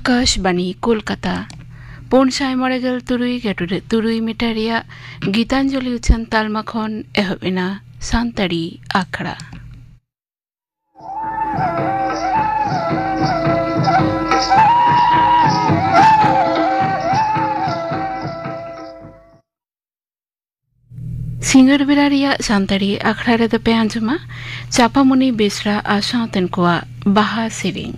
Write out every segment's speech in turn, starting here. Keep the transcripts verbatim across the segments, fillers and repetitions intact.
ᱟᱠᱟᱥᱵᱟᱱᱤ ᱠᱳᱞᱠᱟᱛᱟ᱾ ᱯᱩᱱ ᱥᱟᱭ ᱢᱚᱬᱮ ᱜᱮᱞ ᱛᱩᱨᱩᱭ ᱜᱮᱴᱩᱰᱮ ᱛᱩᱨᱩᱭ ᱢᱤᱴᱟᱨ ᱨᱮᱭᱟᱜ ᱜᱤᱛᱟᱧᱡᱚᱞᱤ ᱩᱪᱷᱟᱹᱱ ᱛᱟᱞᱢᱟ ᱠᱷᱚᱱ ᱮᱦᱚᱵ ᱮᱱᱟ ᱥᱟᱱᱛᱟᱲᱤ ᱟᱠᱷᱲᱟ᱾ ᱥᱤᱸᱜᱟᱹᱲ ᱵᱮᱲᱟ ᱨᱮᱭᱟᱜ ᱥᱟᱱᱛᱟᱲᱤ ᱟᱠᱷᱲᱟ ᱨᱮᱫᱚ ᱯᱮ ᱟᱸᱡᱚᱢᱟ ᱪᱟᱯᱟᱢᱩᱱᱤ ᱵᱮᱥᱨᱟ ᱟᱨ ᱥᱟᱶᱛᱮᱱ ᱠᱚᱣᱟᱜ ᱵᱟᱦᱟ ᱥᱮᱨᱮᱧ᱾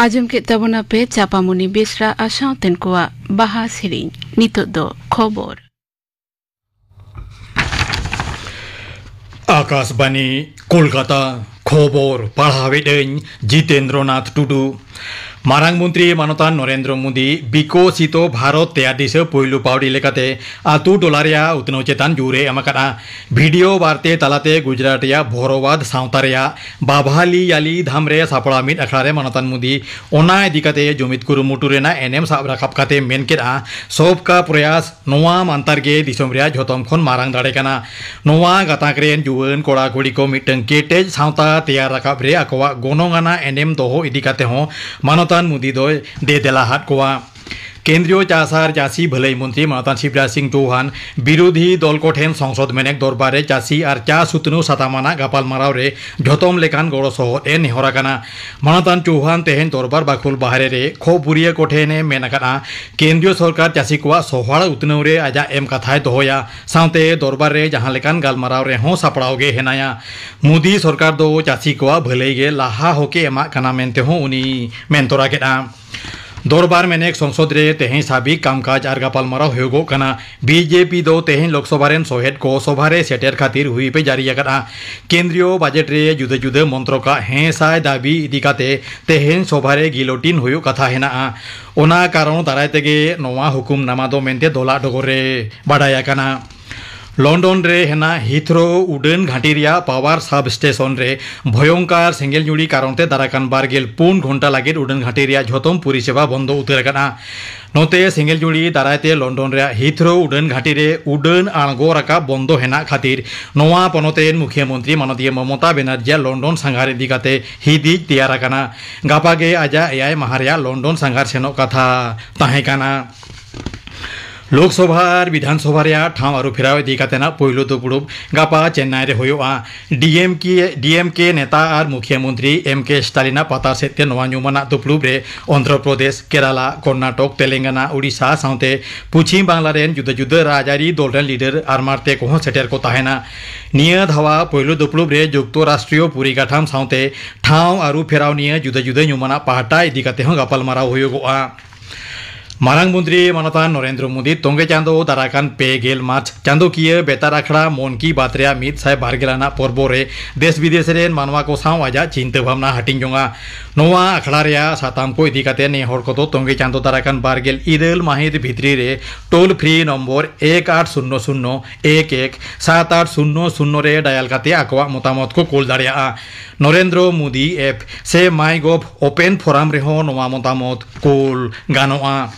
ᱟᱸᱡᱚᱢ ᱠᱮᱫ ᱛᱟᱵᱚᱱᱟ ᱯᱮ ᱪᱟᱯᱟᱢᱩᱱᱤ ᱵᱮᱥᱨᱟ ᱟᱨ ᱥᱟᱶᱛᱮᱱ ᱠᱚᱣᱟᱜ ᱵᱟᱦᱟ ᱥᱮᱨᱮᱧ᱾ ᱱᱤᱛᱚᱜ ᱫᱚ ᱠᱷᱚᱵᱚᱨ᱾ ᱟᱠᱟᱥᱵᱟᱱᱤ, ᱠᱳᱞᱠᱟᱛᱟ᱾ ᱠᱷᱚᱵᱚᱨ ᱯᱟᱲᱦᱟᱣᱮᱫ ᱟᱹᱧ ᱡᱤᱛᱮᱱᱫᱨᱚᱱᱟᱛᱷ ᱴᱩᱰᱩ᱾ ᱢᱟᱨᱟᱝ ᱢᱚᱱᱛᱨᱤ ᱢᱟᱱᱚᱛᱟᱱ ᱱᱚᱨᱮᱱᱫᱨᱚ ᱢᱳᱫᱤ ᱵᱤᱠᱚᱥᱤᱛᱚ ᱵᱷᱟᱨᱚᱛ ᱛᱮᱭᱟᱨ ᱫᱤᱥᱟᱹ ᱯᱳᱭᱞᱳ ᱯᱟᱹᱣᱲᱤ ᱞᱮᱠᱟᱛᱮ ᱟᱛᱳ ᱴᱚᱞᱟ ᱨᱮᱭᱟᱜ ᱩᱛᱱᱟᱹᱣ ᱪᱮᱛᱟᱱ ᱡᱳᱨ ᱮ ᱮᱢ ᱟᱠᱟᱫᱼᱟ᱾ ᱵᱷᱤᱰᱤᱭᱳ ᱵᱟᱨᱛᱮ ᱛᱟᱞᱟᱛᱮ ᱜᱩᱡᱽᱨᱟᱴ ᱨᱮᱭᱟᱜ ᱵᱷᱚᱨᱚᱣᱟᱫ ᱥᱟᱶᱛᱟ ᱨᱮᱭᱟᱜ ᱵᱟᱵᱷᱟᱞᱤᱭᱟᱞᱤ ᱫᱷᱟᱢ ᱨᱮ ᱥᱟᱯᱲᱟᱣ ᱢᱤᱫ ᱟᱠᱷᱲᱟ ᱨᱮ ᱢᱟᱱᱚᱛᱟᱱ ᱢᱳᱫᱤ ᱚᱱᱟ ᱤᱫᱤ ᱠᱟᱛᱮ ᱡᱩᱢᱤᱫ ᱠᱩᱨᱩᱢᱩᱴᱩ ᱨᱮᱱᱟᱜ ᱮᱱᱮᱢ ᱥᱟᱵ ᱨᱟᱠᱟᱵ ᱠᱟᱛᱮ ᱢᱮᱱ ᱠᱮᱫᱼᱟ, ᱥᱚᱵᱠᱟ ᱯᱨᱚᱭᱟᱥ ᱱᱚᱣᱟ ᱢᱟᱱᱛᱟᱨ ᱜᱮ ᱫᱤᱥᱚᱢ ᱨᱮᱭᱟᱜ ᱡᱷᱚᱛᱚᱢ ᱠᱷᱚᱱ ᱢᱟᱨᱟᱝ ᱫᱟᱲᱮ ᱠᱟᱱᱟ᱾ ᱱᱚᱣᱟ ᱜᱟᱛᱟᱠ ᱨᱮᱱ ᱡᱩᱣᱟᱹᱱ ᱠᱚᱲᱟ ᱠᱩᱲᱤ ᱠᱚ ᱢᱤᱫᱴᱟᱝ ᱠᱮᱴᱮᱡ ᱥᱟᱶᱛᱟ ᱛᱮᱭᱟᱨ ᱨᱟᱠᱟᱵ ᱨᱮ ᱟᱠᱚᱣᱟᱜ ᱜᱚᱱᱚᱝ ᱟᱱᱟᱜ ᱮᱱᱮᱢ ᱫᱚᱦᱚ ᱤᱫᱤ ᱠᱟᱛᱮ ᱦᱚᱸ ᱢᱟᱱᱚᱛᱟᱱ ᱢᱳᱫᱤ ᱫᱚᱭ ᱫᱮᱫᱮᱞᱟ ᱟᱫ ᱠᱚᱣᱟ᱾ ᱠᱮᱱᱫᱨᱤᱭᱚ ᱪᱟᱥ ᱟᱨ ᱪᱟᱹᱥᱤ ᱵᱷᱟᱹᱞᱟᱹᱭ ᱢᱚᱱᱛᱨᱤ ᱢᱟᱱᱚᱛᱟᱱ ᱥᱤᱵᱨᱟᱡᱽ ᱥᱤᱝ ᱪᱳᱣᱦᱟᱱ ᱵᱤᱨᱳᱫᱷᱤ ᱫᱚᱞ ᱠᱚᱴᱷᱮᱱ ᱥᱚᱝᱥᱚᱫ ᱢᱮᱱᱮᱠ ᱫᱚᱨᱵᱟᱨ ᱨᱮ ᱪᱟᱹᱥᱤ ᱟᱨ ᱪᱟᱥ ᱩᱛᱱᱟᱹᱣ ᱥᱟᱛᱟᱢ ᱟᱱᱟᱜ ᱜᱟᱯᱟᱞᱢᱟᱨᱟᱣ ᱨᱮ ᱡᱷᱚᱛᱚᱢ ᱞᱮᱠᱟᱱ ᱜᱚᱲᱚ ᱥᱚᱦᱚᱫ ᱮ ᱱᱮᱦᱚᱨ ᱟᱠᱟᱱᱟ᱾ ᱢᱟᱱᱚᱛᱟᱱ ᱪᱳᱣᱦᱟᱱ ᱛᱮᱦᱮᱧ ᱫᱚᱨᱵᱟᱨ ᱵᱟᱠᱷᱳᱞ ᱵᱟᱦᱨᱮ ᱨᱮ ᱠᱷᱚᱵᱚᱨᱤᱭᱟᱹ ᱠᱚᱴᱷᱮᱱ ᱮ ᱢᱮᱱ ᱟᱠᱟᱫᱼᱟ, ᱠᱮᱱᱫᱨᱤᱭᱚ ᱥᱚᱨᱠᱟᱨ ᱪᱟᱹᱥᱤ ᱠᱚᱣᱟᱜ ᱥᱚᱦᱚᱲ ᱩᱛᱱᱟᱹᱣ ᱨᱮ ᱟᱡᱟᱜ ᱮᱢ ᱠᱟᱛᱷᱟᱭ ᱫᱚᱦᱚᱭᱟ, ᱥᱟᱶᱛᱮ ᱫᱚᱨᱵᱟᱨ ᱨᱮ ᱡᱟᱦᱟᱸ ᱞᱮᱠᱟᱱ ᱜᱟᱞᱢᱟᱨᱟᱣ ᱨᱮᱦᱚᱸ ᱥᱟᱯᱲᱟᱣ ᱜᱮ ᱦᱮᱱᱟᱭᱟ᱾ ᱢᱳᱫᱤ ᱥᱚᱨᱠᱟᱨ ᱫᱚ ᱪᱟᱹᱥᱤ ᱠᱚᱣᱟᱜ ᱵᱷᱟᱹᱞᱟᱹᱭ ᱜᱮ ᱞᱟᱦᱟ ᱦᱚᱠᱮ ᱮᱢᱟᱜ ᱠᱟᱱᱟ ᱢᱮᱱᱛᱮ ᱦᱚᱸ ᱩᱱᱤ ᱢᱮᱱ ᱛᱚᱨᱟ ᱠᱮᱫᱼᱟ᱾ ᱫᱚᱨᱵᱟᱨ ᱢᱮᱱᱮᱠ ᱥᱚᱝᱥᱚᱫ ᱨᱮ ᱛᱮᱦᱮᱧ ᱥᱟᱵᱤᱠ ᱠᱟᱢᱠᱟᱡᱽ ᱟᱨ ᱜᱟᱯᱟᱞᱢᱟᱨᱟᱣ ᱦᱩᱭᱩᱜᱚᱜ ᱠᱟᱱᱟ᱾ ᱵᱤᱡᱮᱯᱤ ᱫᱚ ᱛᱮᱦᱮᱧ ᱞᱳᱠᱥᱚᱵᱷᱟ ᱨᱮᱱ ᱥᱚᱦᱮᱫ ᱠᱚ ᱥᱚᱵᱷᱟ ᱨᱮ ᱥᱮᱴᱮᱨ ᱠᱷᱟᱹᱛᱤᱨ ᱦᱩᱭᱤᱯ ᱮ ᱡᱟᱹᱨᱤ ᱟᱠᱟᱫᱼᱟ᱾ ᱠᱮᱱᱫᱨᱤᱭᱚ ᱵᱟᱡᱮᱴ ᱨᱮ ᱡᱩᱫᱟᱹ ᱡᱩᱫᱟᱹ ᱢᱚᱱᱛᱨᱚᱠᱟᱜ ᱦᱮᱸ ᱥᱟᱭ ᱫᱟᱹᱵᱤ ᱤᱫᱤ ᱠᱟᱛᱮ ᱛᱮᱦᱮᱧ ᱥᱚᱵᱷᱟ ᱨᱮ ᱜᱤᱞᱳᱴᱤᱱ ᱦᱩᱭᱩᱜ ᱠᱟᱛᱷᱟ ᱦᱮᱱᱟᱜᱼᱟ᱾ ᱚᱱᱟ ᱠᱟᱨᱚᱱ ᱫᱟᱨᱟᱭ ᱛᱮᱜᱮ ᱱᱚᱣᱟ ᱦᱩᱠᱩᱢᱱᱟᱢᱟ ᱫᱚ ᱢᱮᱱᱛᱮ ᱫᱚᱞᱟᱜ ᱰᱚᱜᱚᱨ ᱨᱮ ᱵᱟᱰᱟᱭ ᱟᱠᱟᱱᱟ᱾ ᱞᱚᱱᱰᱚᱱ ᱨᱮ ᱦᱮᱱᱟᱜ ᱦᱤᱛᱷᱨᱳ ᱩᱰᱟᱹᱱ ᱜᱷᱟᱹᱴᱤ ᱨᱮᱭᱟᱜ ᱯᱟᱣᱟᱨ ᱥᱟᱵ ᱥᱴᱮᱥᱚᱱ ᱨᱮ ᱵᱷᱚᱭᱚᱝᱠᱟᱨ ᱥᱮᱸᱜᱮᱞ ᱡᱩᱲᱤ ᱠᱟᱨᱚᱱ ᱛᱮ ᱫᱟᱨᱟᱭ ᱠᱟᱱ ᱵᱟᱨ ᱜᱮᱞ ᱯᱩᱱ ᱜᱷᱚᱱᱴᱟ ᱞᱟᱹᱜᱤᱫ ᱩᱰᱟᱹᱱ ᱜᱷᱟᱹᱴᱤ ᱨᱮᱭᱟᱜ ᱡᱷᱚᱛᱚᱢ ᱯᱚᱨᱤᱥᱮᱵᱟ ᱵᱚᱱᱫᱚ ᱩᱛᱟᱹᱨ ᱟᱠᱟᱱᱟ᱾ ᱱᱚᱛᱮ, ᱥᱮᱸᱜᱮᱞ ᱡᱩᱲᱤ ᱫᱟᱨᱟᱭ ᱛᱮ ᱞᱚᱱᱰᱚᱱ ᱨᱮᱭᱟᱜ ᱦᱤᱛᱷᱨᱳ ᱩᱰᱟᱹᱱ ᱜᱷᱟᱹᱴᱤ ᱨᱮ ᱩᱰᱟᱹᱱ ᱟᱬᱜᱚ ᱨᱟᱠᱟᱵ ᱵᱚᱱᱫᱚ ᱦᱮᱱᱟᱜ ᱠᱷᱟᱹᱛᱤᱨ ᱱᱚᱣᱟ ᱯᱚᱱᱚᱛ ᱨᱮᱱ ᱢᱩᱠᱷᱤᱭᱟᱹ ᱢᱚᱱᱛᱨᱤ ᱢᱟᱱᱚᱛᱤᱭᱟᱹ ᱢᱚᱢᱚᱛᱟ ᱵᱮᱱᱟᱨᱡᱤᱭᱟᱜ ᱞᱚᱱᱰᱚᱱ ᱥᱟᱸᱜᱷᱟᱨ ᱤᱫᱤ ᱠᱟᱛᱮ ᱦᱤᱫᱤᱡ ᱛᱮᱭᱟᱨ ᱟᱠᱟᱱᱟ᱾ ᱜᱟᱯᱟ ᱜᱮ ᱟᱡᱟᱜ ᱮᱭᱟᱭ ᱢᱟᱦᱟ ᱨᱮᱭᱟᱜ ᱞᱚᱱᱰᱚᱱ ᱥᱟᱸᱜᱷᱟᱨ ᱥᱮᱱᱚᱜ ᱠᱟᱛᱷᱟ ᱛᱟᱦᱮᱸ ᱠᱟᱱᱟ᱾ ᱞᱳᱠᱥᱚᱵᱷᱟ ᱟᱨ ᱵᱤᱫᱷᱟᱱ ᱥᱚᱵᱷᱟ ᱨᱮᱭᱟᱜ ᱴᱷᱟᱶ ᱟᱹᱨᱩ ᱯᱷᱮᱨᱟᱣ ᱤᱫᱤ ᱠᱟᱛᱮᱱᱟᱜ ᱯᱩᱭᱞᱩ ᱫᱩᱯᱲᱩᱵ ᱜᱟᱯᱟ ᱪᱮᱱᱱᱟᱭ ᱨᱮ ᱦᱩᱭᱩᱜᱼᱟ᱾ ᱰᱤ ᱮᱢ ᱠᱮ, ᱰᱤ ᱮᱢ ᱠᱮ ᱱᱮᱛᱟ ᱟᱨ ᱢᱩᱠᱷᱤᱭᱟᱹ ᱢᱚᱱᱛᱨᱤ ᱮᱢ ᱠᱮ ᱥᱴᱟᱞᱤᱱᱟᱜ ᱯᱟᱛᱟᱨ ᱥᱮᱫ ᱛᱮ ᱱᱚᱣᱟ ᱧᱩᱢᱟᱱᱟᱜ ᱫᱩᱯᱲᱩᱵ ᱨᱮ ᱚᱱᱫᱷᱨᱚ ᱯᱨᱚᱫᱮᱥ, ᱠᱮᱨᱟᱞᱟ, ᱠᱚᱨᱱᱟᱴᱚᱠ, ᱛᱮᱞᱮᱝᱜᱟᱱᱟ, ᱳᱰᱤᱥᱟ ᱥᱟᱶᱛᱮ ᱯᱚᱪᱷᱤᱢ ᱵᱟᱝᱞᱟ ᱨᱮᱱ ᱡᱩᱫᱟᱹ ᱡᱩᱫᱟᱹ ᱨᱟᱡᱽᱟᱹᱨᱤ ᱫᱚᱞ ᱨᱮᱱ ᱞᱤᱰᱟᱨ ᱟᱨ ᱢᱟᱨᱛᱮ ᱠᱚᱦᱚᱸ ᱥᱮᱴᱮᱨ ᱠᱚ ᱛᱟᱦᱮᱱᱟ᱾ ᱱᱤᱭᱟᱹ ᱫᱷᱟᱣᱟ ᱯᱩᱭᱞᱩ ᱫᱩᱯᱲᱩᱵ ᱨᱮ ᱡᱩᱠᱛᱚ ᱨᱟᱥᱴᱨᱤᱭᱚ ᱯᱚᱨᱤᱠᱟᱴᱷᱟᱢ ᱥᱟᱶᱛᱮ ᱴᱷᱟᱶ ᱟᱹᱨᱩ ᱯᱷᱮᱨᱟᱣ ᱱᱤᱭᱟᱹ ᱡᱩᱫᱟᱹ ᱡᱩᱫᱟᱹ ᱧᱩᱢᱟᱱᱟᱜ ᱯᱟᱦᱴᱟ ᱤᱫᱤ ᱠᱟᱛᱮ ᱦᱚᱸ ᱜᱟᱯᱟᱞᱢᱟᱨᱟᱣ ᱦᱩᱭᱩᱜᱚᱜᱼᱟ᱾ ᱢᱟᱨᱟᱝ ᱢᱚᱱᱛᱨᱤ ᱢᱟᱱᱚᱛᱟᱱ ᱱᱚᱨᱮᱱᱫᱨᱚ ᱢᱳᱫᱤ ᱛᱚᱝᱜᱮ ᱪᱟᱸᱫᱚ ᱫᱟᱨᱟᱠᱟᱱ ᱯᱮ ᱜᱮᱞ ᱢᱟᱨᱪ ᱪᱟᱸᱫᱚᱠᱤᱭᱟᱹ ᱵᱮᱛᱟᱨ ᱟᱠᱷᱲᱟ ᱢᱚᱱ ᱠᱤ ᱵᱟᱛ ᱨᱮᱭᱟᱜ ᱢᱤᱫ ᱥᱟᱭ ᱵᱟᱨ ᱜᱮᱞ ᱟᱱᱟᱜ ᱯᱚᱨᱵᱚ ᱨᱮ ᱫᱮᱥ ᱵᱤᱫᱮᱥ ᱨᱮᱱ ᱢᱟᱱᱣᱟ ᱠᱚ ᱥᱟᱶ ᱟᱡᱟᱜ ᱪᱤᱱᱛᱟᱹ ᱵᱷᱟᱵᱽᱱᱟ ᱦᱟᱹᱴᱤᱧ ᱡᱚᱝᱟ᱾ ᱱᱚᱣᱟ ᱟᱠᱷᱲᱟ ᱨᱮᱭᱟᱜ ᱥᱟᱛᱟᱢ ᱠᱚ ᱤᱫᱤ ᱠᱟᱛᱮ ᱱᱮ ᱦᱚᱲ ᱠᱚᱫᱚ ᱛᱚᱝᱜᱮ ᱪᱟᱸᱫᱚ ᱫᱟᱨᱟᱠᱟᱱ ᱵᱟᱨ ᱜᱮᱞ ᱤᱨᱟᱹᱞ ᱢᱟᱹᱦᱤᱛ ᱵᱷᱤᱛᱨᱤ ᱨᱮ ᱴᱳᱞ ᱯᱷᱨᱤ ᱱᱚᱢᱵᱚᱨ ᱮᱠ ᱟᱴ ᱥᱩᱱᱱᱚ ᱥᱩᱱᱱᱚ ᱮᱠ ᱮᱠ ᱥᱟᱛ ᱟᱴ ᱥᱩᱱᱱᱚ ᱥᱩᱱᱱᱚ ᱨᱮ ᱰᱟᱭᱟᱞ ᱠᱟᱛᱮ ᱟᱠᱚᱣᱟᱜ ᱢᱚᱛᱟᱢᱚᱛ ᱠᱚ ᱠᱳᱞ ᱫᱟᱲᱮᱭᱟᱜᱼᱟ᱾ ᱱᱚᱨᱮᱱᱫᱨᱚ ᱢᱳᱫᱤ ᱮᱯ ᱥᱮ ᱢᱟᱭ ᱜᱚᱵᱷ ᱳᱯᱮᱱ ᱯᱷᱳᱨᱟᱢ ᱨᱮᱦᱚᱸ ᱱᱚᱣᱟ ᱢᱚᱛᱟᱢᱚᱛ ᱠᱳᱞ ᱜᱟᱱᱚᱜᱼᱟ᱾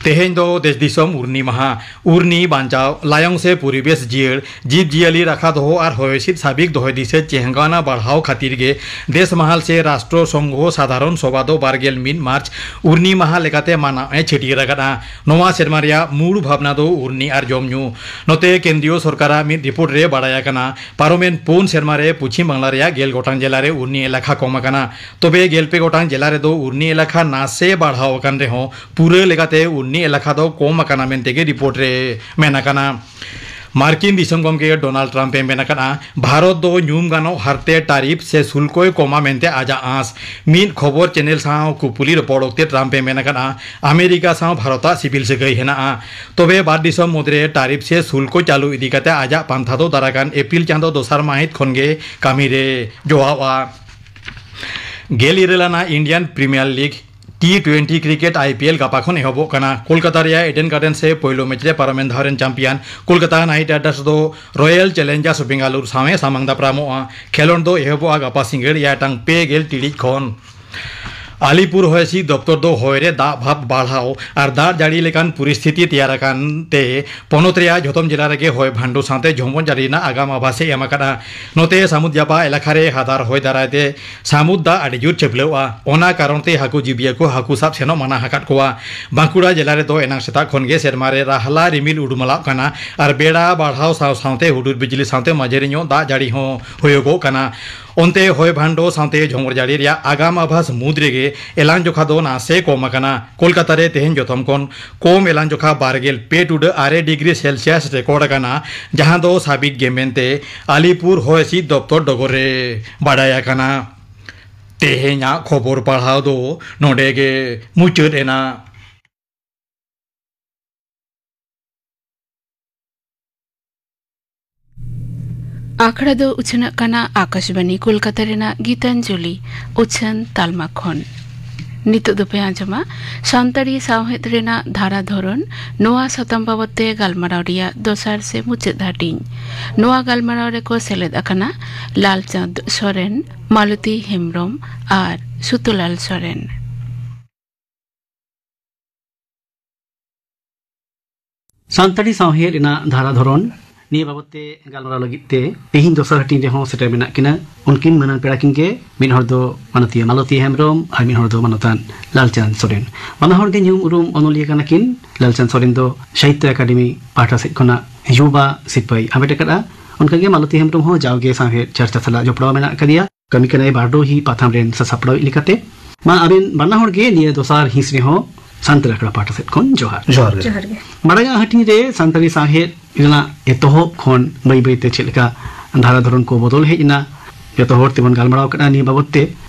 ᱛᱮᱦᱮᱧ ᱫᱚ ᱫᱮᱥ ᱫᱤᱥᱚᱢ ᱩᱨᱱᱤ ᱢᱟᱦᱟ᱾ ᱩᱨᱱᱤ ᱵᱟᱧᱪᱟᱣ, ᱞᱟᱭᱚᱝ ᱥᱮ ᱯᱚᱨᱤᱵᱮᱥ ᱡᱤᱭᱟᱹᱲ, ᱡᱤᱵᱽ ᱡᱤᱭᱟᱹᱞᱤ ᱨᱟᱠᱷᱟ ᱫᱚᱦᱚ ᱟᱨ ᱦᱚᱭ ᱦᱤᱸᱥᱤᱫ ᱥᱟᱵᱤᱠ ᱫᱚᱦᱚᱭ ᱫᱤᱥᱟᱹ ᱪᱮᱦᱟᱸᱜᱟᱱᱟ ᱵᱟᱲᱦᱟᱣ ᱠᱷᱟᱹᱛᱤᱨ ᱜᱮ ᱫᱮᱥ ᱢᱟᱦᱟᱞ ᱥᱮ ᱨᱟᱥᱴᱨᱚ ᱥᱚᱝᱜᱷᱚ ᱥᱟᱫᱷᱟᱨᱚᱱ ᱥᱚᱵᱷᱟ ᱫᱚ ᱵᱟᱨ ᱜᱮᱞ ᱢᱤᱫ ᱢᱟᱨᱪ ᱩᱨᱱᱤ ᱢᱟᱦᱟ ᱞᱮᱠᱟᱛᱮ ᱢᱟᱱᱟᱣ ᱮ ᱪᱷᱟᱹᱴᱭᱟᱹᱨ ᱟᱠᱟᱫᱼᱟ᱾ ᱱᱚᱣᱟ ᱥᱮᱨᱢᱟ ᱨᱮᱭᱟᱜ ᱢᱩᱲ ᱵᱷᱟᱵᱽᱱᱟ ᱫᱚ ᱩᱨᱱᱤ ᱟᱨ ᱡᱚᱢ ᱧᱩ᱾ ᱱᱚᱛᱮ ᱠᱮᱱᱫᱨᱤᱭᱚ ᱥᱚᱨᱠᱟᱨᱟᱜ ᱢᱤᱫ ᱨᱤᱯᱳᱨᱴ ᱨᱮ ᱵᱟᱲᱟᱭ ᱟᱠᱟᱱᱟ, ᱯᱟᱨᱚᱢᱮᱱ ᱯᱩᱱ ᱥᱮᱨᱢᱟ ᱨᱮ ᱯᱚᱪᱷᱤᱢ ᱵᱟᱝᱞᱟ ᱨᱮᱭᱟᱜ ᱜᱮᱞ ᱜᱚᱴᱟᱝ ᱡᱮᱞᱟ ᱨᱮ ᱩᱨᱱᱤ ᱮᱞᱟᱠᱟ ᱠᱚᱢ ᱟᱠᱟᱱᱟ᱾ ᱛᱚᱵᱮ ᱜᱮᱞ ᱯᱮ ᱜᱚᱴᱟᱝ ᱡᱮᱞᱟ ᱨᱮᱫᱚ ᱩᱨᱱᱤ ᱮᱞᱟᱠᱟ ᱱᱟᱥᱮ ᱵᱟᱲᱦᱟᱣ ᱟᱠᱟᱱ ᱨᱮᱦᱚᱸ ᱯᱩᱨᱟᱹ ᱞᱮᱠᱟᱛᱮ ᱩᱨᱱᱤ ᱮᱞᱟᱠᱟ ᱫᱚ ᱠᱚᱢ ᱟᱠᱟᱱᱟ ᱢᱮᱱᱛᱮ ᱜᱮ ᱨᱤᱯᱳᱨᱴ ᱨᱮ ᱢᱮᱱ ᱟᱠᱟᱱᱟ᱾ ᱢᱟᱨᱠᱤᱱ ᱫᱤᱥᱚᱢ ᱜᱚᱢᱠᱮ ᱰᱳᱱᱟᱞᱰ ᱴᱨᱟᱢᱯ ᱮ ᱢᱮᱱ ᱟᱠᱟᱫᱼᱟ, ᱵᱷᱟᱨᱚᱛ ᱫᱚ ᱧᱩᱢ ᱜᱟᱱᱚᱜ ᱦᱟᱨᱛᱮ ᱴᱟᱨᱤᱯ ᱥᱮ ᱥᱩᱞᱠᱚᱭ ᱠᱚᱢᱟ ᱢᱮᱱᱛᱮ ᱟᱡᱟᱜ ᱟᱸᱥ᱾ ᱢᱤᱫ ᱠᱷᱚᱵᱚᱨ ᱪᱮᱱᱮᱞ ᱥᱟᱶ ᱠᱩᱯᱩᱞᱤ ᱨᱚᱯᱚᱲ ᱚᱠᱛᱮ ᱴᱨᱟᱢᱯ ᱮ ᱢᱮᱱ ᱟᱠᱟᱫᱼᱟ, ᱟᱢᱮᱨᱤᱠᱟ ᱥᱟᱶ ᱵᱷᱟᱨᱚᱛᱟᱜ ᱥᱤᱵᱤᱞ ᱥᱟᱹᱜᱟᱹᱭ ᱦᱮᱱᱟᱜᱼᱟ᱾ ᱛᱚᱵᱮ ᱵᱟᱨ ᱫᱤᱥᱚᱢ ᱢᱩᱫᱽᱨᱮ ᱴᱟᱨᱤᱯ ᱥᱮ ᱥᱩᱞᱠᱚ ᱪᱟᱹᱞᱩ ᱤᱫᱤ ᱠᱟᱛᱮ ᱟᱡᱟᱜ ᱯᱟᱱᱛᱷᱟ ᱫᱚ ᱫᱟᱨᱟᱭ ᱠᱟᱱ ᱮᱯᱨᱤᱞ ᱪᱟᱸᱫᱚ ᱫᱚᱥᱟᱨ ᱢᱟᱹᱦᱤᱛ ᱠᱷᱚᱱ ᱜᱮ ᱠᱟᱹᱢᱤ ᱨᱮ ᱡᱚᱣᱟᱣᱼᱟ᱾ ᱜᱮᱞ ᱤᱨᱟᱹᱞ ᱟᱱᱟᱜ Indian premiere league T twenty cricket I P L ᱜᱟᱯᱟ ᱠᱷᱚᱱ ᱮᱦᱚᱵᱚᱜ ᱠᱟᱱᱟ᱾ ᱠᱳᱞᱠᱟᱛᱟ ᱨᱮᱭᱟᱜ ᱮᱰᱮᱱ ᱜᱟᱨᱰᱮᱱ ᱥᱮ ᱯᱳᱭᱞᱳ ᱢᱮᱪ ᱨᱮ ᱯᱟᱨᱚᱢᱮᱱ ᱫᱷᱟᱣ ᱨᱮᱱ ᱪᱟᱢᱯᱤᱭᱟᱱ ᱠᱳᱞᱠᱟᱛᱟ ᱱᱟᱭᱤᱴ ᱨᱟᱭᱰᱟᱨᱥ ᱫᱚ ᱨᱚᱭᱮᱞ ᱪᱮᱞᱮᱧᱡᱟᱨᱥ ᱵᱮᱝᱜᱟᱞᱩᱨ ᱥᱟᱶ ᱮ ᱥᱟᱢᱟᱝ ᱫᱟᱯᱨᱟᱢᱚᱜᱼᱟ᱾ ᱠᱷᱮᱞᱳᱸᱰ ᱫᱚ ᱮᱦᱚᱵᱚᱜᱼᱟ ᱜᱟᱯᱟ ᱥᱤᱸᱜᱟᱹᱲ ᱮᱭᱟᱭ ᱴᱟᱲᱟᱝ ᱯᱮ ᱜᱮᱞ ᱴᱤᱲᱤᱡ ᱠᱷᱚᱱ᱾ ᱟᱞᱤᱯᱩᱨ ᱦᱚᱭ ᱦᱤᱸᱥᱤᱫ ᱫᱚᱯᱛᱚᱨ ᱫᱚ ᱦᱚᱭ ᱨᱮ ᱫᱟᱜ ᱵᱷᱟᱵᱽ ᱵᱟᱲᱦᱟᱣ ᱟᱨ ᱫᱟᱜ ᱡᱟᱹᱲᱤ ᱞᱮᱠᱟᱱ ᱯᱚᱨᱤᱥᱛᱷᱤᱛᱤ ᱛᱮᱭᱟᱨ ᱟᱠᱟᱱ ᱛᱮ ᱯᱚᱱᱚᱛ ᱨᱮᱭᱟᱜ ᱡᱷᱚᱛᱚᱢ ᱡᱮᱞᱟ ᱨᱮᱜᱮ ᱦᱚᱭ ᱵᱷᱟᱱᱰᱚ ᱥᱟᱶᱛᱮ ᱡᱷᱚᱢᱚᱨ ᱡᱟᱹᱲᱤ ᱨᱮᱱᱟᱜ ᱟᱜᱟᱢ ᱟᱵᱷᱟᱥ ᱮ ᱮᱢ ᱟᱠᱟᱫᱼᱟ᱾ ᱱᱚᱛᱮ ᱥᱟᱹᱢᱩᱫ ᱡᱟᱯᱟᱜ ᱮᱞᱟᱠᱟ ᱨᱮ ᱦᱟᱫᱟᱨ ᱦᱚᱭ ᱫᱟᱨᱟᱭ ᱛᱮ ᱥᱟᱹᱢᱩᱫ ᱫᱟᱜ ᱟᱹᱰᱤ ᱡᱳᱨ ᱪᱷᱟᱹᱯᱞᱟᱹᱜᱼᱟ᱾ ᱚᱱᱟ ᱠᱟᱨᱚᱱ ᱛᱮ ᱦᱟᱹᱠᱩ ᱡᱤᱵᱤᱭᱟᱹ ᱠᱚ ᱦᱟᱹᱠᱩ ᱥᱟᱵ ᱥᱮᱱᱚᱜ ᱢᱟᱱᱟ ᱟᱠᱟᱫ ᱠᱚᱣᱟ᱾ ᱵᱟᱸᱠᱩᱲᱟ ᱡᱮᱞᱟ ᱨᱮᱫᱚ ᱮᱱᱟᱝ ᱥᱮᱛᱟᱜ ᱠᱷᱚᱱ ᱜᱮ ᱥᱮᱨᱢᱟ ᱨᱮ ᱨᱟᱦᱞᱟ ᱨᱤᱢᱤᱞ ᱩᱰᱩᱢᱟᱞᱟᱜ ᱠᱟᱱᱟ ᱟᱨ ᱵᱮᱲᱟ ᱵᱟᱲᱦᱟᱣ ᱥᱟᱶ ᱥᱟᱶᱛᱮ ᱦᱩᱰᱩᱨ ᱵᱤᱡᱽᱞᱤ ᱥᱟᱶᱛᱮ ᱢᱟᱡᱷᱮᱨᱤ ᱧᱚᱜ ᱫᱟᱜ ᱡᱟᱹᱲᱤ ᱦᱚᱸ ᱦᱩᱭᱩᱜᱚᱜ ᱠᱟᱱᱟ᱾ ᱚᱱᱛᱮ ᱦᱚᱭ ᱵᱷᱟᱱᱰᱚ ᱥᱟᱶᱛᱮ ᱡᱷᱚᱢᱚᱨ ᱡᱟᱹᱲᱤ ᱨᱮᱭᱟᱜ ᱟᱜᱟᱢ ᱟᱵᱷᱟᱥ ᱢᱩᱫᱽ ᱨᱮᱜᱮ ᱮᱞᱟᱝ ᱡᱚᱠᱷᱟ ᱫᱚ ᱱᱟᱥᱮ ᱠᱚᱢ ᱟᱠᱟᱱᱟ᱾ ᱠᱳᱞᱠᱟᱛᱟ ᱨᱮ ᱛᱮᱦᱮᱧ ᱡᱚᱛᱚᱢ ᱠᱷᱚᱱ ᱠᱚᱢ ᱮᱞᱟᱝ ᱡᱚᱠᱷᱟ ᱵᱟᱨ ᱜᱮᱞ ᱯᱮ ᱴᱩᱰᱟᱹᱜ ᱟᱨᱮ ᱰᱤᱜᱽᱨᱤ ᱥᱮᱞᱥᱤᱭᱟᱥ ᱨᱮᱠᱚᱨᱰ ᱟᱠᱟᱱᱟ, ᱡᱟᱦᱟᱸ ᱫᱚ ᱥᱟᱹᱵᱤᱠ ᱜᱮ ᱢᱮᱱᱛᱮ ᱟᱞᱤᱯᱩᱨ ᱦᱚᱭ ᱦᱤᱸᱥᱤᱫ ᱫᱚᱯᱛᱚᱨ ᱰᱚᱜᱚᱨ ᱨᱮ ᱵᱟᱰᱟᱭ ᱟᱠᱟᱱᱟ᱾ ᱛᱮᱦᱮᱧᱟᱜ ᱠᱷᱚᱵᱚᱨ ᱯᱟᱲᱦᱟᱣ ᱫᱚ ᱱᱚᱰᱮ ᱜᱮ ᱢᱩᱪᱟᱹᱫ ᱮᱱᱟ᱾ ᱟᱠᱷᱲᱟ ᱫᱚ ᱩᱪᱷᱟᱹᱱᱚᱜ ᱠᱟᱱᱟ ᱟᱠᱟᱥᱵᱟᱱᱤ ᱠᱳᱞᱠᱟᱛᱟ ᱨᱮᱱᱟᱜ ᱜᱤᱛᱟᱧᱡᱚᱞᱤ ᱩᱪᱷᱟᱹᱱ ᱛᱟᱞᱢᱟ ᱠᱷᱚᱱ᱾ ᱱᱤᱛᱚᱜ ᱫᱚᱯᱮ ᱟᱸᱡᱚᱢᱟ ᱥᱟᱱᱛᱟᱲᱤ ᱥᱟᱶᱦᱮᱫ ᱨᱮᱱᱟᱜ ᱫᱷᱟᱨᱟ ᱫᱷᱚᱨᱚᱱ, ᱱᱚᱣᱟ ᱥᱟᱛᱟᱢ ᱵᱟᱵᱚᱛ ᱛᱮ ᱜᱟᱞᱢᱟᱨᱟᱣ ᱨᱮᱭᱟᱜ ᱫᱚᱥᱟᱨ ᱥᱮ ᱢᱩᱪᱟᱹᱫ ᱦᱟᱹᱴᱤᱧ᱾ ᱱᱚᱣᱟ ᱜᱟᱞᱢᱟᱨᱟᱣ ᱨᱮᱠᱚ ᱥᱮᱞᱮᱫ ᱟᱠᱟᱱᱟ ᱞᱟᱞᱪᱟᱸᱫᱽ ᱥᱚᱨᱮᱱ, ᱢᱟᱞᱚᱛᱤ ᱦᱮᱢᱵᱽᱨᱚᱢ ᱟᱨ ᱥᱩᱛᱚᱞᱟᱞ ᱥᱚᱨᱮᱱ᱾ ᱥᱟᱱᱛᱟᱲᱤ ᱥᱟᱶᱦᱮᱫ ᱨᱮᱱᱟᱜ ᱫᱷᱟᱨᱟ ᱫᱷᱚᱨᱚᱱ ᱱᱤᱭᱟᱹ ᱵᱟᱵᱚᱛ ᱛᱮ ᱜᱟᱞᱢᱟᱨᱟᱣ ᱞᱟᱹᱜᱤᱫ ᱛᱮ ᱛᱮᱦᱮᱧ ᱫᱚᱥᱟᱨ ᱦᱟᱹᱴᱤᱧ ᱨᱮᱦᱚᱸ ᱥᱮᱴᱮᱨ ᱢᱮᱱᱟᱜ ᱠᱤᱱᱟ᱾ ᱩᱱᱠᱤᱱ ᱢᱟᱹᱱᱟᱱ ᱯᱮᱲᱟ ᱠᱤᱱ ᱜᱮ, ᱢᱤᱫ ᱦᱚᱲ ᱫᱚ ᱢᱟᱱᱚᱛᱤᱭᱟᱹ ᱢᱟᱞᱚᱛᱤ ᱦᱮᱢᱵᱽᱨᱚᱢ ᱟᱨ ᱢᱤᱫ ᱦᱚᱲ ᱫᱚ ᱢᱟᱱᱚᱛᱟᱱ ᱞᱟᱞᱪᱟᱸᱫᱽ ᱥᱚᱨᱮᱱ᱾ ᱵᱟᱱᱟ ᱦᱚᱲ ᱜᱮ ᱧᱩᱢ ᱩᱨᱩᱢ ᱚᱱᱚᱞᱤᱭᱟᱹ ᱠᱟᱱᱟ ᱠᱤᱱ᱾ ᱞᱟᱞᱪᱟᱸᱫᱽ ᱥᱚᱨᱮᱱ ᱫᱚ ᱥᱟᱦᱤᱛᱛᱚ ᱮᱠᱟᱰᱮᱢᱤ ᱯᱟᱦᱴᱟ ᱥᱮᱫ ᱠᱷᱚᱱᱟᱜ ᱭᱩᱵᱟ ᱥᱤᱨᱯᱟᱹᱭ ᱦᱟᱢᱮᱴ ᱟᱠᱟᱫᱼᱟ᱾ ᱚᱱᱠᱟᱜᱮ ᱢᱟᱞᱚᱛᱤ ᱦᱮᱢᱵᱽᱨᱚᱢ ᱦᱚᱸ ᱡᱟᱣᱜᱮ ᱥᱟᱶᱦᱮᱫ ᱪᱟᱨᱪᱟ ᱥᱟᱞᱟᱜ ᱡᱚᱯᱲᱟᱣ ᱢᱮᱱᱟᱜ ᱟᱠᱟᱫᱮᱭᱟ᱾ ᱠᱟᱹᱢᱤ ᱠᱟᱱᱟᱭ ᱵᱟᱨᱰᱚᱦᱤ ᱯᱟᱛᱷᱟᱢ ᱨᱮᱱ ᱥᱟᱥᱟᱯᱲᱟᱣᱤᱡ ᱞᱮᱠᱟᱛᱮ᱾ ᱢᱟ ᱟᱵᱮᱱ ᱵᱟᱱᱟ ᱦᱚᱲ ᱜᱮ ᱱᱤᱭᱟᱹ ᱫᱚᱥᱟᱨ ᱦᱤᱸᱥ ᱨᱮᱦᱚᱸ ᱥᱟᱱᱛᱟᱲ ᱟᱠᱷᱲᱟ ᱯᱟᱦᱴᱟ ᱥᱮᱫ ᱠᱷᱚᱱ ᱡᱚᱦᱟᱨ᱾ ᱡᱚᱦᱟᱨ ᱜᱮ᱾ ᱡᱚᱦᱟᱨ ᱜᱮ᱾ ᱢᱟᱲᱟᱝᱟᱜ ᱦᱟᱹᱴᱤᱧ ᱨᱮ ᱥᱟᱱᱛᱟᱲᱤ ᱥᱟᱶᱦᱮᱫ ᱨᱮᱱᱟᱜ ᱮᱛᱚᱦᱚᱵ ᱠᱷᱚᱱ ᱵᱟᱹᱭ ᱵᱟᱹᱭᱛᱮ ᱪᱮᱫ ᱞᱮᱠᱟ ᱫᱷᱟᱨᱟ ᱫᱷᱚᱨᱚᱱ ᱠᱚ ᱵᱚᱫᱚᱞ ᱦᱮᱡ ᱮᱱᱟ, ᱡᱚᱛᱚ ᱦᱚᱲ ᱛᱮᱵᱚᱱ ᱜᱟᱞᱢᱟᱨᱟᱣ ᱠᱟᱱᱟ ᱱᱤᱭᱟᱹ ᱵᱟᱵᱚᱛ ᱛᱮ᱾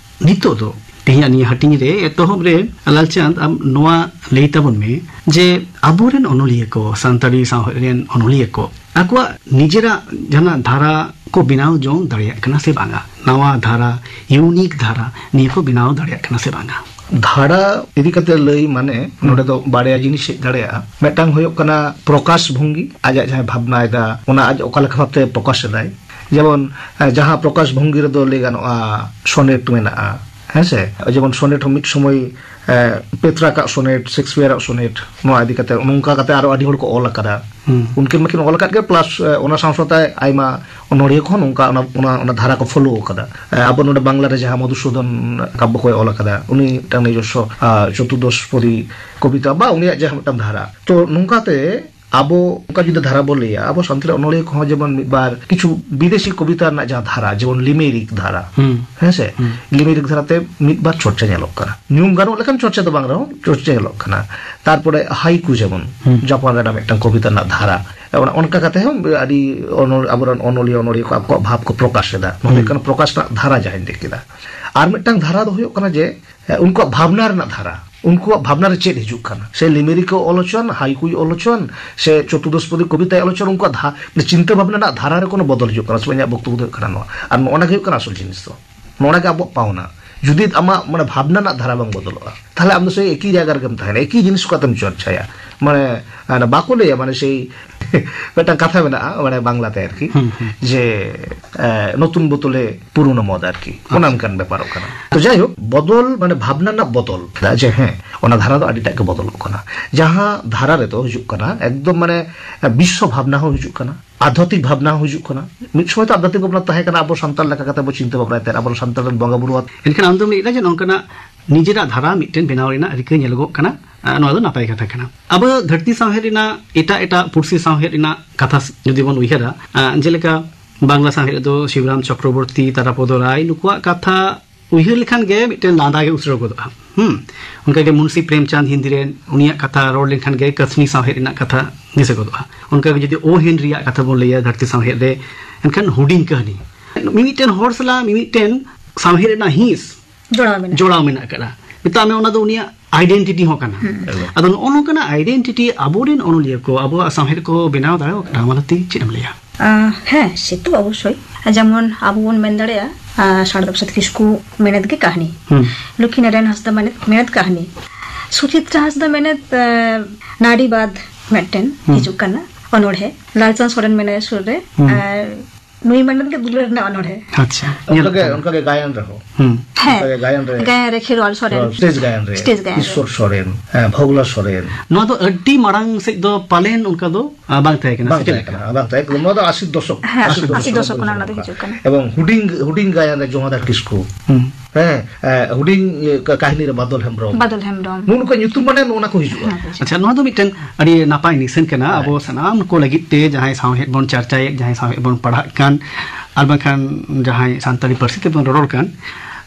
ᱱᱤᱛᱚᱜ ᱫᱚ ᱛᱮᱦᱮᱧᱟᱜ ᱱᱤᱭᱟᱹ ᱦᱟᱹᱴᱤᱧ ᱨᱮ ᱮᱛᱚᱦᱚᱵ ᱨᱮ ᱞᱟᱞᱪᱟᱸᱫᱽ, ᱟᱢ ᱱᱚᱣᱟ ᱞᱟᱹᱭ ᱛᱟᱵᱚᱱ ᱢᱮ ᱡᱮ ᱟᱵᱚᱨᱮᱱ ᱚᱱᱚᱞᱤᱭᱟᱹ ᱠᱚ, ᱥᱟᱱᱛᱟᱲᱤ ᱥᱟᱶᱦᱮᱫ ᱨᱮᱱ ᱚᱱᱚᱞᱤᱭᱟᱹ ᱠᱚ ᱟᱠᱚᱣᱟᱜ ᱱᱤᱡᱮᱨᱟᱜ ᱡᱟᱦᱟᱱᱟᱜ ᱫᱷᱟᱨᱟ ᱠᱚ ᱵᱮᱱᱟᱣ ᱡᱚᱝ ᱫᱟᱲᱮᱭᱟᱜ ᱠᱟᱱᱟ ᱥᱮ ᱵᱟᱝᱟ? ᱱᱟᱣᱟ ᱫᱷᱟᱨᱟ, ᱤᱭᱩᱱᱤᱠ ᱫᱷᱟᱨᱟ ᱱᱤᱭᱟᱹ ᱠᱚ ᱵᱮᱱᱟᱣ ᱫᱟᱲᱮᱭᱟᱜ ᱠᱟᱱᱟ ᱥᱮ ᱵᱟᱝᱟ? ᱫᱷᱟᱨᱟ ᱤᱫᱤ ᱠᱟᱛᱮ ᱞᱟᱹᱭ ᱢᱟᱱᱮ ᱦᱩᱸ᱾ ᱱᱚᱰᱮ ᱫᱚ ᱵᱟᱨᱭᱟ ᱡᱤᱱᱤᱥ ᱦᱮᱡ ᱫᱟᱲᱮᱭᱟᱜᱼᱟ᱾ ᱢᱤᱫᱴᱟᱝ ᱦᱩᱭᱩᱜ ᱠᱟᱱᱟ ᱯᱨᱚᱠᱟᱥ ᱵᱷᱚᱝᱜᱤ, ᱟᱡᱟᱜ ᱡᱟᱦᱟᱸ ᱵᱷᱟᱵᱽᱱᱟᱭᱮᱫᱟ ᱚᱱᱟ ᱟᱡ ᱚᱠᱟ ᱞᱮᱠᱟ ᱵᱷᱟᱵᱛᱮ ᱯᱨᱚᱠᱟᱥ ᱮᱫᱟᱭ᱾ ᱡᱮᱢᱚᱱ ᱮ, ᱡᱟᱦᱟᱸ ᱯᱨᱚᱠᱟᱥ ᱵᱷᱚᱝᱜᱤ ᱨᱮᱫᱚ ᱞᱟᱹᱭ ᱜᱟᱱᱚᱜᱼᱟ ᱥᱚᱱᱮᱴ ᱢᱮᱱᱟᱜᱼᱟ, ᱦᱮᱸ ᱥᱮ? ᱡᱮᱢᱚᱱ ᱥᱚᱱᱮᱴ ᱦᱚᱸ ᱢᱤᱫ ᱥᱚᱢᱚᱭ, ᱮ, ᱯᱮᱛᱨᱟᱠ ᱟᱜ ᱥᱚᱱᱮᱴ, ᱥᱮᱠᱥᱯᱤᱭᱟᱨ ᱟᱜ ᱥᱚᱱᱮᱴ, ᱱᱚᱣᱟ ᱤᱫᱤ ᱠᱟᱛᱮ ᱱᱚᱝᱠᱟ ᱠᱟᱛᱮ ᱟᱨᱚ ᱟᱹᱰᱤ ᱦᱚᱲ ᱠᱚ ᱚᱞ ᱟᱠᱟᱫᱟ᱾ ᱦᱩᱸ᱾ ᱩᱱᱠᱤᱱ ᱢᱟᱠᱤᱱ ᱚᱞ ᱟᱠᱟᱫ ᱜᱮ, ᱯᱞᱟᱥ, ᱮ, ᱚᱱᱟ ᱥᱟᱶ ᱥᱟᱶᱛᱮ ᱟᱭᱢᱟ ᱚᱱᱚᱲᱦᱤᱭᱟᱹ ᱠᱚᱦᱚᱸ ᱱᱚᱝᱠᱟ ᱚᱱᱟ, ᱚᱱᱟ, ᱚᱱᱟ ᱫᱷᱟᱨᱟ ᱠᱚ ᱯᱷᱚᱞᱳ ᱟᱠᱟᱫᱟ᱾ ᱮ, ᱟᱵᱚ ᱱᱚᱰᱮ ᱵᱟᱝᱞᱟ ᱨᱮ ᱡᱟᱦᱟᱸ ᱢᱚᱫᱷᱩᱥᱩᱫᱚᱱ ᱠᱟᱵᱵᱚ ᱠᱚᱭ ᱚᱞ ᱟᱠᱟᱫᱟ, ᱩᱱᱤ ᱢᱤᱫᱴᱟᱝ ᱱᱤᱡᱚᱥᱥᱚ, ᱟ, ᱪᱚᱛᱩᱨᱫᱚᱥᱯᱚᱫᱤ ᱠᱚᱵᱤᱛᱟ ᱵᱟ ᱩᱱᱤᱭᱟᱜ ᱡᱟᱦᱟᱸ ᱢᱤᱫᱴᱟᱝ ᱫᱷᱟᱨᱟ᱾ ᱛᱚ ᱱᱚᱝᱠᱟᱛᱮ ᱟᱵᱚ ᱚᱱᱠᱟ ᱡᱩᱫᱤ ᱫᱷᱟᱨᱟ ᱵᱚᱱ ᱞᱟᱹᱭᱟ, ᱟᱵᱚ ᱥᱟᱱᱛᱟᱲ ᱚᱱᱚᱲᱦᱤᱭᱟᱹ ᱠᱚᱦᱚᱸ ᱡᱮᱢᱚᱱ ᱢᱤᱫ ᱵᱟᱨ ᱠᱤᱪᱷᱩ ᱵᱤᱫᱮᱥᱤ ᱠᱚᱵᱤᱛᱟ ᱨᱮᱱᱟᱜ ᱡᱟᱦᱟᱸ ᱫᱷᱟᱨᱟ, ᱡᱮᱢᱚᱱ ᱞᱤᱢᱮᱨᱤᱠ ᱫᱷᱟᱨᱟ, ᱦᱩᱸ᱾ ᱦᱮᱸ ᱥᱮ? ᱦᱩᱸ᱾ ᱞᱤᱢᱮᱨᱤᱠ ᱫᱷᱟᱨᱟᱛᱮ ᱢᱤᱫ ᱵᱟᱨ ᱪᱚᱨᱪᱟ ᱧᱮᱞᱚᱜ ᱠᱟᱱᱟ᱾ ᱧᱩᱢ ᱜᱟᱱᱚᱜ ᱞᱮᱠᱟᱱ ᱪᱚᱨᱪᱟ ᱫᱚ ᱵᱟᱝ ᱨᱮᱦᱚᱸ, ᱪᱚᱨᱪᱟ ᱧᱮᱞᱚᱜ ᱠᱟᱱᱟ᱾ ᱛᱟᱨᱯᱚᱨᱮ ᱦᱟᱭᱠᱩ ᱡᱮᱢᱚᱱ, ᱦᱩᱸ᱾ ᱡᱟᱯᱟᱱ ᱨᱮᱱᱟᱜ ᱢᱤᱫᱴᱟᱝ ᱠᱚᱵᱤᱛᱟ ᱨᱮᱱᱟᱜ ᱫᱷᱟᱨᱟ᱾ ᱚᱱᱟ, ᱚᱱᱠᱟ ᱠᱟᱛᱮ ᱦᱚᱸ ᱟᱹᱰᱤ ᱚᱱᱚ-, ᱟᱵᱚᱨᱮᱱ ᱚᱱᱚᱞᱤᱭᱟᱹ, ᱚᱱᱚᱲᱦᱤᱭᱟᱹ ᱠᱚ ᱟᱠᱚᱣᱟᱜ ᱵᱷᱟᱵᱽ ᱠᱚ ᱯᱨᱚᱠᱟᱥ ᱮᱫᱟ᱾ ᱱᱚᱰᱮ ᱦᱩᱸ᱾ ᱠᱟᱱᱟ ᱯᱨᱚᱠᱟᱥ ᱨᱮᱱᱟᱜ ᱫᱷᱟᱨᱟ ᱡᱟᱦᱟᱸᱧ ᱞᱟᱹᱭ ᱠᱮᱫᱟ᱾ ᱟᱨ ᱢᱤᱫᱴᱟᱝ ᱫᱷᱟᱨᱟ ᱫᱚ ᱦᱩᱭᱩᱜ ᱠᱟᱱᱟ ᱡᱮ, ᱮ, ᱩᱱᱠᱩᱣᱟᱜ ᱵᱷᱟᱵᱽᱱᱟ ᱨᱮᱱᱟᱜ ᱫᱷᱟᱨᱟ, ᱩᱱᱠᱩᱣᱟᱜ ᱵᱷᱟᱵᱽᱱᱟ ᱨᱮ ᱪᱮᱫ ᱦᱤᱡᱩᱜ ᱠᱟᱱᱟ, ᱥᱮ ᱞᱤᱢᱮᱨᱤᱠ ᱠᱚ ᱚᱞ ᱦᱚᱪᱚᱣᱟᱱ, ᱦᱟᱭᱠᱩᱭ ᱚᱞ ᱦᱚᱪᱚᱣᱟᱱ, ᱥᱮ ᱪᱚᱛᱩᱨᱫᱚᱥᱯᱚᱫᱤ ᱠᱚᱵᱤᱛᱟᱭ ᱚᱞ ᱦᱚᱪᱚᱣᱟᱱ, ᱩᱱᱠᱩᱣᱟᱜ ᱫᱷᱟ-, ᱢᱟᱱᱮ ᱪᱤᱱᱛᱟᱹ ᱵᱷᱟᱵᱽᱱᱟ ᱨᱮᱱᱟᱜ ᱫᱷᱟᱨᱟ ᱨᱮ ᱠᱳᱱᱳ ᱵᱚᱫᱚᱞ ᱦᱤᱡᱩᱜ ᱠᱟᱱᱟ ᱥᱮ ᱵᱟᱝ? ᱤᱧᱟᱹᱜ ᱵᱚᱠᱛᱚᱵᱚ ᱫᱚ ᱦᱩᱭᱩᱜ ᱠᱟᱱᱟ ᱱᱚᱣᱟ᱾ ᱟᱨ ᱱᱚᱜᱼᱚ ᱱᱚᱣᱟ ᱜᱮ ᱦᱩᱭᱩᱜ ᱠᱟᱱᱟ ᱟᱥᱚᱞ ᱡᱤᱱᱤᱥ ᱫᱚ᱾ ᱱᱚᱜᱼᱚ ᱱᱚᱣᱟ ᱜᱮ ᱟᱵᱚᱣᱟᱜ ᱯᱟᱣᱱᱟ᱾ ᱡᱩᱫᱤ ᱟᱢᱟᱜ ᱢᱟᱱᱮ ᱵᱷᱟᱵᱽᱱᱟ ᱨᱮᱱᱟᱜ ᱫᱷᱟᱨᱟ ᱵᱟᱝ ᱵᱚᱫᱚᱞᱚᱜᱼᱟ, ᱛᱟᱦᱞᱮ ᱟᱢ ᱫᱚ ᱥᱮᱭ ᱮᱠᱤ ᱡᱟᱭᱜᱟ ᱨᱮᱜᱮᱢ ᱛᱟᱦᱮᱱᱟ, ᱮᱠᱤ ᱡᱤᱱᱤᱥ ᱠᱚ ᱠᱟᱛᱮᱢ ᱪᱚᱨᱪᱟᱭᱟ᱾ ᱢᱟᱱᱮ, ᱟᱨ ᱵᱟᱠᱚ ᱞᱟᱹᱭᱟ, ᱢᱟᱱᱮ ᱥᱮᱭ ᱢᱤᱫᱴᱟᱝ ᱠᱟᱛᱷᱟ ᱢᱮᱱᱟᱜᱼᱟ, ᱢᱟᱱᱮ ᱵᱟᱝᱞᱟᱛᱮ ᱟᱨᱠᱤ, ᱦᱩᱸ, ᱦᱩᱸ᱾ ᱡᱮ, ᱮ, ᱱᱚᱛᱩᱱ ᱵᱳᱛᱚᱞᱮ ᱯᱩᱨᱳᱱᱳ ᱢᱚᱫ ᱟᱨᱠᱤ, ᱚᱱᱟ ᱟᱪᱪᱷᱟ᱾ ᱚᱱᱠᱟᱱ ᱵᱮᱯᱟᱨᱚᱜ ᱠᱟᱱᱟ᱾ ᱛᱚ ᱡᱟᱭᱦᱳᱠ, ᱵᱚᱫᱚᱞ ᱢᱟᱱᱮ ᱵᱷᱟᱵᱽᱱᱟ ᱨᱮᱱᱟᱜ ᱵᱚᱫᱚᱞ, ᱪᱮᱫᱟᱜ ᱡᱮ ᱦᱮᱸ, ᱚᱱᱟ ᱫᱷᱟᱨᱟ ᱫᱚ ᱟᱹᱰᱤᱴᱟᱜ ᱜᱮ ᱵᱚᱫᱚᱞᱚᱜ ᱠᱟᱱᱟ᱾ ᱡᱟᱦᱟᱸ ᱫᱷᱟᱨᱟ ᱨᱮᱫᱚ ᱦᱤᱡᱩᱜ ᱠᱟᱱᱟ, ᱮᱠᱫᱚᱢ ᱢᱟᱱᱮ ᱵᱤᱥᱥᱚ ᱵᱷᱟᱵᱽᱱᱟ ᱦᱚᱸ ᱦᱤᱡᱩᱜ ᱠᱟᱱᱟ, ᱟᱫᱷᱭᱟᱛᱢᱤᱠ ᱵᱷᱟᱵᱽᱱᱟ ᱦᱚᱸ ᱦᱤᱡᱩᱜ ᱠᱟᱱᱟ᱾ ᱢᱤᱫ ᱥᱚᱢᱚᱭ ᱛᱚ ᱟᱫᱷᱭᱟᱛᱢᱤᱠ ᱵᱷᱟᱵᱽᱱᱟ ᱛᱟᱦᱮᱸ ᱠᱟᱱᱟ, ᱟᱵᱚ ᱥᱟᱱᱛᱟᱲ ᱞᱮᱠᱟ ᱠᱟᱛᱮ ᱵᱚ ᱪᱤᱱᱛᱟᱹ ᱵᱷᱟᱵᱽᱱᱟᱭ ᱛᱟᱦᱮᱸᱫ, ᱟᱵᱚ ᱥᱟᱱᱛᱟᱲ ᱨᱮᱱ ᱵᱚᱸᱜᱟ ᱵᱩᱨᱩ ᱟᱛᱮ᱾ ᱮᱱᱠᱷᱟᱱ ᱟᱢ ᱫᱚᱢ ᱞᱟᱹᱭᱮᱫᱟ ᱡᱮ ᱱᱚᱝᱠᱟᱱᱟᱜ ᱱᱤᱡᱮᱨᱟᱜ ᱫᱷᱟᱨᱟ ᱢᱤᱫᱴᱮᱱ ᱵᱮᱱᱟᱣ ᱨᱮᱱᱟᱜ ᱨᱤᱠᱟᱹ ᱧᱮᱞᱚᱜᱚᱜ ᱠᱟᱱᱟ, ᱟᱨ ᱱᱚᱣᱟ ᱫᱚ ᱱᱟᱯᱟᱭ ᱠᱟᱛᱷᱟ ᱠᱟᱱᱟ᱾ ᱟᱵᱚ ᱫᱷᱟᱹᱨᱛᱤ ᱥᱟᱶᱦᱮᱫ ᱨᱮᱱᱟᱜ ᱮᱴᱟᱜ ᱮᱴᱟᱜ ᱯᱩᱨᱥᱤ ᱥᱟᱶᱦᱮᱫ ᱨᱮᱱᱟᱜ ᱠᱟᱛᱷᱟ ᱡᱩᱫᱤ ᱵᱚᱱ ᱩᱭᱦᱟᱹᱨᱟ, ᱟᱸ, ᱡᱮᱞᱮᱠᱟ ᱵᱟᱝᱞᱟ ᱥᱟᱶᱦᱮᱫ ᱨᱮᱫᱚ ᱥᱤᱵᱨᱟᱢ ᱪᱚᱠᱨᱚᱵᱚᱨᱛᱤ, ᱛᱟᱨᱟᱯᱚᱫᱚ ᱨᱟᱭ, ᱱᱩᱠᱩᱣᱟᱜ ᱠᱟᱛᱷᱟ ᱩᱭᱦᱟᱹᱨ ᱞᱮᱠᱷᱟᱱ ᱜᱮ ᱢᱤᱫᱴᱮᱱ ᱞᱟᱸᱫᱟ ᱜᱮ ᱩᱥᱨᱟᱹᱣ ᱜᱚᱫᱚᱜᱼᱟ᱾ ᱦᱩᱸ᱾ ᱚᱱᱠᱟᱜᱮ ᱢᱩᱱᱥᱤ ᱯᱨᱮᱢᱪᱟᱸᱫᱽ ᱦᱤᱱᱫᱤ ᱨᱮᱱ, ᱩᱱᱤᱭᱟᱜ ᱠᱟᱛᱷᱟ ᱨᱚᱲ ᱞᱮᱱᱠᱷᱟᱱ ᱜᱮ ᱠᱟᱹᱥᱱᱤ ᱥᱟᱶᱦᱮᱫ ᱨᱮᱱᱟᱜ ᱠᱟᱛᱷᱟ ᱫᱤᱥᱟᱹ ᱜᱚᱫᱚᱜᱼᱟ᱾ ᱚᱱᱠᱟᱜᱮ ᱡᱩᱫᱤ ᱳ ᱦᱮᱱ ᱨᱮᱭᱟᱜ ᱠᱟᱛᱷᱟ ᱵᱚᱱ ᱞᱟᱹᱭᱟ ᱫᱷᱟᱹᱨᱛᱤ ᱥᱟᱶᱦᱮᱫ ᱨᱮ, ᱮᱱᱠᱷᱟᱱ ᱦᱩᱰᱤᱧ ᱠᱟᱹᱦᱱᱤ᱾ ᱢᱤᱢᱤᱫᱴᱮᱱ ᱦᱚᱲ ᱥᱟᱞᱟᱜ ᱢᱤᱢᱤᱫᱴᱮᱱ ᱥᱟᱶᱦᱮᱫ ᱨᱮᱱᱟᱜ ᱦᱤᱸᱥ ᱡᱚᱲᱟᱣ ᱢᱮᱱᱟᱜᱼᱟ᱾ ᱡᱚᱲᱟᱣ ᱢᱮᱱᱟᱜ ᱟᱠᱟᱫᱟ᱾ ᱢᱮᱛᱟᱜ ᱢᱮ, ᱚᱱᱟ ᱫᱚ ᱩᱱᱤᱭᱟᱜ ᱟᱭᱰᱮᱱᱴᱤᱴᱤ ᱦᱚᱸ ᱠᱟᱱᱟ᱾ ᱦᱩᱸ᱾ ᱮᱠᱫᱚᱢ᱾ ᱟᱫᱚ ᱱᱚᱜᱼᱚ ᱱᱚᱝᱠᱟᱱᱟᱜ ᱟᱭᱰᱮᱱᱴᱤᱴᱤ ᱟᱵᱚᱨᱮᱱ ᱚᱱᱚᱞᱤᱭᱟᱹ ᱠᱚ ᱟᱵᱚᱣᱟᱜ ᱥᱟᱶᱦᱮᱫ ᱠᱚ ᱵᱮᱱᱟᱣ ᱫᱟᱲᱮᱭᱟᱜ ᱠᱟᱱᱟ, ᱢᱟᱞᱚᱛᱤ, ᱪᱮᱫ ᱮᱢ ᱞᱟᱹᱭᱟ? ᱟᱸ, ᱦᱮᱸ, ᱥᱮ ᱛᱚ ᱚᱵᱚᱥᱥᱳᱭ᱾ ᱡᱮᱢᱚᱱ ᱟᱵᱚ ᱵᱚᱱ ᱢᱮᱱ ᱫᱟᱲᱮᱭᱟᱜᱼᱟ, ᱟᱸ, ᱥᱟᱨᱚᱫᱟ ᱯᱨᱚᱥᱟᱫᱽ ᱠᱤᱥᱠᱩ ᱢᱮᱱᱮᱛ ᱜᱮ ᱠᱟᱹᱦᱱᱤ᱾ ᱦᱩᱸ᱾ ᱞᱚᱠᱠᱷᱤ ᱱᱟᱨᱟᱭᱚᱱ ᱦᱟᱸᱥᱫᱟ ᱢᱮᱱᱮᱛ, ᱢᱮᱱᱮᱛ ᱠᱟᱹᱦᱱᱤ᱾ ᱥᱩᱪᱤᱛᱨᱟ ᱦᱟᱸᱥᱫᱟ ᱢᱮᱱᱮᱛ, ᱟᱸ, ᱱᱟᱨᱤᱵᱟᱫ ᱢᱤᱫᱴᱮᱱ ᱦᱩᱸ᱾ ᱦᱤᱡᱩᱜ ᱠᱟᱱᱟ ᱚᱱᱚᱬᱦᱮ᱾ ᱞᱟᱞᱪᱟᱸᱫᱽ ᱥᱚᱨᱮᱱ ᱢᱮᱱᱟᱭᱟ ᱥᱩᱨ ᱨᱮ᱾ ᱦᱩᱸ᱾ ᱟᱨ ᱱᱩᱭ ᱢᱮᱱᱮᱛ ᱜᱮ ᱫᱩᱞᱟᱹᱲ ᱨᱮᱱᱟᱜ ᱚᱱᱚᱬᱦᱮ᱾ ᱟᱪᱪᱷᱟ, ᱧᱮᱞᱚᱜ ᱚᱱᱠᱟᱜᱮ, ᱠᱟᱱᱟ᱾ ᱚᱱᱠᱟᱜᱮ ᱜᱟᱭᱟᱱ ᱨᱮᱦᱚᱸ᱾ ᱦᱩᱸ᱾ ᱦᱮᱸ᱾ ᱚᱱᱠᱟᱜᱮ ᱜᱟᱭᱟᱱ ᱨᱮ ᱜᱟᱭᱟᱱ ᱨᱮ ᱠᱷᱮᱨᱣᱟᱞ ᱥᱚᱨᱮᱱ᱾ ᱥᱴᱮᱡᱽ ᱜᱟᱭᱟᱱ ᱨᱮ ᱥᱴᱮᱡᱽ ᱜᱟᱭᱟᱱ ᱨᱮ᱾ ᱤᱥᱥᱚᱨ ᱥᱚᱨᱮᱱ, ᱦᱮᱸ, ᱵᱷᱚᱜᱽᱞᱟ ᱥᱚᱨᱮᱱ᱾ ᱱᱚᱣᱟ ᱫᱚ ᱟᱹᱰᱤ ᱢᱟᱲᱟᱝ ᱥᱮᱫ ᱫᱚ ᱯᱟᱞᱮᱱ ᱚᱱᱠᱟ ᱫᱚ, ᱟ, ᱵᱟᱝ ᱛᱟᱦᱮᱸ ᱠᱟᱱᱟ, ᱵᱟᱝ ᱥᱮ ᱪᱮᱫ ᱛᱟᱦᱮᱸ ᱞᱮᱠᱟ? ᱠᱟᱱᱟ, ᱵᱟᱝ ᱛᱟᱦᱮᱸ ᱠᱟᱱᱟ᱾ ᱱᱚᱣᱟ ᱫᱚ ᱟᱥᱤ ᱫᱚᱥᱚᱠ, ᱦᱮᱸ, ᱟᱥᱤ ᱟᱥᱤ ᱫᱚᱥᱚᱠ ᱫᱚᱥᱚᱠ ᱨᱮᱱᱟᱜ ᱠᱷᱚᱱᱟᱜ ᱱᱚᱣᱟ ᱫᱚ ᱱᱚᱝᱠᱟ᱾ ᱦᱤᱡᱩᱜ ᱠᱟᱱᱟ᱾ ᱮᱵᱚᱝ ᱦᱩᱰᱤᱧ, ᱦᱩᱰᱤᱧ ᱜᱟᱭᱟᱱ ᱨᱮ ᱡᱚᱢᱟᱫᱟᱨ ᱠᱤᱥᱠᱩ, ᱦᱩᱸ᱾ ᱦᱮᱸ, ᱮ, ᱦᱩᱰᱤᱧ, ᱮ, ᱠᱟ-, ᱠᱟᱹᱦᱱᱤ ᱨᱮ ᱵᱟᱫᱚᱞ ᱦᱮᱢᱵᱨᱚᱢ᱾ ᱵᱟᱫᱚᱞ ᱦᱮᱢᱵᱨᱚᱢ᱾ ᱱᱚᱜᱼᱚ ᱱᱚᱝᱠᱟ ᱧᱩᱛᱩᱢ ᱢᱟᱱᱮ ᱱᱚᱜᱼᱚ ᱱᱟ ᱠᱚ ᱦᱤᱡᱩᱜᱼᱟ᱾ ᱦᱮᱸ, ᱦᱮᱸ᱾ ᱟᱪᱪᱷᱟ, ᱱᱚᱣᱟ ᱫᱚ ᱢᱤᱫᱴᱮᱱ ᱟᱹᱰᱤ ᱱᱟᱯᱟᱭ ᱱᱤᱥᱟᱹᱱ ᱠᱟᱱᱟ᱾ ᱦᱮᱸ᱾ ᱟᱵᱚ ᱥᱟᱱᱟᱢ ᱠᱚ ᱞᱟᱹᱜᱤᱫ ᱛᱮ, ᱡᱟᱦᱟᱸᱭ ᱥᱟᱶᱦᱮᱫ ᱵᱚᱱ ᱪᱟᱨᱪᱟᱭᱮᱫ, ᱡᱟᱦᱟᱸᱭ ᱥᱟᱶᱦᱮᱫ ᱵᱚᱱ ᱯᱟᱲᱦᱟᱜ ᱠᱟᱱ, ᱟᱨ ᱵᱟᱝᱠᱷᱟᱱ ᱡᱟᱦᱟᱸᱭ ᱥᱟᱱᱛᱟᱲᱤ ᱯᱟᱹᱨᱥᱤ ᱛᱮᱵᱚᱱ ᱨᱚᱨᱚᱲ ᱠᱟᱱ,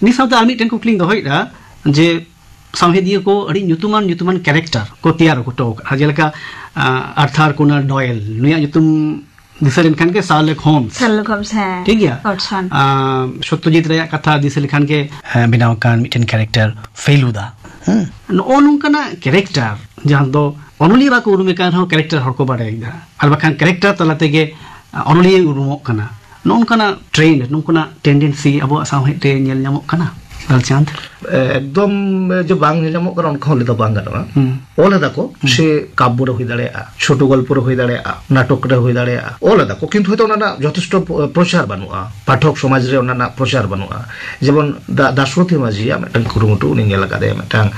ᱱᱤᱭᱟᱹ ᱥᱟᱶᱛᱮ ᱟᱨ ᱢᱤᱫᱴᱮᱱ ᱠᱩᱠᱞᱤᱧ ᱫᱚᱦᱚᱭᱮᱫᱟ ᱡᱮ, ᱥᱟᱶᱦᱮᱫᱤᱭᱟᱹ ᱠᱚ ᱟᱹᱰᱤ ᱧᱩᱛᱩᱢᱟᱱ, ᱧᱩᱛᱩᱢᱟᱱ ᱠᱮᱨᱮᱠᱴᱟᱨ ᱠᱚ ᱛᱮᱭᱟᱨ ᱦᱚᱴᱚ ᱟᱠᱟᱫᱼᱟ᱾ ᱡᱮᱞᱮᱠᱟ, ᱟᱸ, ᱟᱨᱛᱷᱟᱨ ᱠᱳᱱᱟᱱ ᱰᱚᱭᱮᱞ, ᱱᱩᱭᱟᱜ ᱧᱩᱛᱩᱢ ᱫᱤᱥᱟᱹ ᱞᱮᱱᱠᱷᱟᱱ ᱜᱮ ᱥᱟᱨᱞᱚᱠ ᱦᱳᱢᱥ᱾ ᱥᱟᱨᱞᱚᱠ ᱦᱳᱢᱥ, ᱦᱮᱸ᱾ ᱴᱷᱤᱠ ᱜᱮᱭᱟ? ᱣᱟᱴᱥᱚᱱ᱾ ᱟᱸ, ᱥᱚᱛᱭᱚᱡᱤᱛ ᱨᱮᱭᱟᱜ ᱠᱟᱛᱷᱟ ᱫᱤᱥᱟᱹ ᱞᱮᱠᱷᱟᱱ ᱜᱮ, ᱦᱮᱸ, ᱵᱮᱱᱟᱣ ᱟᱠᱟᱱ ᱢᱤᱫᱴᱮᱱ ᱠᱮᱨᱮᱠᱴᱟᱨ ᱯᱷᱮᱞᱩᱫᱟ᱾ ᱦᱮᱸ᱾ ᱱᱚᱜᱼᱚ ᱱᱚᱝᱠᱟᱱᱟᱜ ᱠᱮᱨᱮᱠᱴᱟᱨ ᱡᱟᱦᱟᱸ ᱫᱚ ᱚᱱᱚᱞᱤᱭᱟᱹ ᱵᱟᱠᱚ ᱩᱨᱩᱢᱮ ᱠᱟᱱ ᱨᱮᱦᱚᱸ ᱠᱮᱨᱮᱠᱴᱟᱨ ᱦᱚᱲ ᱠᱚ ᱵᱟᱲᱟᱭᱮᱫᱟ, ᱟᱨ ᱵᱟᱠᱷᱟᱱ ᱠᱮᱨᱮᱠᱴᱟᱨ ᱛᱟᱞᱟ ᱛᱮᱜᱮ, ᱟᱸ, ᱚᱱᱚᱞᱤᱭᱟᱹᱭ ᱩᱨᱩᱢᱚᱜ ᱠᱟᱱᱟ᱾ ᱱᱚᱜᱼᱚ ᱱᱚᱝᱠᱟᱱᱟᱜ ᱴᱨᱮᱱᱰ, ᱱᱚᱝᱠᱟᱱᱟᱜ ᱴᱮᱱᱰᱮᱱᱥᱤ ᱟᱵᱚᱣᱟᱜ ᱥᱟᱶᱦᱮᱫ ᱨᱮ ᱧᱮᱞ ᱧᱟᱢᱚᱜ ᱠᱟᱱᱟ, ᱞᱟᱞᱪᱟᱸᱫᱽ? ᱮ, ᱮᱠᱫᱚᱢ, ᱮ, ᱡᱮ ᱵᱟᱝ ᱧᱮᱞ ᱧᱟᱢᱚᱜ ᱠᱟᱱᱟ, ᱚᱱᱠᱟ ᱦᱚᱸ ᱞᱟᱹᱭ ᱫᱚ ᱵᱟᱝ ᱜᱟᱱᱚᱜᱼᱟ᱾ ᱦᱩᱸ᱾ ᱚᱞ ᱮᱫᱟ ᱠᱚ, ᱦᱩᱸ᱾ ᱥᱮ ᱠᱟᱵᱽᱵᱚ ᱨᱮ ᱦᱩᱭ ᱫᱟᱲᱮᱭᱟᱜᱼᱟ, ᱪᱷᱳᱴᱳ ᱜᱚᱞᱯᱚ ᱨᱮ ᱦᱩᱭ ᱫᱟᱲᱮᱭᱟᱜᱼᱟ, ᱱᱟᱴᱚᱠ ᱨᱮ ᱦᱩᱭ ᱫᱟᱲᱮᱭᱟᱜᱼᱟ, ᱚᱞ ᱮᱫᱟ ᱠᱚ, ᱠᱤᱱᱛᱩ ᱦᱚᱭᱛᱳ ᱚᱱᱟ ᱨᱮᱱᱟᱜ ᱡᱚᱛᱷᱮᱥᱴᱚ ᱯᱨᱚ-, ᱯᱨᱚᱪᱟᱨ ᱵᱟᱹᱱᱩᱜᱼᱟ, ᱯᱟᱴᱷᱚᱠ ᱥᱚᱢᱟᱡᱽ ᱨᱮ ᱚᱱᱟ ᱨᱮᱱᱟᱜ ᱯᱨᱚᱪᱟᱨ ᱵᱟᱹᱱᱩᱜᱼᱟ᱾ ᱡᱮᱢᱚᱱ ᱫᱟ-, ᱫᱟᱥᱨᱚᱛᱷᱤ ᱢᱟᱹᱡᱷᱤᱭᱟᱜ ᱢᱤᱫᱴᱟᱝ ᱠᱩᱨᱩᱢᱩᱴᱩ, ᱩᱱᱤ ᱧᱮᱞ ᱟᱠᱟᱫᱮᱭᱟ, ᱢᱤᱫᱴᱟᱝ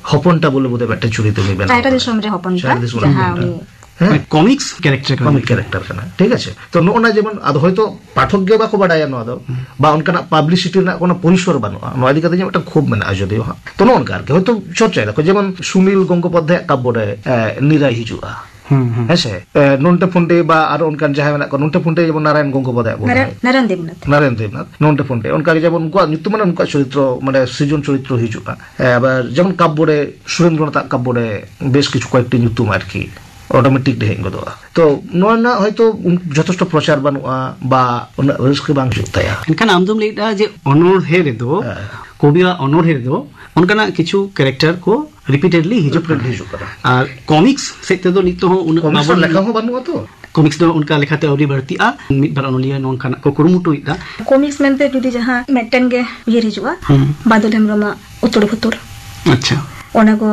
ᱦᱚᱯᱚᱱ ᱴᱟᱵᱩ ᱞᱮ ᱵᱳᱫᱷᱚᱭ ᱢᱤᱫᱴᱟᱝ ᱪᱩᱨᱤᱛ ᱩᱱᱤ ᱵᱮᱱᱟᱣ ᱪᱟᱭᱨᱟ ᱟᱠᱟᱫᱟ᱾ ᱫᱤᱥᱚᱢ ᱨᱮ ᱦᱚᱯᱚᱱ ᱪᱟᱭᱨᱟ ᱴᱟᱜ, ᱫᱤᱥᱚᱢ ᱨᱮ ᱡᱟᱦᱟᱸ ᱦᱚᱯᱚᱱ ᱴᱟᱜ᱾ ᱩᱱᱤ ᱦᱮᱸ? ᱠᱚᱢᱤᱠᱥ ᱠᱮᱨᱮᱠᱴᱟᱨ ᱠᱟᱱᱟ᱾ ᱠᱚᱢᱤᱠ ᱠᱮᱨᱮᱠᱴᱟᱨ ᱠᱟᱱᱟ, ᱴᱷᱤᱠ ᱟᱪᱷᱮ? ᱛᱚ ᱱᱚᱜᱼᱚ ᱱᱟ ᱡᱮᱢᱚᱱ, ᱟᱫᱚ ᱦᱚᱭᱛᱳ ᱯᱟᱴᱷᱚᱠ ᱜᱮ ᱵᱟᱠᱚ ᱵᱟᱲᱟᱭᱟ ᱱᱚᱣᱟ ᱫᱚ, ᱦᱩᱸ᱾ ᱵᱟ ᱚᱱᱠᱟᱱᱟᱜ ᱯᱟᱵᱽᱞᱤᱥᱤᱴᱤ ᱨᱮᱱᱟᱜ ᱠᱳᱱᱳ ᱯᱚᱨᱤᱥᱚᱨ ᱵᱟᱹᱱᱩᱜᱼᱟ, ᱱᱚᱣᱟ ᱤᱫᱤ ᱠᱟᱛᱮ ᱤᱧᱟᱹᱜ ᱢᱤᱫᱴᱟᱝ ᱠᱷᱩᱵ ᱢᱮᱱᱟᱜᱼᱟ ᱡᱳᱫᱤᱭᱳ ᱦᱟᱸᱜ᱾ ᱛᱚ ᱱᱚᱜᱼᱚ ᱱᱚᱝᱠᱟ ᱟᱨᱠᱤ, ᱦᱚᱭᱛᱳ ᱪᱚᱨᱪᱟᱭ ᱫᱟᱠᱚ, ᱡᱮᱢᱚᱱ ᱥᱩᱱᱤᱞ ᱜᱚᱝᱜᱳᱯᱟᱫᱽᱫᱷᱟᱭᱟᱜ ᱠᱟᱵᱽᱵᱚ ᱨᱮ, ᱮ, ᱱᱤᱨᱟᱭ ᱦᱤᱡᱩᱜᱼᱟ᱾ ᱦᱩᱸ, ᱦᱩᱸ᱾ ᱦᱮᱸᱥᱮ? ᱮ, ᱱᱚᱱᱴᱮ ᱯᱷᱚᱱᱴᱮ ᱵᱟ ᱟᱨᱚ ᱚᱱᱠᱟᱱ ᱡᱟᱦᱟᱸᱭ ᱢᱮᱱᱟᱜ ᱠᱚᱣᱟ, ᱱᱚᱱᱴᱮ ᱯᱷᱚᱱᱴᱮ ᱡᱮᱢᱚᱱ ᱱᱟᱨᱟᱭᱚᱱ ᱜᱚᱝᱜᱳᱯᱟᱫᱽᱫᱷᱟᱭᱟᱜ ᱵᱳᱫᱷ ᱱᱟᱨᱟᱭᱚᱱ, ᱦᱚᱭ᱾ ᱱᱟᱨᱟᱭᱚᱱ ᱫᱮᱵᱽᱱᱟᱛᱷ᱾ ᱱᱟᱨᱟᱭᱚᱱ ᱫᱮᱵᱽᱱᱟᱛᱷ, ᱱᱚᱱᱴᱮ ᱯᱷᱚᱱᱴᱮ, ᱚᱱᱠᱟ ᱜᱮ ᱡᱮᱢᱚᱱ ᱩᱱᱠᱩᱣᱟᱜ ᱧᱩᱛᱩᱢᱟᱱ ᱩᱱᱠᱩᱣᱟᱜ ᱪᱚᱨᱤᱛᱨᱚ, ᱢᱟᱱᱮ ᱥᱨᱤᱡᱚᱱ ᱪᱚᱨᱤᱛᱨᱚ ᱦᱤᱡᱩᱜᱼᱟ᱾ ᱮ, ᱟᱵᱟᱨ ᱡᱮᱢᱚᱱ ᱠᱟᱵᱽᱵᱚ ᱨᱮ, ᱥᱩᱨᱮᱱᱫᱨᱚᱱᱟᱛᱷᱟᱜ ᱠᱟᱵᱽᱵᱚ ᱨᱮ ᱵᱮᱥ ᱠᱤᱪᱷᱩ ᱠᱚᱭᱮᱠᱴᱤ ᱧᱩᱛᱩᱢ ᱟᱨᱠᱤ ᱚᱴᱳᱢᱮᱴᱤᱠ ᱨᱮ ᱦᱮᱡ ᱜᱚᱫᱚᱜᱼᱟ᱾ ᱛᱚ ᱱᱚᱣᱟ ᱨᱮᱱᱟᱜ ᱦᱚᱭᱛᱳ ᱩᱱ-, ᱡᱚᱛᱷᱮᱥᱴᱚ ᱯᱨᱚᱪᱟᱨ ᱵᱟᱹᱱᱩᱜᱼᱟ ᱵᱟ ᱩᱱᱟᱹᱜ ᱨᱟᱹᱥᱠᱟᱹ ᱵᱟᱝ ᱦᱩᱭᱩᱜ ᱛᱟᱭᱟ᱾ ᱮᱱᱠᱷᱟᱱ ᱟᱢ ᱫᱚᱢ ᱞᱟᱹᱭᱮᱫᱼᱟ ᱡᱮ ᱚᱱᱚᱬᱦᱮ ᱨᱮᱫᱚ, ᱦᱮᱸ᱾ ᱠᱚᱵᱤᱭᱟᱜ ᱚᱱᱚᱬᱦᱮ ᱨᱮᱫᱚ ᱚᱱᱠᱟᱱᱟᱜ ᱠᱤᱪᱷᱩ ᱠᱮᱨᱮᱠᱴᱟᱨ ᱠᱚ ᱨᱤᱯᱤᱴᱮᱰᱞᱤ ᱦᱤᱡᱩᱜ ᱨᱤᱯᱤᱴᱮᱰ ᱠᱟᱱᱟ᱾ ᱦᱤᱡᱩᱜ ᱠᱟᱱᱟ᱾ ᱟᱨ ᱠᱚᱢᱤᱠᱥ ᱥᱮᱫ ᱛᱮᱫᱚ ᱱᱤᱛᱚᱜ ᱦᱚᱸ ᱩᱱᱟᱹᱜ ᱠᱚᱢᱤᱠᱥ ᱵᱟᱵᱚᱱ ᱨᱮᱱᱟᱜ ᱞᱮᱠᱷᱟ ᱦᱚᱸ ᱵᱟᱹᱱᱩᱜᱼᱟ ᱛᱚ᱾ ᱠᱚᱢᱤᱠᱥ ᱫᱚ ᱚᱱᱠᱟ ᱞᱮᱠᱟᱛᱮ ᱟᱹᱣᱨᱤ ᱵᱟᱹᱲᱛᱤᱜᱼᱟ᱾ ᱢᱤᱫ ᱵᱟᱨ ᱚᱱᱚᱞᱤᱭᱟᱹ ᱱᱚᱝᱠᱟᱱᱟᱜ ᱠᱚ ᱠᱩᱨᱩᱢᱩᱴᱩᱭᱮᱫᱟ᱾ ᱠᱚᱢᱤᱠᱥ ᱢᱮᱱᱛᱮ ᱡᱩᱫᱤ ᱡᱟᱦᱟᱸ ᱢᱤᱫᱴᱮᱱ ᱜᱮ ᱩᱭᱦᱟᱹᱨ ᱦᱤᱡᱩᱜᱼᱟ, ᱦᱩᱸ᱾ ᱵᱟᱫᱚᱞ ᱦᱮᱢᱵᱨᱚᱢᱟᱜ ᱩᱛᱛᱚᱨ ᱵᱷᱩᱛᱩᱨ᱾ ᱟᱪᱪᱷᱟ᱾ ᱚᱱᱟ ᱠᱚ,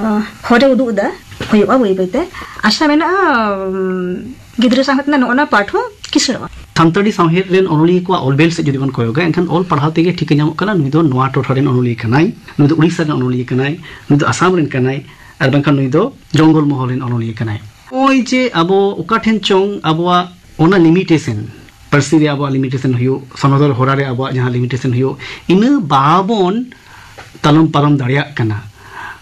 ᱟᱸ, ᱦᱚᱨᱮ ᱩᱫᱩᱜ ᱮᱫᱟ, ᱦᱩᱭᱩᱜᱼᱟ ᱵᱟᱹᱭ ᱵᱟᱹᱭᱛᱮ᱾ ᱟᱥᱟ ᱢᱮᱱᱟᱜᱼᱟ, ᱩᱸ, ᱜᱤᱫᱽᱨᱟᱹ ᱥᱟᱶᱦᱮᱫ ᱨᱮᱱᱟᱜ ᱱᱚᱜᱼᱚ ᱱᱟ ᱯᱟᱴ ᱦᱚᱸ ᱠᱤᱥᱟᱹᱬᱚᱜᱼᱟ᱾ ᱥᱟᱱᱛᱟᱲᱤ ᱥᱟᱶᱦᱮᱫ ᱨᱮᱱ ᱚᱱᱚᱞᱤᱭᱟᱹ ᱠᱚᱣᱟᱜ ᱚᱞ ᱵᱮᱞ ᱥᱮᱫ ᱡᱩᱫᱤ ᱵᱚᱱ ᱠᱚᱭᱚᱜᱟ, ᱮᱱᱠᱷᱟᱱ ᱚᱞ ᱯᱟᱲᱦᱟᱣ ᱛᱮᱜᱮ ᱴᱷᱤᱠᱟᱹ ᱧᱟᱢᱚᱜ ᱠᱟᱱᱟ, ᱱᱩᱭ ᱫᱚ ᱱᱚᱣᱟ ᱴᱚᱴᱷᱟ ᱨᱮᱱ ᱚᱱᱚᱞᱤᱭᱟᱹ ᱠᱟᱱᱟᱭ, ᱱᱩᱭ ᱫᱚ ᱩᱲᱤᱥᱥᱟ ᱨᱮᱱ ᱚᱱᱚᱞᱤᱭᱟᱹ ᱠᱟᱱᱟᱭ, ᱟᱨ ᱵᱟᱝᱠᱷᱟᱱ ᱱᱩᱭ ᱫᱚ ᱡᱚᱝᱜᱚᱞ ᱢᱚᱦᱚᱞ ᱨᱮᱱ ᱚᱱᱚᱞᱤᱭᱟᱹ ᱠᱟᱱᱟᱭ᱾ ᱱᱚᱜᱼᱚᱭ ᱡᱮ ᱟᱵᱚ ᱚᱠᱟ ᱴᱷᱮᱱ ᱪᱚᱝ ᱟᱵᱚᱣᱟᱜ ᱚᱱᱟ ᱞᱤᱢᱤᱴᱮᱥᱚᱱ, ᱯᱟᱹᱨᱥᱤ ᱨᱮ ᱟᱵᱚᱣᱟᱜ ᱞᱤᱢᱤᱴᱮᱥᱚᱱ ᱦᱩᱭᱩᱜ, ᱥᱚᱱᱚᱫᱚᱨ ᱦᱚᱨᱟ ᱨᱮ ᱟᱵᱚᱣᱟᱜ ᱡᱟᱦᱟᱸ ᱞᱤᱢᱤᱴᱮᱥᱚᱱ ᱦᱩᱭᱩᱜ, ᱤᱱᱟᱹ ᱵᱟᱵᱚᱱ ᱛᱟᱞᱚᱢ ᱯᱟᱨᱚᱢ ᱫᱟᱲᱮᱭᱟᱜ ᱠᱟᱱᱟ᱾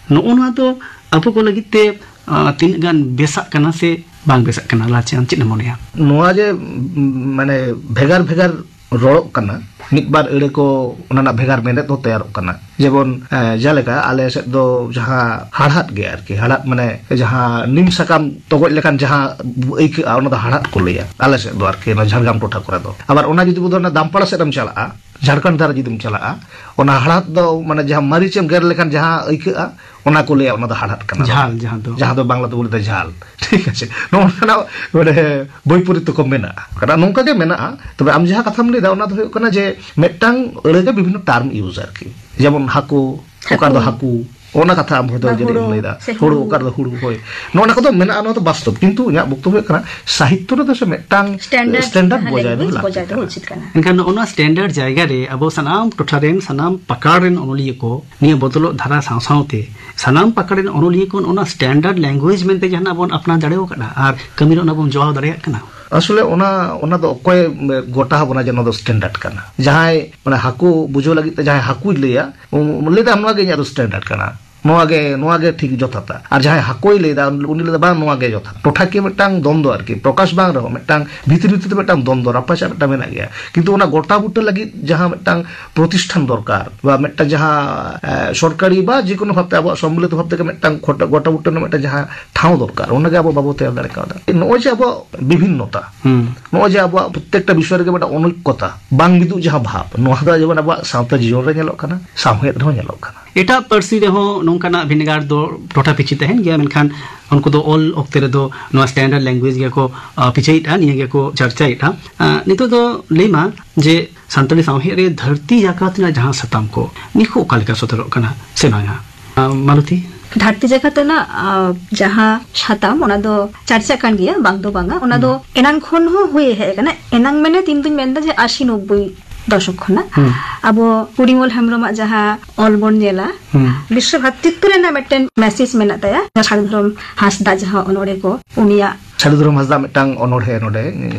ᱱᱚᱜᱼᱚ ᱱᱚᱣᱟ ᱫᱚ ᱟᱵᱚ ᱠᱚ ᱞᱟᱹᱜᱤᱫ ᱛᱮ, ᱟᱸ, ᱛᱤᱱᱟᱹᱜ ᱜᱟᱱ ᱵᱮᱥᱟᱜ ᱠᱟᱱᱟ ᱥᱮ ᱵᱟᱝ ᱵᱮᱥᱟᱜ ᱠᱟᱱᱟ, ᱞᱟᱪᱮ, ᱟᱢ ᱪᱮᱫ ᱮᱢ ᱢᱚᱱᱮᱭᱟ? ᱱᱚᱣᱟ ᱡᱮ, ᱩᱢ, ᱢᱟᱱᱮ, ᱵᱷᱮᱜᱟᱨ ᱵᱷᱮᱜᱟᱨ ᱨᱚᱲᱚᱜ ᱠᱟᱱᱟ, ᱢᱤᱫ ᱵᱟᱨ ᱟᱹᱲᱟᱹ ᱠᱚ ᱚᱱᱟ ᱨᱮᱱᱟᱜ ᱵᱷᱮᱜᱟᱨ ᱢᱮᱱᱮᱫ ᱦᱚᱸ ᱛᱮᱭᱟᱨᱚᱜ ᱠᱟᱱᱟ᱾ ᱡᱮᱢᱚᱱ, ᱮ, ᱡᱮᱞᱮᱠᱟ ᱟᱞᱮ ᱥᱮᱫ ᱫᱚ ᱡᱟᱦᱟᱸ ᱦᱟᱲᱦᱟᱫ ᱜᱮ ᱟᱨᱠᱤ, ᱦᱟᱲᱦᱟᱫ ᱢᱟᱱᱮ ᱡᱟᱦᱟᱸ ᱱᱤᱢ ᱥᱟᱠᱟᱢ ᱛᱚᱜᱚᱡ ᱞᱮᱠᱷᱟᱱ ᱡᱟᱦᱟᱸ ᱟᱹᱭᱠᱟᱹᱜᱼᱟ, ᱚᱱᱟ ᱫᱚ ᱦᱟᱲᱦᱟᱫ ᱠᱚ ᱞᱟᱹᱭᱟ ᱟᱞᱮ ᱥᱮᱫ ᱫᱚ ᱟᱨᱠᱤ, ᱚᱱᱟ ᱡᱷᱟᱲᱜᱨᱟᱢ ᱴᱚᱴᱷᱟ ᱠᱚᱨᱮ ᱫᱚ᱾ ᱟᱵᱟᱨ ᱚᱱᱟ ᱡᱩᱫᱤ ᱵᱚ ᱫᱷᱚᱨᱚ ᱫᱟᱢᱯᱟᱲᱟ ᱥᱮᱫ ᱮᱢ ᱪᱟᱞᱟᱜᱼᱟ, ᱡᱷᱟᱲᱠᱷᱚᱸᱰ ᱫᱷᱟᱨᱮ ᱡᱩᱫᱤᱢ ᱪᱟᱞᱟᱜᱼᱟ, ᱚᱱᱟ ᱦᱟᱲᱦᱟᱫ ᱫᱚ ᱢᱟᱱᱮ ᱡᱟᱦᱟᱸ ᱢᱟᱹᱨᱤᱪ ᱮᱢ ᱜᱮᱨ ᱞᱮᱠᱷᱟᱱ ᱡᱟᱦᱟᱸ ᱟᱹᱭᱠᱟᱹᱜᱼᱟ, ᱚᱱᱟ ᱠᱚ ᱞᱟᱹᱭᱟ ᱚᱱᱟ ᱫᱚ ᱦᱟᱲᱦᱟᱫ ᱠᱟᱱᱟ᱾ ᱡᱷᱟᱞ, ᱡᱟᱦᱟᱸ ᱫᱚ᱾ ᱡᱟᱦᱟᱸ ᱫᱚ ᱵᱟᱝᱞᱟ ᱛᱮᱵᱚ ᱞᱟᱹᱭᱫᱟ ᱡᱷᱟᱞ᱾ ᱴᱷᱤᱠ ᱟᱪᱷᱮ, ᱱᱚᱜᱼᱚ ᱱᱚᱝᱠᱟᱱᱟᱜ ᱢᱟᱱᱮ ᱵᱳᱭᱯᱚᱨᱤᱛᱚ ᱠᱚ ᱢᱮᱱᱟᱜᱼᱟ᱾ ᱠᱟᱨᱚᱱ ᱱᱚᱝᱠᱟ ᱜᱮ ᱢᱮᱱᱟᱜᱼᱟ, ᱛᱚᱵᱮ ᱟᱢ ᱡᱟᱦᱟᱸ ᱠᱟᱛᱷᱟᱢ ᱞᱟᱹᱭᱫᱟ, ᱚᱱᱟ ᱫᱚ ᱦᱩᱭᱩᱜ ᱠᱟᱱᱟ ᱡᱮ ᱢᱤᱫᱴᱟᱝ ᱟᱹᱲᱟᱹ ᱜᱮ ᱵᱤᱵᱷᱤᱱᱱᱚ ᱴᱟᱨᱢ ᱤᱭᱩᱡᱽ ᱟᱨᱠᱤ, ᱡᱮᱢᱚᱱ ᱦᱟᱹᱠᱩ, ᱚᱠᱟ ᱨᱮᱫᱚ ᱦᱟᱹᱠᱩ᱾ ᱦᱟᱹᱠᱩ, ᱚᱱᱟ ᱠᱟᱛᱷᱟ ᱟᱢ ᱦᱚᱭᱛᱳ ᱵᱟ ᱡᱟᱹᱱᱤᱡ ᱮᱢ ᱦᱩᱲᱩ ᱞᱟᱹᱭᱫᱟ, ᱥᱮ ᱦᱩᱲᱩ, ᱦᱩᱲᱩ᱾ ᱚᱠᱟ ᱨᱮᱫᱚ ᱦᱩᱲᱩ, ᱦᱳᱭ᱾ ᱱᱚᱜᱼᱚ ᱱᱚᱣᱟ ᱠᱚᱫᱚ ᱢᱮᱱᱟᱜᱼᱟ, ᱱᱚᱣᱟ ᱫᱚ ᱵᱟᱥᱛᱚᱵ, ᱠᱤᱱᱛᱩ ᱤᱧᱟᱹᱜ ᱵᱚᱠᱛᱚᱵ ᱦᱩᱭᱩᱜ ᱠᱟᱱᱟ, ᱥᱟᱦᱤᱛᱛᱚ ᱨᱮᱫᱚ ᱥᱮ ᱢᱤᱫᱴᱟᱝ ᱥᱴᱮᱱᱰᱟᱨᱰ ᱥᱴᱮᱱᱰᱟᱨᱰ ᱡᱟᱦᱟᱸ ᱵᱚᱡᱟᱭ ᱫᱚ ᱞᱮᱝᱜᱩᱭᱮᱡᱽ ᱞᱟᱹᱠᱛᱤ ᱵᱚᱡᱟᱭ ᱫᱚᱦᱚ ᱠᱟᱱᱟ᱾ ᱩᱪᱤᱛ ᱠᱟᱱᱟ᱾ ᱮᱱᱠᱷᱟᱱ ᱱᱚᱜᱼᱚ ᱱᱚᱣᱟ ᱥᱴᱮᱱᱰᱟᱨᱰ ᱡᱟᱭᱜᱟ ᱨᱮ ᱟᱵᱚ ᱥᱟᱱᱟᱢ ᱴᱚᱴᱷᱟ ᱨᱮᱱ, ᱥᱟᱱᱟᱢ ᱯᱟᱠᱟᱲ ᱨᱮᱱ ᱚᱱᱚᱞᱤᱭᱟᱹ ᱠᱚ ᱱᱤᱭᱟᱹ ᱵᱚᱫᱚᱞᱚᱜ ᱫᱷᱟᱨᱟ ᱥᱟᱶ ᱥᱟᱶᱛᱮ ᱥᱟᱱᱟᱢ ᱯᱟᱠᱟᱲ ᱨᱮᱱ ᱚᱱᱚᱞᱤᱭᱟᱹ ᱠᱚ ᱚᱱᱟ ᱥᱴᱮᱱᱰᱟᱨᱰ ᱞᱮᱝᱜᱩᱭᱮᱡᱽ ᱢᱮᱱᱛᱮ ᱡᱟᱦᱟᱱᱟᱜ ᱵᱚᱱ ᱟᱯᱱᱟᱨ ᱫᱟᱲᱮ ᱟᱠᱟᱫᱼᱟ ᱟᱨ ᱠᱟᱹᱢᱤ ᱨᱮ ᱚᱱᱟ ᱵᱚᱱ ᱡᱚᱲᱟᱣ ᱫᱟᱲᱮᱭᱟᱜ ᱠᱟᱱᱟ? ᱟᱥᱚᱞᱮ ᱚᱱᱟ, ᱚᱱᱟ ᱫᱚ ᱚᱠᱚᱭ ᱜᱚᱴᱟ ᱟᱵᱚᱱᱟ ᱡᱮ ᱱᱚᱣᱟ ᱫᱚ ᱥᱴᱮᱱᱰᱟᱨᱰ ᱠᱟᱱᱟ? ᱡᱟᱦᱟᱸᱭ ᱢᱟᱱᱮ ᱦᱟᱹᱠᱩ ᱵᱩᱡᱷᱟᱹᱣ ᱞᱟᱹᱜᱤᱫ ᱛᱮ ᱡᱟᱦᱟᱸᱭ ᱦᱟᱹᱠᱩᱭ ᱞᱟᱹᱭᱟ, ᱩᱱ ᱞᱟᱹᱭᱫᱟ, "ᱱᱚᱣᱟ ᱜᱮ ᱤᱧᱟᱹᱜ ᱫᱚ ᱥᱴᱮᱱᱰᱟᱨᱰ ᱠᱟᱱᱟ, ᱱᱚᱣᱟ ᱜᱮ, ᱱᱚᱣᱟ ᱜᱮ ᱴᱷᱤᱠ ᱡᱚᱛᱷᱟᱛᱟ᱾" ᱟᱨ ᱡᱟᱦᱟᱸᱭ ᱦᱟᱹᱠᱩᱭ ᱞᱟᱹᱭᱫᱟ, ᱩᱱᱤ ᱞᱟᱹᱭᱫᱟ, "ᱵᱟᱝ, ᱱᱚᱣᱟ ᱜᱮ ᱡᱚᱛᱷᱟᱛ᱾" ᱴᱚᱴᱷᱟᱠᱤᱭᱟᱹ ᱢᱤᱫᱴᱟᱝ ᱫᱚᱱ ᱫᱚ ᱟᱨᱠᱤ, ᱯᱨᱚᱠᱟᱥ ᱵᱟᱝ ᱨᱮᱦᱚᱸ ᱢᱤᱫᱴᱟᱝ ᱵᱷᱤᱛᱤᱨ ᱵᱷᱤᱛᱤᱨ ᱛᱮ ᱢᱤᱫᱴᱟᱝ ᱫᱚᱱ ᱫᱚ, ᱨᱟᱯᱟᱪᱟᱜ ᱢᱤᱫᱴᱟᱝ ᱢᱮᱱᱟᱜ ᱜᱮᱭᱟ᱾ ᱠᱤᱱᱛᱩ ᱚᱱᱟ ᱜᱚᱴᱟ ᱵᱩᱴᱟᱹ ᱞᱟᱹᱜᱤᱫ ᱡᱟᱦᱟᱸ ᱢᱤᱫᱴᱟᱝ ᱯᱨᱚᱛᱤᱥᱴᱷᱟᱱ ᱫᱚᱨᱠᱟᱨ ᱵᱟ ᱢᱤᱫᱴᱟᱝ ᱡᱟᱦᱟᱸ, ᱮ, ᱥᱚᱨᱠᱟᱨᱤ ᱵᱟ ᱡᱮᱠᱳᱱᱳ ᱵᱷᱟᱵᱛᱮ ᱟᱵᱚᱣᱟᱜ ᱥᱚᱢᱢᱤᱞᱤᱛ ᱵᱷᱟᱵ ᱛᱮᱜᱮ ᱢᱤᱫᱴᱟᱝ ᱜᱚᱴᱟ, ᱜᱚᱴᱟ ᱵᱩᱴᱟᱹ ᱨᱮᱱᱟᱜ ᱢᱤᱫᱴᱟᱝ ᱡᱟᱦᱟᱸ ᱴᱷᱟᱶ ᱫᱚᱨᱠᱟᱨ, ᱚᱱᱟᱜᱮ ᱟᱵᱚ ᱵᱟᱵᱚ ᱛᱮᱭᱟᱨ ᱫᱟᱲᱮ ᱠᱟᱣᱫᱟ᱾ ᱱᱚᱜᱼᱚᱭ ᱡᱮ ᱟᱵᱚᱣᱟᱜ ᱵᱤᱵᱷᱤᱱᱱᱚᱛᱟ, ᱦᱩᱸ᱾ ᱱᱚᱜᱼᱚᱭ ᱡᱮ ᱟᱵᱚᱣᱟᱜ ᱯᱨᱚᱛᱛᱮᱠᱴᱟ ᱵᱤᱥᱚᱭ ᱨᱮᱜᱮ ᱢᱤᱫᱴᱟᱝ ᱚᱱᱳᱭᱠᱚᱛᱟ, ᱵᱟᱝ ᱢᱤᱫᱩᱜ ᱡᱟᱦᱟᱸ ᱵᱷᱟᱵᱽ, ᱱᱚᱣᱟ ᱫᱚ ᱡᱮᱢᱚᱱ ᱟᱵᱚᱣᱟᱜ ᱥᱟᱶᱛᱟ ᱡᱤᱭᱚᱱ ᱨᱮ ᱧᱮᱞᱚᱜ ᱠᱟᱱᱟ, ᱥᱟᱶᱦᱮᱫ ᱨᱮᱦᱚᱸ ᱧᱮᱞᱚᱜ ᱠᱟᱱᱟ᱾ ᱮᱴᱟᱜ ᱯᱟᱹᱨᱥᱤ ᱨᱮᱦᱚᱸ ᱱᱚᱝᱠᱟᱱᱟᱜ ᱵᱷᱮᱱᱮᱜᱟᱨ ᱫᱚ ᱴᱚᱴᱷᱟ ᱯᱤᱪᱷᱤ ᱛᱟᱦᱮᱱ ᱜᱮᱭᱟ, ᱢᱮᱱᱠᱷᱟᱱ ᱩᱱᱠᱩ ᱫᱚ ᱚᱞ ᱚᱠᱛᱮ ᱨᱮᱫᱚ ᱱᱚᱣᱟ ᱥᱴᱮᱱᱰᱟᱨᱰ ᱞᱮᱝᱜᱩᱭᱮᱡᱽ ᱜᱮᱠᱚ, ᱟ, ᱯᱤᱪᱷᱟᱹᱭᱮᱫᱼᱟ, ᱱᱤᱭᱟᱹ ᱜᱮᱠᱚ ᱪᱟᱨᱪᱟᱭᱮᱫᱼᱟ᱾ ᱟ, ᱱᱤᱛᱚᱜ ᱫᱚ ᱞᱟᱹᱭ ᱢᱟ ᱡᱮ ᱥᱟᱱᱛᱟᱲᱤ ᱥᱟᱶᱦᱮᱫ ᱨᱮ ᱫᱷᱟᱹᱨᱛᱤ ᱡᱟᱠᱟᱛ ᱨᱮᱱᱟᱜ ᱡᱟᱦᱟᱸ ᱥᱟᱛᱟᱢ ᱠᱚ, ᱱᱤᱭᱟᱹ ᱠᱚ ᱚᱠᱟ ᱞᱮᱠᱟ ᱥᱚᱫᱚᱨᱚᱜ ᱠᱟᱱᱟ ᱥᱮ ᱵᱟᱝᱟ? ᱟ, ᱢᱟᱞᱚᱛᱤ? ᱫᱷᱟᱹᱨᱛᱤ ᱡᱟᱠᱟᱛ ᱨᱮᱱᱟᱜ, ᱟ, ᱡᱟᱦᱟᱸ ᱥᱟᱛᱟᱢ, ᱚᱱᱟ ᱫᱚ ᱪᱟᱨᱪᱟᱜ ᱠᱟᱱ ᱜᱮᱭᱟ, ᱵᱟᱝ ᱫᱚ ᱵᱟᱝᱟ᱾ ᱚᱱᱟ ᱫᱚ ᱮᱱᱟᱝ ᱠᱷᱚᱱ ᱦᱚᱸ ᱦᱩᱭ ᱦᱮᱡ ᱟᱠᱟᱱᱟ᱾ ᱮᱱᱟᱝ ᱢᱮᱱᱮ ᱛᱤᱧ ᱫᱩᱧ ᱢᱮᱱᱫᱟ ᱡᱮ ᱟᱥᱤ ᱱᱚᱵᱵᱳᱭ ᱫᱚᱥᱚᱠ ᱠᱷᱚᱱᱟᱜ᱾ ᱦᱩᱸ᱾ ᱟᱵᱚ ᱯᱚᱨᱤᱢᱚᱞ ᱦᱮᱢᱵᱨᱚᱢᱟᱜ ᱡᱟᱦᱟᱸ ᱚᱞ ᱵᱚᱱ ᱧᱮᱞᱟ, ᱦᱩᱸ᱾ ᱵᱤᱥᱥᱚ ᱵᱷᱨᱟᱛᱨᱤᱛᱛᱚ ᱨᱮᱱᱟᱜ ᱢᱤᱫᱴᱮᱱ message ᱢᱮᱱᱟᱜ ᱛᱟᱭᱟ᱾ ᱥᱟᱹᱫᱷᱩ ᱫᱷᱚᱨᱚᱢ ᱦᱟᱸᱥᱫᱟ ᱡᱟᱦᱟᱸ ᱚᱱᱚᱲᱦᱮ ᱠᱚ, ᱩᱱᱤᱭᱟᱜ ᱥᱟᱹᱫᱷᱩ ᱫᱷᱚᱨᱚᱢ ᱦᱟᱸᱥᱫᱟ ᱢᱤᱫᱴᱟᱝ ᱚᱱᱚᱲᱦᱮ ᱱᱚᱰᱮ,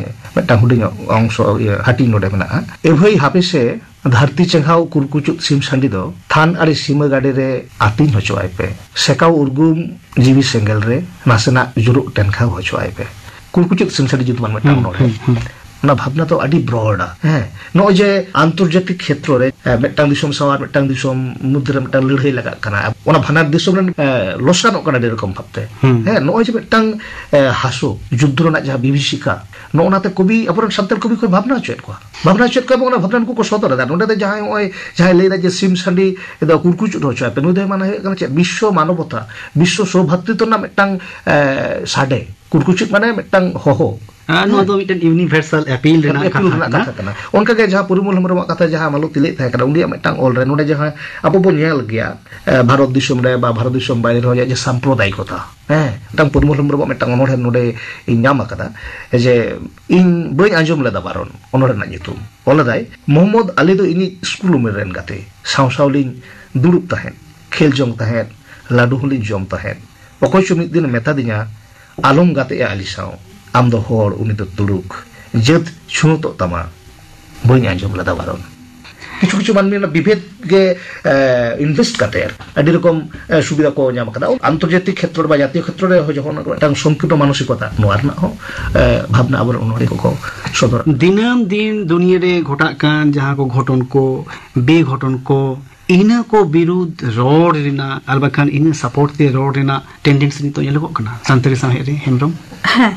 ᱢᱤᱫᱴᱟᱝ ᱦᱩᱰᱤᱧ ᱚᱝᱥᱚ, ᱤᱭᱟᱹ, ᱦᱟᱹᱴᱤᱧ ᱱᱚᱰᱮ ᱢᱮᱱᱟᱜᱼᱟ᱾ ᱮ ᱵᱷᱟᱹᱭ ᱦᱟᱯᱮ ᱥᱮ, ᱫᱷᱟᱹᱨᱛᱤ ᱪᱮᱸᱜᱷᱟᱣ ᱠᱩᱨᱠᱩᱪᱩᱫ ᱥᱤᱢ ᱥᱟᱺᱰᱤ ᱫᱚ ᱛᱷᱟᱱ ᱟᱲᱮ ᱥᱤᱢᱟᱹ ᱜᱟᱰᱮ ᱨᱮ ᱟᱹᱛᱤᱧ ᱦᱚᱪᱚᱣᱟᱭ ᱯᱮ᱾ ᱥᱮᱠᱟᱣ ᱩᱨᱜᱩᱢ ᱡᱤᱣᱤ ᱥᱮᱸᱜᱮᱞ ᱨᱮ ᱱᱟᱥᱮᱱᱟᱜ ᱡᱩᱨᱩᱜ ᱴᱮᱱᱠᱷᱟᱣ ᱦᱚᱪᱚᱣᱟᱭ ᱯᱮ᱾ ᱠᱩᱨᱠᱩᱪᱩᱫ ᱥᱤᱢ ᱥᱟᱺᱰᱤ ᱧᱩᱛᱩᱢᱟᱱ ᱢᱤᱫᱴᱟᱝ ᱦᱩᱸ, ᱚᱱᱚᱬᱦᱮ᱾ ᱦᱩᱸ, ᱦᱩᱸ᱾ ᱚᱱᱟ ᱵᱷᱟᱵᱽᱱᱟ ᱫᱚ ᱟᱹᱰᱤ broad ᱟ᱾ ᱦᱮᱸ, ᱱᱚᱜᱼᱚᱭ ᱡᱮ ᱟᱱᱛᱚᱨᱡᱟᱛᱤᱠ ᱠᱷᱮᱛᱨᱚ ᱨᱮ, ᱮ, ᱢᱤᱫᱴᱟᱝ ᱫᱤᱥᱚᱢ ᱥᱟᱶ ᱟᱨ ᱢᱤᱫᱴᱟᱝ ᱫᱤᱥᱚᱢ ᱢᱚᱫᱽᱫᱷᱮ ᱨᱮ ᱢᱤᱫᱴᱟᱝ ᱞᱟᱹᱲᱦᱟᱹᱭ ᱞᱟᱜᱟᱜ ᱠᱟᱱᱟ, ᱚᱱᱟ ᱵᱟᱱᱟᱨ ᱫᱤᱥᱚᱢ ᱨᱮᱱ, ᱮ, ᱞᱚᱥᱠᱟᱱᱚᱜ ᱠᱟᱱᱟ ᱟᱹᱰᱤ ᱨᱚᱠᱚᱢ ᱵᱷᱟᱵᱽᱛᱮ᱾ ᱦᱩᱸ᱾ ᱦᱮᱸ, ᱱᱚᱜᱼᱚᱭ ᱡᱮ ᱢᱤᱫᱴᱟᱝ, ᱮ, ᱦᱟᱹᱥᱩ, ᱡᱩᱫᱽᱫᱷᱚ ᱨᱮᱱᱟᱜ ᱡᱟᱦᱟᱸ ᱵᱤᱵᱷᱤᱥᱤᱠᱟ, ᱱᱚᱜᱼᱚ ᱱᱟᱛᱮ ᱠᱚᱵᱤ, ᱟᱵᱚᱨᱮᱱ ᱥᱟᱱᱛᱟᱲ ᱠᱚᱵᱤ ᱠᱚ ᱵᱷᱟᱵᱽᱱᱟ ᱦᱚᱪᱚᱭᱮᱫ ᱠᱚᱣᱟ᱾ ᱵᱷᱟᱵᱽᱱᱟ ᱦᱚᱪᱚᱭᱮᱫ ᱠᱚᱣᱟ ᱮᱵᱚᱝ ᱚᱱᱟ ᱵᱷᱟᱵᱽᱱᱟ ᱱᱩᱠᱩ ᱠᱚ ᱥᱚᱫᱚᱨ ᱮᱫᱟ᱾ ᱱᱚᱸᱰᱮ ᱫᱚ ᱡᱟᱦᱟᱸᱭ ᱱᱚᱜᱼᱚᱭ ᱡᱟᱦᱟᱸᱭ ᱞᱟᱹᱭ ᱮᱫᱟ ᱡᱮ ᱥᱤᱢ ᱥᱟᱺᱰᱤ ᱫᱚ ᱠᱩᱨᱠᱩᱪᱩᱫ ᱦᱚᱪᱚᱭ ᱯᱮ, ᱱᱩᱭ ᱫᱚᱭ ᱢᱟᱱᱟᱣ ᱦᱩᱭᱩᱜ ᱠᱟᱱᱟ ᱪᱮᱫ? ᱵᱤᱥᱥᱚ ᱢᱟᱱᱚᱵᱚᱛᱟ, ᱵᱤᱥᱥᱚ ᱥᱚᱦᱚᱵᱷᱟᱛᱨᱤᱛᱛᱚ ᱨᱮᱱᱟᱜ ᱢᱤᱫᱴᱟᱝ, ᱮ, ᱥᱟᱰᱮ᱾ ᱠᱩᱨᱠᱩᱪᱩᱫ ᱢᱟᱱᱮ ᱢᱤᱫᱴᱟᱝ ᱦᱚᱦᱚ᱾ ᱟᱨ ᱱᱚᱣᱟ ᱦᱮᱸ᱾ ᱫᱚ ᱢᱤᱫᱴᱮᱱ universal appeal ᱨᱮᱱᱟᱜ appeal ᱠᱟᱛᱷᱟ ᱨᱮᱱᱟᱜ ᱠᱟᱱᱟ᱾ ᱠᱟᱛᱷᱟ ᱠᱟᱱᱟ᱾ ᱚᱱᱠᱟᱜᱮ ᱡᱟᱦᱟᱸ ᱯᱚᱨᱤᱢᱚᱞ ᱦᱮᱢᱵᱨᱚᱢᱟᱜ ᱠᱟᱛᱷᱟ ᱡᱟᱦᱟᱸ ᱢᱟᱞᱚᱛᱤ ᱞᱟᱹᱭᱮᱫ ᱛᱟᱦᱮᱸ ᱠᱟᱱᱟ, ᱩᱱᱤᱭᱟᱜ ᱢᱤᱫᱴᱟᱝ ᱚᱞ ᱨᱮ ᱱᱚᱰᱮ ᱡᱟᱦᱟᱸ ᱟᱵᱚ ᱵᱚᱱ ᱧᱮᱞ ᱜᱮᱭᱟ, ᱮ, ᱵᱷᱟᱨᱚᱛ ᱫᱤᱥᱚᱢ ᱨᱮ ᱵᱟ ᱵᱷᱟᱨᱚᱛ ᱫᱤᱥᱚᱢ ᱵᱟᱭᱨᱮ ᱨᱮᱦᱚᱸ ᱡᱮ ᱥᱟᱢᱯᱨᱚᱫᱟᱭᱤᱠᱚᱛᱟ, ᱦᱮᱸ, ᱢᱤᱫᱴᱟᱝ ᱯᱚᱨᱤᱢᱚᱞ ᱦᱮᱢᱵᱨᱚᱢᱟᱜ ᱢᱤᱫᱴᱟᱝ ᱚᱱᱚᱬᱦᱮ ᱱᱚᱰᱮ ᱤᱧ ᱧᱟᱢ ᱟᱠᱟᱫᱟ, ᱡᱮ ᱤᱧ ᱵᱟᱹᱧ ᱟᱸᱡᱚᱢ ᱞᱮᱫᱟ ᱵᱟᱨᱚᱱ, ᱚᱱᱚᱬᱦᱮ ᱨᱮᱱᱟᱜ ᱧᱩᱛᱩᱢ᱾ ᱚᱞ ᱞᱮᱫᱟᱭ, ᱢᱚᱦᱚᱢᱢᱚᱫᱽ ᱟᱞᱤ ᱫᱚ ᱤᱧᱤᱡ ᱥᱠᱩᱞ ᱩᱢᱮᱨ ᱨᱮᱱ ᱜᱟᱛᱮ, ᱥᱟᱶ ᱥᱟᱶ ᱞᱤᱧ ᱫᱩᱲᱩᱵ ᱛᱟᱦᱮᱸᱫ, ᱠᱷᱮᱞ ᱡᱚᱝ ᱛᱟᱦᱮᱸᱫ, ᱞᱟᱹᱰᱩ ᱦᱚᱸᱞᱤᱧ ᱡᱚᱢ ᱛᱟᱦᱮᱸᱫ᱾ ᱚᱠᱚᱭ ᱪᱚ ᱢᱤᱫ ᱫᱤᱱ ᱢᱮᱛᱟ ᱫᱤᱧᱟ, "ᱟᱞᱚᱢ ᱜᱟᱛᱮᱜᱼᱟ ᱟᱞᱤ ᱥᱟᱶ, ᱟᱢ ᱫᱚ ᱦᱚᱲ, ᱩᱱᱤ ᱫᱚ ᱛᱩᱲᱩᱠ, ᱡᱟᱹᱛ ᱪᱷᱩᱸᱛᱚᱜ ᱛᱟᱢᱟ᱾" ᱵᱟᱹᱧ ᱟᱸᱡᱚᱢ ᱞᱮᱫᱟ ᱵᱟᱨᱚᱱ᱾ ᱠᱤᱪᱷᱩ ᱠᱤᱪᱷᱩ ᱢᱟᱹᱱᱢᱤ ᱚᱱᱟ ᱵᱤᱵᱷᱮᱫ ᱜᱮ, ᱮ, invest ᱠᱟᱛᱮ ᱟᱹᱰᱤ ᱨᱚᱠᱚᱢ, ᱮ, ᱥᱩᱵᱤᱫᱷᱟ ᱠᱚ ᱧᱟᱢ ᱟᱠᱟᱫᱟ᱾ ᱟᱱᱛᱚᱨᱡᱟᱛᱤᱠ ᱠᱷᱮᱛᱨᱚ ᱨᱮ ᱵᱟ ᱡᱟᱛᱤᱭᱚ ᱠᱷᱮᱛᱨᱚ ᱨᱮ ᱡᱚᱠᱷᱚᱱ ᱢᱤᱫᱴᱟᱝ ᱥᱚᱝᱠᱤᱨᱱᱚ ᱢᱟᱱᱚᱥᱤᱠᱚᱛᱟ, ᱱᱚᱣᱟ ᱨᱮᱱᱟᱜ ᱦᱚᱸ, ᱮ, ᱵᱷᱟᱵᱽᱱᱟ ᱟᱵᱚᱨᱮᱱ ᱚᱱᱚᱬᱦᱤᱭᱟᱹ ᱠᱚᱠᱚ ᱥᱚᱫᱚᱨ᱾ ᱫᱤᱱᱟᱹᱢ ᱫᱤᱱ ᱫᱩᱱᱤᱭᱟᱹ ᱨᱮ ᱜᱷᱚᱴᱟᱜ ᱠᱟᱱ ᱡᱟᱦᱟᱸ ᱠᱚ ᱜᱷᱚᱴᱚᱱ ᱠᱚ, ᱵᱮᱜᱷᱚᱴᱚᱱ ᱠᱚ, ᱤᱱᱟᱹ ᱠᱚ ᱵᱤᱨᱩᱫᱽ ᱨᱚᱲ ᱨᱮᱱᱟᱜ ᱟᱨ ᱵᱟᱠᱷᱟᱱ ᱤᱱᱟᱹ support ᱛᱮ ᱨᱚᱲ ᱨᱮᱱᱟᱜ tendency ᱱᱤᱛᱚᱜ ᱧᱮᱞᱚᱜᱚᱜ ᱠᱟᱱᱟ ᱥᱟᱱᱛᱟᱲᱤ ᱥᱟᱶᱦᱮᱫ ᱨᱮ, ᱦᱮᱢᱵᱨᱚᱢ? ᱦᱮᱸ,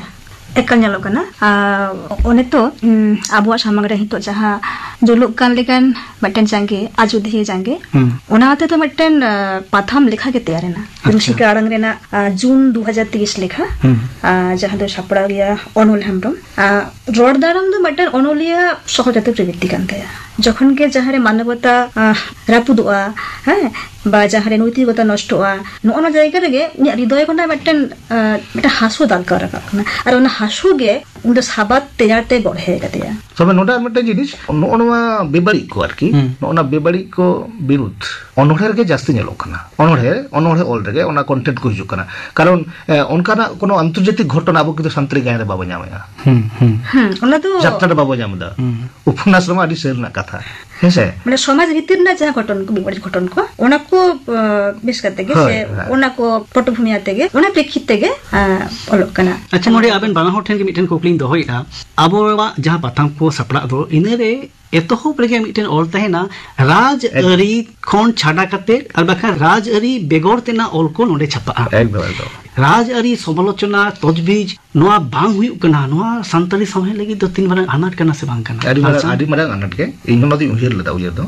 ᱮᱠᱟᱞ ᱧᱮᱞᱚᱜ ᱠᱟᱱᱟ᱾ ᱟᱨ ᱚᱱᱮ ᱛᱚ, ᱩᱢ, ᱟᱵᱚᱣᱟᱜ ᱥᱟᱢᱟᱝ ᱨᱮ ᱱᱤᱛᱚᱜ ᱡᱟᱦᱟᱸ ᱡᱩᱞᱩᱜ ᱠᱟᱱ ᱞᱮᱠᱟᱱ ᱢᱤᱫᱴᱮᱱ ᱡᱟᱸᱜᱮ, ᱟᱡᱚᱫᱤᱭᱟᱹ ᱡᱟᱸᱜᱮ, ᱦᱩᱸ᱾ ᱚᱱᱟ ᱦᱚᱛᱮ ᱫᱚ ᱢᱤᱫᱴᱮᱱ, ᱟ, ᱯᱟᱛᱷᱟᱢ ᱞᱮᱠᱷᱟ ᱜᱮ ᱛᱮᱭᱟᱨ ᱮᱱᱟ᱾ ᱟᱪᱪᱷᱟ᱾ ᱨᱩᱥᱤᱠᱟ ᱟᱲᱟᱝ ᱨᱮᱱᱟᱜ, ᱟ, ᱡᱩᱱ ᱫᱩ ᱦᱟᱡᱟᱨ ᱛᱮᱭᱤᱥ ᱞᱮᱠᱷᱟ, ᱦᱩᱸ᱾ ᱟ, ᱡᱟᱦᱟᱸ ᱫᱚ ᱥᱟᱯᱲᱟᱣ ᱜᱮᱭᱟ ᱚᱱᱚᱞ ᱦᱮᱢᱵᱨᱚᱢ᱾ ᱟ, ᱨᱚᱲ ᱫᱟᱨᱟᱢ ᱫᱚ ᱢᱤᱫᱴᱮᱱ ᱚᱱᱚᱞᱤᱭᱟᱹ ᱥᱚᱦᱚᱡᱟᱛ ᱯᱨᱚᱵᱨᱤᱛᱛᱤ ᱠᱟᱱ ᱛᱟᱭᱟ᱾ ᱡᱚᱠᱷᱚᱱ ᱜᱮ ᱡᱟᱦᱟᱸ ᱨᱮ ᱢᱟᱱᱚᱵᱚᱛᱟ, ᱟ, ᱨᱟᱹᱯᱩᱫᱚᱜᱼᱟ, ᱦᱮᱸ, ᱵᱟ ᱡᱟᱦᱟᱸᱨᱮ ᱱᱳᱭᱛᱤᱠᱚᱛᱟ ᱱᱚᱥᱴᱚᱜᱼᱟ, ᱱᱚᱜᱼᱚ ᱱᱚᱣᱟ ᱡᱟᱭᱜᱟ ᱨᱮᱜᱮ ᱩᱱᱤᱭᱟᱜ ᱦᱨᱤᱫᱚᱭ ᱠᱷᱚᱱᱟᱜ ᱢᱤᱫᱴᱮᱱ ᱟᱸ, ᱢᱤᱫᱴᱮᱱ ᱦᱟᱹᱥᱩ ᱫᱟᱞᱠᱟᱣ ᱨᱟᱠᱟᱵ ᱠᱟᱱᱟ᱾ ᱟᱨ ᱚᱱᱟ ᱦᱟᱹᱥᱩ ᱜᱮ ᱩᱱᱤ ᱫᱚ ᱥᱟᱵᱟᱫ ᱛᱮᱭᱟᱨ ᱛᱮ ᱵᱚᱲᱦᱮ ᱠᱟᱫᱮᱭᱟ᱾ ᱛᱚᱵᱮ ᱱᱚᱰᱮ ᱟᱨ ᱢᱤᱫᱴᱮᱱ ᱡᱤᱱᱤᱥ, ᱱᱚᱜᱼᱚ ᱱᱚᱣᱟ ᱵᱮᱵᱟᱹᱲᱤᱡ ᱠᱚ ᱟᱨᱠᱤ, ᱦᱩᱸ᱾ ᱱᱚᱜᱼᱚ ᱱᱚᱣᱟ ᱵᱮᱵᱟᱹᱲᱤᱡ ᱠᱚ ᱵᱤᱨᱩᱫᱷ ᱚᱱᱚᱬᱦᱮ ᱨᱮᱜᱮ ᱡᱟᱹᱥᱛᱤ ᱧᱮᱞᱚᱜ ᱠᱟᱱᱟ᱾ ᱚᱱᱚᱬᱦᱮ, ᱚᱱᱚᱬᱦᱮ ᱚᱞ ᱨᱮᱜᱮ ᱚᱱᱟ ᱠᱚᱱᱴᱮᱱᱴ ᱠᱚ ᱦᱤᱡᱩᱜ ᱠᱟᱱᱟ᱾ ᱠᱟᱨᱚᱱ, ᱮ, ᱚᱱᱠᱟᱱᱟᱜ ᱠᱳᱱᱳ ᱟᱱᱛᱚᱨᱡᱟᱛᱤᱠ ᱜᱷᱚᱴᱚᱱᱟ ᱟᱵᱚ ᱠᱤᱱᱛᱩ ᱥᱟᱱᱛᱟᱲᱤ ᱜᱟᱭᱟᱱ ᱨᱮ ᱵᱟᱵᱚ ᱧᱟᱢᱮᱜᱼᱟ᱾ ᱦᱩᱸ, ᱦᱩᱸ᱾ ᱦᱩᱸ, ᱚᱱᱟ ᱫᱚ ᱡᱟᱛᱨᱟ ᱨᱮ ᱵᱟᱵᱚ ᱧᱟᱢ ᱮᱫᱟ᱾ ᱦᱩᱸ᱾ ᱩᱯᱚᱱᱱᱟᱥ ᱨᱮᱢᱟ ᱟᱹᱰᱤ ᱥᱟᱹᱨᱤ ᱨᱮᱱᱟᱜ ᱠᱟᱛᱷᱟ, ᱦᱮᱸ ᱥᱮ? ᱢᱟᱱᱮ ᱥᱚᱢᱟᱡᱽ ᱵᱷᱤᱛᱤᱨ ᱨᱮᱱᱟᱜ ᱡᱟᱦᱟᱸ ᱜᱷᱚᱴᱚᱱ ᱠᱚ, ᱵᱮᱵᱟᱹᱲᱤᱡ ᱜᱷᱚᱴᱚᱱ ᱠᱚ, ᱚᱱᱟ ᱠᱚ, ᱟ, ᱵᱮᱥ ᱠᱟᱛᱮ ᱜᱮ ᱦᱳᱭ, ᱥᱮ ᱦᱳᱭ᱾ ᱚᱱᱟ ᱠᱚ ᱯᱚᱴᱚᱵᱷᱩᱢᱤ ᱟᱛᱮ ᱜᱮ, ᱚᱱᱟ ᱯᱨᱮᱠᱠᱷᱤᱛ ᱛᱮᱜᱮ, ᱟ, ᱚᱞᱚᱜ ᱠᱟᱱᱟ᱾ ᱟᱪᱪᱷᱟ, ᱱᱚᱰᱮ ᱟᱵᱮᱱ ᱵᱟᱱᱟ ᱦᱚᱲ ᱴᱷᱮᱱ ᱜᱮ ᱢᱤᱫᱴᱮᱱ ᱠᱩᱠᱞᱤᱧ ᱫᱚᱦᱚᱭᱮᱫᱼᱟ᱾ ᱟᱵᱚᱣᱟᱜ ᱡᱟᱦᱟᱸ ᱯᱟᱛᱷᱟᱢ ᱠᱚ ᱥᱟᱯᱲᱟᱜ ᱫᱚ, ᱤᱱᱟᱹᱨᱮ ᱮᱛᱚᱦᱚᱵ ᱨᱮᱜᱮ ᱢᱤᱫᱴᱮᱱ ᱚᱞ ᱛᱟᱦᱮᱱᱟ, ᱨᱟᱡᱽ ᱟᱹᱨᱤ ᱠᱷᱚᱱ ᱪᱷᱟᱰᱟ ᱠᱟᱛᱮ ᱟᱨ ᱵᱟᱠᱷᱟᱱ ᱨᱟᱡᱽ ᱟᱹᱨᱤ ᱵᱮᱜᱚᱨ ᱛᱮᱱᱟᱜ ᱚᱞ ᱠᱚ ᱱᱚᱰᱮ ᱪᱷᱟᱯᱟᱜᱼᱟ᱾ ᱮᱠᱫᱚᱢ, ᱮᱠᱫᱚᱢ᱾ ᱨᱟᱡᱽ ᱟᱹᱨᱤ ᱥᱚᱢᱟᱞᱳᱪᱚᱱᱟ, ᱛᱚᱡᱽᱵᱤᱡᱽ, ᱱᱚᱣᱟ ᱵᱟᱝ ᱦᱩᱭᱩᱜ ᱠᱟᱱᱟ, ᱱᱚᱣᱟ ᱥᱟᱱᱛᱟᱲᱤ ᱥᱟᱶᱦᱮᱫ ᱞᱟᱹᱜᱤᱫ ᱫᱚ ᱛᱤᱱ ᱢᱟᱨᱟᱝ ᱟᱱᱟᱴ ᱠᱟᱱᱟ ᱥᱮ ᱵᱟᱝ ᱠᱟᱱᱟ? ᱟᱹᱰᱤ ᱢᱟᱨᱟᱝ, ᱟᱪᱪᱷᱟ᱾ ᱟᱹᱰᱤ ᱢᱟᱨᱟᱝ ᱟᱱᱟᱴ ᱜᱮ᱾ ᱤᱧ ᱦᱚᱸ ᱱᱚᱣᱟ ᱫᱚᱧ ᱩᱭᱦᱟᱹᱨ ᱞᱮᱫᱟ, ᱩᱭᱦᱟᱹᱨ ᱫᱚ᱾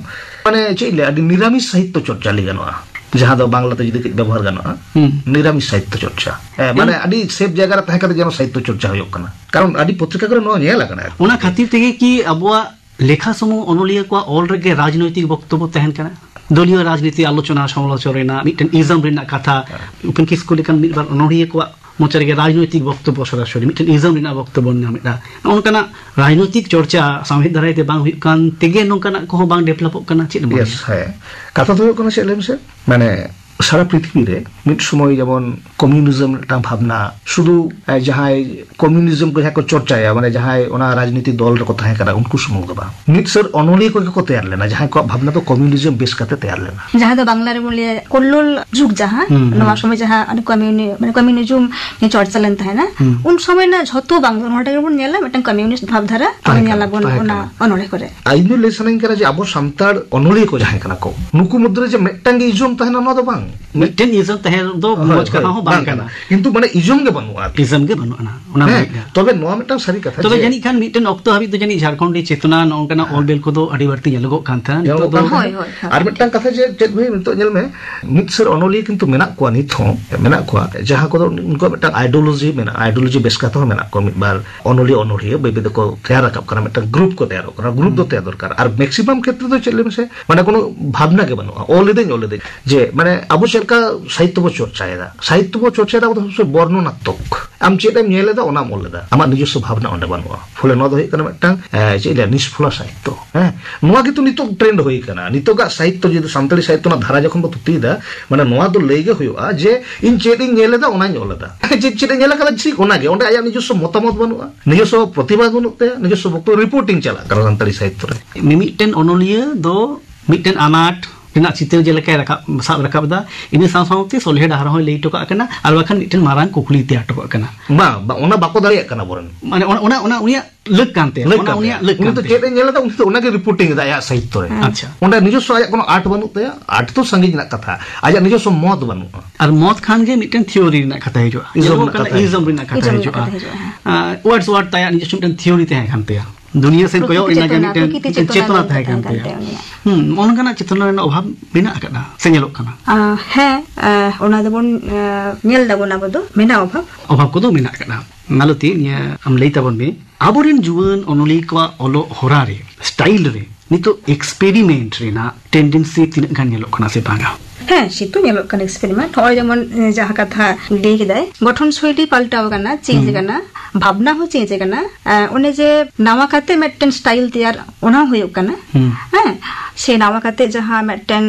ᱢᱟᱱᱮ ᱪᱮᱫ ᱤᱧ ᱞᱟᱹᱭᱟ, ᱟᱹᱰᱤ ᱱᱤᱨᱟᱢᱤᱥ ᱥᱟᱦᱤᱛᱛᱚ ᱪᱚᱨᱪᱟ ᱞᱟᱹᱭ ᱜᱟᱱᱚᱜᱼᱟ, ᱡᱟᱦᱟᱸ ᱫᱚ ᱵᱟᱝᱞᱟᱛᱮ ᱡᱩᱫᱤ ᱠᱟᱹᱡ ᱵᱮᱵᱚᱦᱟᱨ ᱜᱟᱱᱚᱜᱼᱟ, ᱦᱩᱸ᱾ ᱱᱤᱨᱟᱢᱤᱥ ᱥᱟᱦᱤᱛᱛᱚ ᱪᱚᱨᱪᱟ᱾ ᱦᱮᱸ, ᱢᱟᱱᱮ ᱮᱢ- ᱟᱹᱰᱤ ᱥᱮᱯ ᱡᱟᱭᱜᱟ ᱨᱮ ᱛᱟᱦᱮᱸ ᱠᱟᱛᱮ ᱡᱮᱱᱚ ᱥᱟᱦᱤᱛᱛᱚ ᱪᱚᱨᱪᱟ ᱦᱩᱭᱩᱜ ᱠᱟᱱᱟ, ᱠᱟᱨᱚᱱ ᱟᱹᱰᱤ ᱯᱚᱛᱨᱤᱠᱟ ᱠᱚᱨᱮ ᱱᱚᱣᱟ ᱧᱮᱞ ᱟᱠᱟᱱᱟ᱾ ᱚᱱᱟ ᱠᱷᱟᱹᱛᱤᱨ ᱛᱮᱜᱮ ᱠᱤ ᱟᱵᱚᱣᱟᱜ ᱞᱮᱠᱷᱟ ᱥᱩᱢᱩᱝ ᱚᱱᱚᱞᱤᱭᱟᱹ ᱠᱚᱣᱟᱜ ᱚᱞ ᱨᱮᱜᱮ ᱨᱟᱡᱽᱱᱳᱭᱛᱤᱠ ᱵᱚᱠᱛᱚᱵᱚ ᱛᱟᱦᱮᱱ ᱠᱟᱱᱟ? ᱫᱚᱞᱤᱭᱚ ᱨᱟᱡᱽᱱᱤᱛᱤ ᱟᱞᱳᱪᱚᱱᱟ ᱥᱚᱢᱟᱞᱳᱪᱚᱱᱟ ᱨᱮᱱᱟᱜ ᱢᱤᱫᱴᱮᱱ ᱤᱡᱚᱢ ᱨᱮᱱᱟᱜ ᱠᱟᱛᱷᱟ, ᱦᱮᱸ᱾ ᱩᱯᱮᱱ ᱠᱤᱥᱠᱩ ᱞᱮᱠᱟᱱ ᱢᱤᱫ ᱵᱟᱨ ᱚᱱᱚᱞᱤᱭᱟᱹ ᱠᱚᱣᱟᱜ ᱢᱚᱪᱟ ᱨᱮᱜᱮ ᱨᱟᱡᱽᱱᱳᱭᱛᱤᱠ ᱵᱚᱠᱛᱚᱵᱵᱚ ᱥᱚᱨᱟᱥᱚᱨᱤ ᱢᱤᱫᱴᱮᱱ ᱤᱡᱚᱢ ᱨᱮᱱᱟᱜ ᱵᱚᱠᱛᱚᱵᱵᱚ ᱧᱟᱢᱮᱫᱼᱟ᱾ ᱱᱚᱜᱼᱚ ᱱᱚᱝᱠᱟᱱᱟᱜ ᱨᱟᱡᱽᱱᱳᱭᱛᱤᱠ ᱪᱚᱨᱪᱟ ᱥᱟᱶᱦᱮᱫ ᱫᱟᱨᱟᱭ ᱛᱮ ᱵᱟᱝ ᱦᱩᱭᱩᱜ ᱠᱟᱱ ᱛᱮᱜᱮ ᱱᱚᱝᱠᱟᱱᱟᱜ ᱠᱚᱦᱚᱸ ᱵᱟᱝ ᱰᱮᱵᱷᱞᱚᱯᱚᱜ ᱠᱟᱱᱟ, ᱪᱮᱫ ᱮᱢ ᱢᱚᱱᱮᱭᱟ? ᱭᱮᱥ, ᱦᱮᱸ᱾ ᱠᱟᱛᱷᱟ ᱫᱚ ᱦᱩᱭᱩᱜ ᱠᱟᱱᱟ, ᱪᱮᱫ ᱞᱟᱹᱭ ᱢᱮᱥᱮ? ᱢᱟᱱᱮ, ᱥᱟᱨᱟ ᱯᱨᱤᱛᱷᱤᱵᱤ ᱨᱮ ᱢᱤᱫ ᱥᱚᱢᱚᱭ ᱡᱮᱢᱚᱱ ᱠᱚᱢᱤᱭᱩᱱᱤᱡᱚᱢ ᱢᱤᱫᱴᱟᱝ ᱵᱷᱟᱵᱽᱱᱟ, ᱥᱩᱫᱷᱩ, ᱮ, ᱡᱟᱦᱟᱸᱭ ᱠᱚᱢᱤᱭᱩᱱᱤᱡᱚᱢ ᱠᱚ ᱡᱟᱦᱟᱸᱭ ᱠᱚ ᱪᱚᱨᱪᱟᱭᱟ, ᱢᱟᱱᱮ, ᱡᱟᱦᱟᱸᱭ ᱚᱱᱟ ᱨᱟᱡᱽᱱᱤᱛᱤ ᱫᱚᱞ ᱨᱮᱠᱚ ᱛᱟᱦᱮᱸ ᱠᱟᱱᱟ, ᱩᱱᱠᱩ ᱥᱩᱢᱩᱝ ᱫᱚ ᱵᱟᱝ᱾ ᱢᱤᱫ ᱥᱟᱹᱨ ᱚᱱᱚᱞᱤᱭᱟᱹ ᱠᱚᱜᱮ ᱠᱚ ᱛᱮᱭᱟᱨ ᱞᱮᱱᱟ, ᱡᱟᱦᱟᱸᱭ ᱠᱚᱣᱟᱜ ᱵᱷᱟᱵᱽᱱᱟ ᱫᱚ ᱠᱚᱢᱤᱭᱩᱱᱤᱡᱚᱢ ᱵᱮᱥ ᱠᱟᱛᱮ ᱛᱮᱭᱟᱨ ᱞᱮᱱᱟ᱾ ᱡᱟᱦᱟᱸ ᱫᱚ ᱵᱟᱝᱞᱟ ᱨᱮᱵᱚᱱ ᱞᱟᱹᱭᱟ ᱠᱚᱞᱞᱳᱞ ᱡᱩᱜᱽ, ᱡᱟᱦᱟᱸ ᱦᱩᱸ, ᱦᱩᱸ᱾ ᱱᱚᱣᱟ ᱥᱚᱢᱚᱭ ᱡᱟᱦᱟᱸ ᱚᱱᱟ ᱠᱚᱢᱤᱭᱩᱱᱤ-, ᱢᱟᱱᱮ, ᱠᱚᱢᱤᱭᱩᱱᱤᱡᱚᱢ ᱱᱤᱭᱮ ᱪᱚᱨᱪᱟ ᱞᱮᱱ ᱛᱟᱦᱮᱱᱟ, ᱦᱩᱸ᱾ ᱩᱱ ᱥᱚᱢᱚᱭ ᱨᱮᱱᱟᱜ ᱡᱷᱚᱛᱚ ᱵᱟᱝ, ᱱᱚᱰᱮ ᱜᱮᱵᱚᱱ ᱧᱮᱞᱟ ᱢᱤᱫᱴᱟᱝ ᱠᱚᱢᱤᱭᱩᱱᱤᱥᱴ ᱵᱷᱟᱵᱽᱫᱷᱟᱨᱟ ᱛᱟᱦᱮᱸ ᱧᱮᱞ ᱠᱟᱱᱟ, ᱟᱵᱚᱱ ᱛᱟᱦᱮᱸ ᱚᱱᱟ ᱠᱟᱱᱟ᱾ ᱚᱱᱚᱬᱦᱮ ᱠᱚᱨᱮ᱾ ᱟᱨ ᱤᱧ ᱫᱚ ᱞᱟᱹᱭ ᱥᱟᱱᱟᱧ ᱠᱟᱱᱟ ᱡᱮ ᱟᱵᱚ ᱥᱟᱱᱛᱟᱲ ᱚᱱᱚᱞᱤᱭᱟᱹ ᱠᱚ ᱡᱟᱦᱟᱸᱭ ᱠᱟᱱᱟ ᱠᱚ, ᱱᱩᱠᱩ ᱢᱚᱫᱽᱫᱷᱮ ᱨᱮ ᱡᱮ ᱢᱤᱫᱴᱟᱝ ᱜᱮ ᱤᱡᱚᱢ ᱛᱟᱦᱮᱱᱟ, ᱱᱚᱣᱟ ᱫᱚ ᱵᱟᱝ᱾ ᱢᱤᱫᱴᱮᱱ ᱤᱡᱚᱢ ᱛᱟᱦᱮᱸ ᱫᱚ ᱦᱳᱭ, ᱢᱚᱡᱽ ᱠᱟᱛᱷᱟ ᱦᱳᱭ, ᱦᱚᱸ ᱵᱟᱝ ᱵᱟᱝ ᱠᱟᱱᱟ᱾ ᱠᱟᱱᱟ᱾ ᱠᱤᱱᱛᱩ ᱢᱟᱱᱮ ᱤᱡᱚᱢ ᱜᱮ ᱵᱟᱹᱱᱩᱜᱼᱟ ᱟᱨᱠᱤ᱾ ᱤᱡᱚᱢ ᱜᱮ ᱵᱟᱹᱱᱩᱜ ᱟᱱᱟ, ᱚᱱᱟ ᱦᱮᱸ, ᱢᱤᱫ ᱜᱮ᱾ ᱛᱚᱵᱮ ᱱᱚᱣᱟ ᱢᱤᱫᱴᱟᱝ ᱥᱟᱹᱨᱤ ᱠᱟᱛᱷᱟ ᱛᱚᱵᱮ ᱡᱮ ᱡᱟᱹᱱᱤᱡ ᱠᱷᱟᱱ ᱢᱤᱫᱴᱮᱱ ᱚᱠᱛᱚ ᱦᱟᱹᱵᱤᱡ ᱫᱚ ᱡᱟᱹᱱᱤᱡ ᱡᱷᱟᱲᱠᱷᱚᱸᱰᱤ ᱪᱮᱛᱱᱟ, ᱱᱚᱜᱼᱚ ᱱᱚᱝᱠᱟᱱᱟᱜ ᱦᱮᱸ᱾ ᱚᱞ ᱵᱮᱞ ᱠᱚᱫᱚ ᱟᱹᱰᱤ ᱵᱟᱹᱲᱛᱤ ᱧᱮᱞᱚᱜᱚᱜ ᱠᱟᱱ ᱛᱟᱦᱮᱸᱱᱟ᱾ ᱧᱮᱞᱚᱜᱚᱜ ᱱᱤᱛᱚᱜ ᱫᱚ ᱠᱟᱱ ᱦᱳᱭ, ᱛᱟᱦᱮᱸᱫ᱾ ᱦᱳᱭ, ᱦᱳᱭ᱾ ᱟᱨ ᱢᱤᱫᱴᱟᱝ ᱠᱟᱛᱷᱟ ᱡᱮ ᱪᱮᱫ ᱵᱷᱟᱹᱭ, ᱱᱤᱛᱚᱜ ᱧᱮᱞ ᱢᱮ, ᱢᱤᱫ ᱥᱮᱨ ᱚᱱᱚᱞᱤᱭᱟᱹ ᱠᱤᱱᱛᱩ ᱢᱮᱱᱟᱜ ᱠᱚᱣᱟ ᱱᱤᱛ ᱦᱚᱸ, ᱢᱮᱱᱟᱜ ᱠᱚᱣᱟ, ᱡᱟᱦᱟᱸ ᱠᱚᱫᱚ ᱩᱱᱠᱩᱣᱟᱜ ᱢᱤᱫᱴᱟᱝ ideology ᱢᱮᱱᱟᱜᱼᱟ, ideology ᱵᱮᱥ ᱠᱟᱛᱷᱟ ᱦᱚᱸ ᱢᱮᱱᱟᱜ ᱠᱚᱣᱟ, ᱢᱤᱫ ᱵᱟᱨ ᱚᱱᱚᱞᱤᱭᱟᱹ ᱚᱱᱚᱲᱦᱤᱭᱟᱹ ᱵᱟᱹᱭ ᱵᱟᱹᱭ ᱛᱮᱠᱚ ᱛᱮᱭᱟᱨ ᱨᱟᱠᱟᱵ ᱠᱟᱱᱟ, ᱢᱤᱫᱴᱟᱝ group ᱠᱚ ᱛᱮᱭᱟᱨᱚᱜ ᱠᱟᱱᱟ᱾ Group ᱫᱚ ᱦᱩᱸ᱾ ᱛᱮᱭᱟᱨ ᱫᱚᱨᱠᱟᱨ᱾ ᱟᱨ maximum ᱠᱷᱮᱛᱨᱮ ᱫᱚ ᱪᱮᱫ ᱞᱟᱹᱭ ᱢᱮᱥᱮ, ᱢᱟᱱᱮ ᱠᱳᱱᱳ ᱵᱷᱟᱵᱽᱱᱟ ᱜᱮ ᱵᱟᱹᱱᱩᱜᱼᱟ, ᱚᱞ ᱮᱫᱟᱹᱧ, ᱚᱞ ᱮᱫᱟᱹᱧ, ᱡᱮ ᱢᱟᱱᱮ ᱟᱵᱚ ᱪᱮᱫ ᱞᱮᱠᱟ ᱥᱟᱦᱤᱛᱛᱚ ᱵᱚ ᱪᱚᱨᱪᱟᱭᱮᱫᱟ, ᱥᱟᱦᱤᱛᱛᱚ ᱵᱚ ᱪᱚᱨᱪᱟᱭᱮᱫᱟ ᱟᱵᱚ ᱫᱚ ᱥᱚᱵᱥᱚᱢᱚᱭ ᱵᱚᱨᱱᱚᱱᱟᱛᱢᱚᱠ᱾ ᱟᱢ ᱪᱮᱫ ᱮᱢ ᱧᱮᱞ ᱮᱫᱟ ᱚᱱᱟᱢ ᱚᱞ ᱮᱫᱟ, ᱟᱢᱟᱜ ᱱᱤᱡᱚᱥᱥᱚ ᱵᱷᱟᱵᱽᱱᱟ ᱚᱸᱰᱮ ᱵᱟᱹᱱᱩᱜᱼᱟ᱾ ᱯᱷᱚᱞᱮ ᱱᱚᱣᱟ ᱫᱚ ᱦᱩᱭᱩᱜ ᱠᱟᱱᱟ ᱢᱤᱫᱴᱟᱝ, ᱮ, ᱪᱮᱫ ᱤᱧ ᱞᱟᱹᱭᱟ, ᱱᱤᱥᱯᱷᱚᱞᱟ ᱥᱟᱦᱤᱛᱛᱚ᱾ ᱦᱮᱸ, ᱱᱚᱣᱟ ᱜᱮᱛᱚ ᱱᱤᱛᱚᱜ trend ᱦᱩᱭ ᱠᱟᱱᱟ᱾ ᱱᱤᱛᱚᱜᱟᱜ ᱥᱟᱦᱤᱛᱛᱚ ᱡᱩᱫᱤ ᱥᱟᱱᱛᱟᱲᱤ ᱥᱟᱦᱤᱛᱛᱚ ᱨᱮᱱᱟᱜ ᱫᱷᱟᱨᱟ ᱡᱚᱠᱷᱚᱱ ᱵᱚ ᱛᱷᱩᱛᱤᱭᱮᱫᱟ, ᱢᱟᱱᱮ ᱱᱚᱣᱟ ᱫᱚ ᱞᱟᱹᱭ ᱜᱮ ᱦᱩᱭᱩᱜᱼᱟ ᱡᱮ ᱤᱧ ᱪᱮᱫ ᱤᱧ ᱧᱮᱞ ᱮᱫᱟ ᱚᱱᱟᱧ ᱚᱞ ᱮᱫᱟ᱾ ᱪᱮᱫ, ᱪᱮᱫ ᱮ ᱧᱮᱞ ᱟᱠᱟᱫᱟ ᱴᱷᱤᱠ ᱚᱱᱟᱜᱮ, ᱚᱸᱰᱮ ᱟᱭᱟᱜ ᱱᱤᱡᱚᱥᱥᱚ ᱢᱚᱛᱟᱢᱚᱛ ᱵᱟᱹᱱᱩᱜᱼᱟ, ᱱᱤᱡᱚᱥᱥᱚ ᱯᱨᱚᱛᱤᱵᱟᱫ ᱵᱟᱹᱱᱩᱜ ᱛᱟᱭᱟ, ᱱᱤᱡᱚᱥᱥᱚ ᱵᱚᱠᱛᱚᱵᱽ reporting ᱪᱟᱞᱟᱜ ᱠᱟᱱᱟ ᱥᱟᱱᱛᱟᱲᱤ ᱥᱟᱦᱤᱛᱛᱚ ᱨᱮ᱾ ᱢᱤᱢᱤᱫᱴᱮᱱ ᱚᱱᱚᱞᱤᱭᱟᱹ ᱫᱚ ᱢᱤᱫᱴᱮᱱ ᱟᱱᱟᱴ ᱨᱮᱱᱟᱜ ᱪᱤᱛᱟᱹᱨ ᱡᱮᱞᱮᱠᱟᱭ ᱨᱟᱠᱟᱵ, ᱥᱟᱵ ᱨᱟᱠᱟᱵ ᱮᱫᱟ, ᱤᱱᱟᱹ ᱥᱟᱶ ᱥᱟᱶᱛᱮ ᱥᱚᱞᱦᱮ ᱰᱟᱦᱟᱨ ᱦᱚᱸᱭ ᱞᱟᱹᱭ ᱦᱚᱴᱚ ᱠᱟᱜ ᱠᱟᱱᱟ, ᱟᱨ ᱵᱟᱠᱷᱟᱱ ᱢᱤᱫᱴᱮᱱ ᱢᱟᱨᱟᱝ ᱠᱩᱠᱞᱤᱭ ᱛᱮᱭᱟᱨ ᱦᱚᱴᱚ ᱠᱟᱜ ᱠᱟᱱᱟ᱾ ᱵᱟᱝ, ᱵᱟᱝ, ᱚᱱᱟ ᱵᱟᱠᱚ ᱫᱟᱲᱮᱭᱟᱜ ᱠᱟᱱᱟ ᱟᱵᱚᱨᱮᱱ᱾ ᱢᱟᱱᱮ ᱚᱱᱟ, ᱚᱱᱟ, ᱚᱱᱟ ᱩᱱᱤᱭᱟᱜ ᱞᱟᱹᱠ ᱠᱟᱱ ᱛᱟᱭᱟ, ᱞᱟᱹᱠ ᱚᱱᱟ ᱠᱟᱱ ᱩᱱᱤᱭᱟᱜ ᱛᱟᱭᱟ᱾ ᱞᱟᱹᱠ ᱩᱱᱤ ᱠᱟᱱ ᱫᱚ ᱛᱟᱭᱟ᱾ ᱪᱮᱫ ᱮ ᱧᱮᱞ ᱮᱫᱟ, ᱩᱱᱤ ᱫᱚ ᱚᱱᱟᱜᱮ reporting ᱮᱫᱟ ᱟᱭᱟᱜ ᱥᱟᱦᱤᱛᱛᱚ ᱨᱮ᱾ ᱦᱮᱸ᱾ ᱟᱪᱪᱷᱟ᱾ ᱚᱸᱰᱮ ᱱᱤᱡᱚᱥᱥᱚ ᱟᱭᱟᱜ ᱠᱳᱱᱳ art ᱵᱟᱹᱱᱩᱜ ᱛᱟᱭᱟ, art ᱫᱚ ᱥᱟᱺᱜᱤᱧ ᱨᱮᱱᱟᱜ ᱠᱟᱛᱷᱟ, ᱟᱭᱟᱜ ᱱᱤᱡᱚᱥᱥᱚ ᱢᱚᱛ ᱵᱟᱹᱱᱩᱜᱼᱟ᱾ ᱟᱨ ᱢᱚᱛ ᱠᱷᱟᱱ ᱜᱮ ᱢᱤᱫᱴᱮᱱ theory ᱨᱮᱱᱟᱜ ᱠᱟᱛᱷᱟ ᱦᱤᱡᱩᱜᱼᱟ᱾ Ism ᱧᱮᱞᱚᱜ ᱨᱮᱱᱟᱜ ᱠᱟᱱᱟ, ᱠᱟᱛᱷᱟ ᱦᱤᱡᱩᱜᱼᱟ᱾ Ism ᱨᱮᱱᱟᱜ ᱠᱟᱛᱷᱟ Ism ᱨᱮᱱᱟᱜ ᱦᱤᱡᱩᱜᱼᱟ᱾ ᱠᱟᱛᱷᱟ ᱦᱤᱡᱩᱜᱼᱟ᱾ ᱟᱸ, Wordsworth ᱛᱟᱭᱟᱜ ᱱᱤᱡᱚᱥᱥᱚ ᱢᱤᱫᱴᱮᱱ theory ᱛᱟᱦᱮᱸ ᱠᱟᱱ ᱛᱟᱭᱟ᱾ ᱫᱩᱱᱤᱭᱟᱹ ᱥᱮᱫ ᱠᱚᱭᱚᱜ ᱯᱨᱚᱠᱨᱤᱛᱤ ᱨᱮᱱᱟᱜ ᱜᱮ ᱪᱮᱛᱚᱱᱟ, ᱢᱤᱫᱴᱮᱱ ᱯᱨᱚᱠᱨᱤᱛᱤ ᱪᱮᱛᱚᱱᱟ ᱪᱮᱛᱚᱱᱟ ᱛᱟᱦᱮᱸ ᱢᱮᱱᱛᱮ ᱠᱟᱱ ᱛᱟᱦᱮᱸ ᱠᱟᱱ ᱛᱟᱭᱟ᱾ ᱛᱟᱭᱟ ᱩᱱᱤᱭᱟᱜ᱾ ᱦᱩᱸ, ᱚᱱᱠᱟᱱᱟᱜ ᱪᱮᱛᱚᱱᱟ ᱨᱮᱱᱟᱜ ᱚᱵᱷᱟᱵᱽ ᱢᱮᱱᱟᱜ ᱟᱠᱟᱫᱟ ᱥᱮ ᱧᱮᱞᱚᱜ ᱠᱟᱱᱟ? ᱟᱸ, ᱦᱮᱸ, ᱟᱸ, ᱚᱱᱟ ᱫᱚᱵᱚᱱ, ᱟᱸ, ᱧᱮᱞ ᱫᱟᱵᱚᱱ ᱟᱵᱚ ᱫᱚ, ᱢᱮᱱᱟᱜᱼᱟ ᱚᱵᱷᱟᱵᱽ᱾ ᱚᱵᱷᱟᱵᱽ ᱠᱚᱫᱚ ᱢᱮᱱᱟᱜ ᱟᱠᱟᱫᱟ᱾ ᱢᱟᱞᱚᱛᱤ, ᱱᱤᱭᱟᱹ ᱟᱢ ᱞᱟᱹᱭ ᱛᱟᱵᱚᱱ ᱢᱮ, ᱟᱵᱚᱨᱮᱱ ᱡᱩᱣᱟᱹᱱ ᱚᱱᱚᱞᱤᱭᱟᱹ ᱠᱚᱣᱟᱜ ᱚᱞᱚᱜ ᱦᱚᱨᱟ ᱨᱮ, style ᱨᱮ ᱱᱤᱛᱚᱜ experiment ᱨᱮᱱᱟᱜ tendency ᱛᱤᱱᱟᱹᱜ ᱜᱟᱱ ᱧᱮᱞᱚᱜ ᱠᱟᱱᱟ ᱥᱮ ᱵᱟᱝᱟ? ᱦᱮᱸ, ᱥᱤᱛᱩ ᱧᱮᱞᱚᱜ ᱠᱟᱱᱟ experiment᱾ ᱱᱚᱜᱼᱚᱭ ᱡᱮᱢᱚᱱ, ᱮ, ᱡᱟᱦᱟᱸ ᱠᱟᱛᱷᱟ ᱞᱟᱹᱭ ᱠᱮᱫᱟᱭ, ᱜᱚᱴᱷᱚᱱ ᱥᱳᱭᱞᱤ ᱯᱟᱞᱴᱟᱣ ᱟᱠᱟᱱᱟ, change ᱦᱩᱸ᱾ ᱟᱠᱟᱱᱟ, ᱵᱷᱟᱵᱽᱱᱟ ᱦᱚᱸ change ᱟᱠᱟᱱᱟ᱾ ᱮ, ᱚᱱᱮ ᱡᱮ ᱱᱟᱣᱟ ᱠᱟᱛᱮ ᱢᱤᱫᱴᱮᱱ style ᱛᱮᱭᱟᱨ, ᱚᱱᱟ ᱦᱚᱸ ᱦᱩᱭᱩᱜ ᱠᱟᱱᱟ᱾ ᱦᱩᱸ᱾ ᱦᱮᱸ, ᱥᱮ ᱱᱟᱣᱟ ᱠᱟᱛᱮ ᱡᱟᱦᱟᱸ ᱢᱤᱫᱴᱮᱱ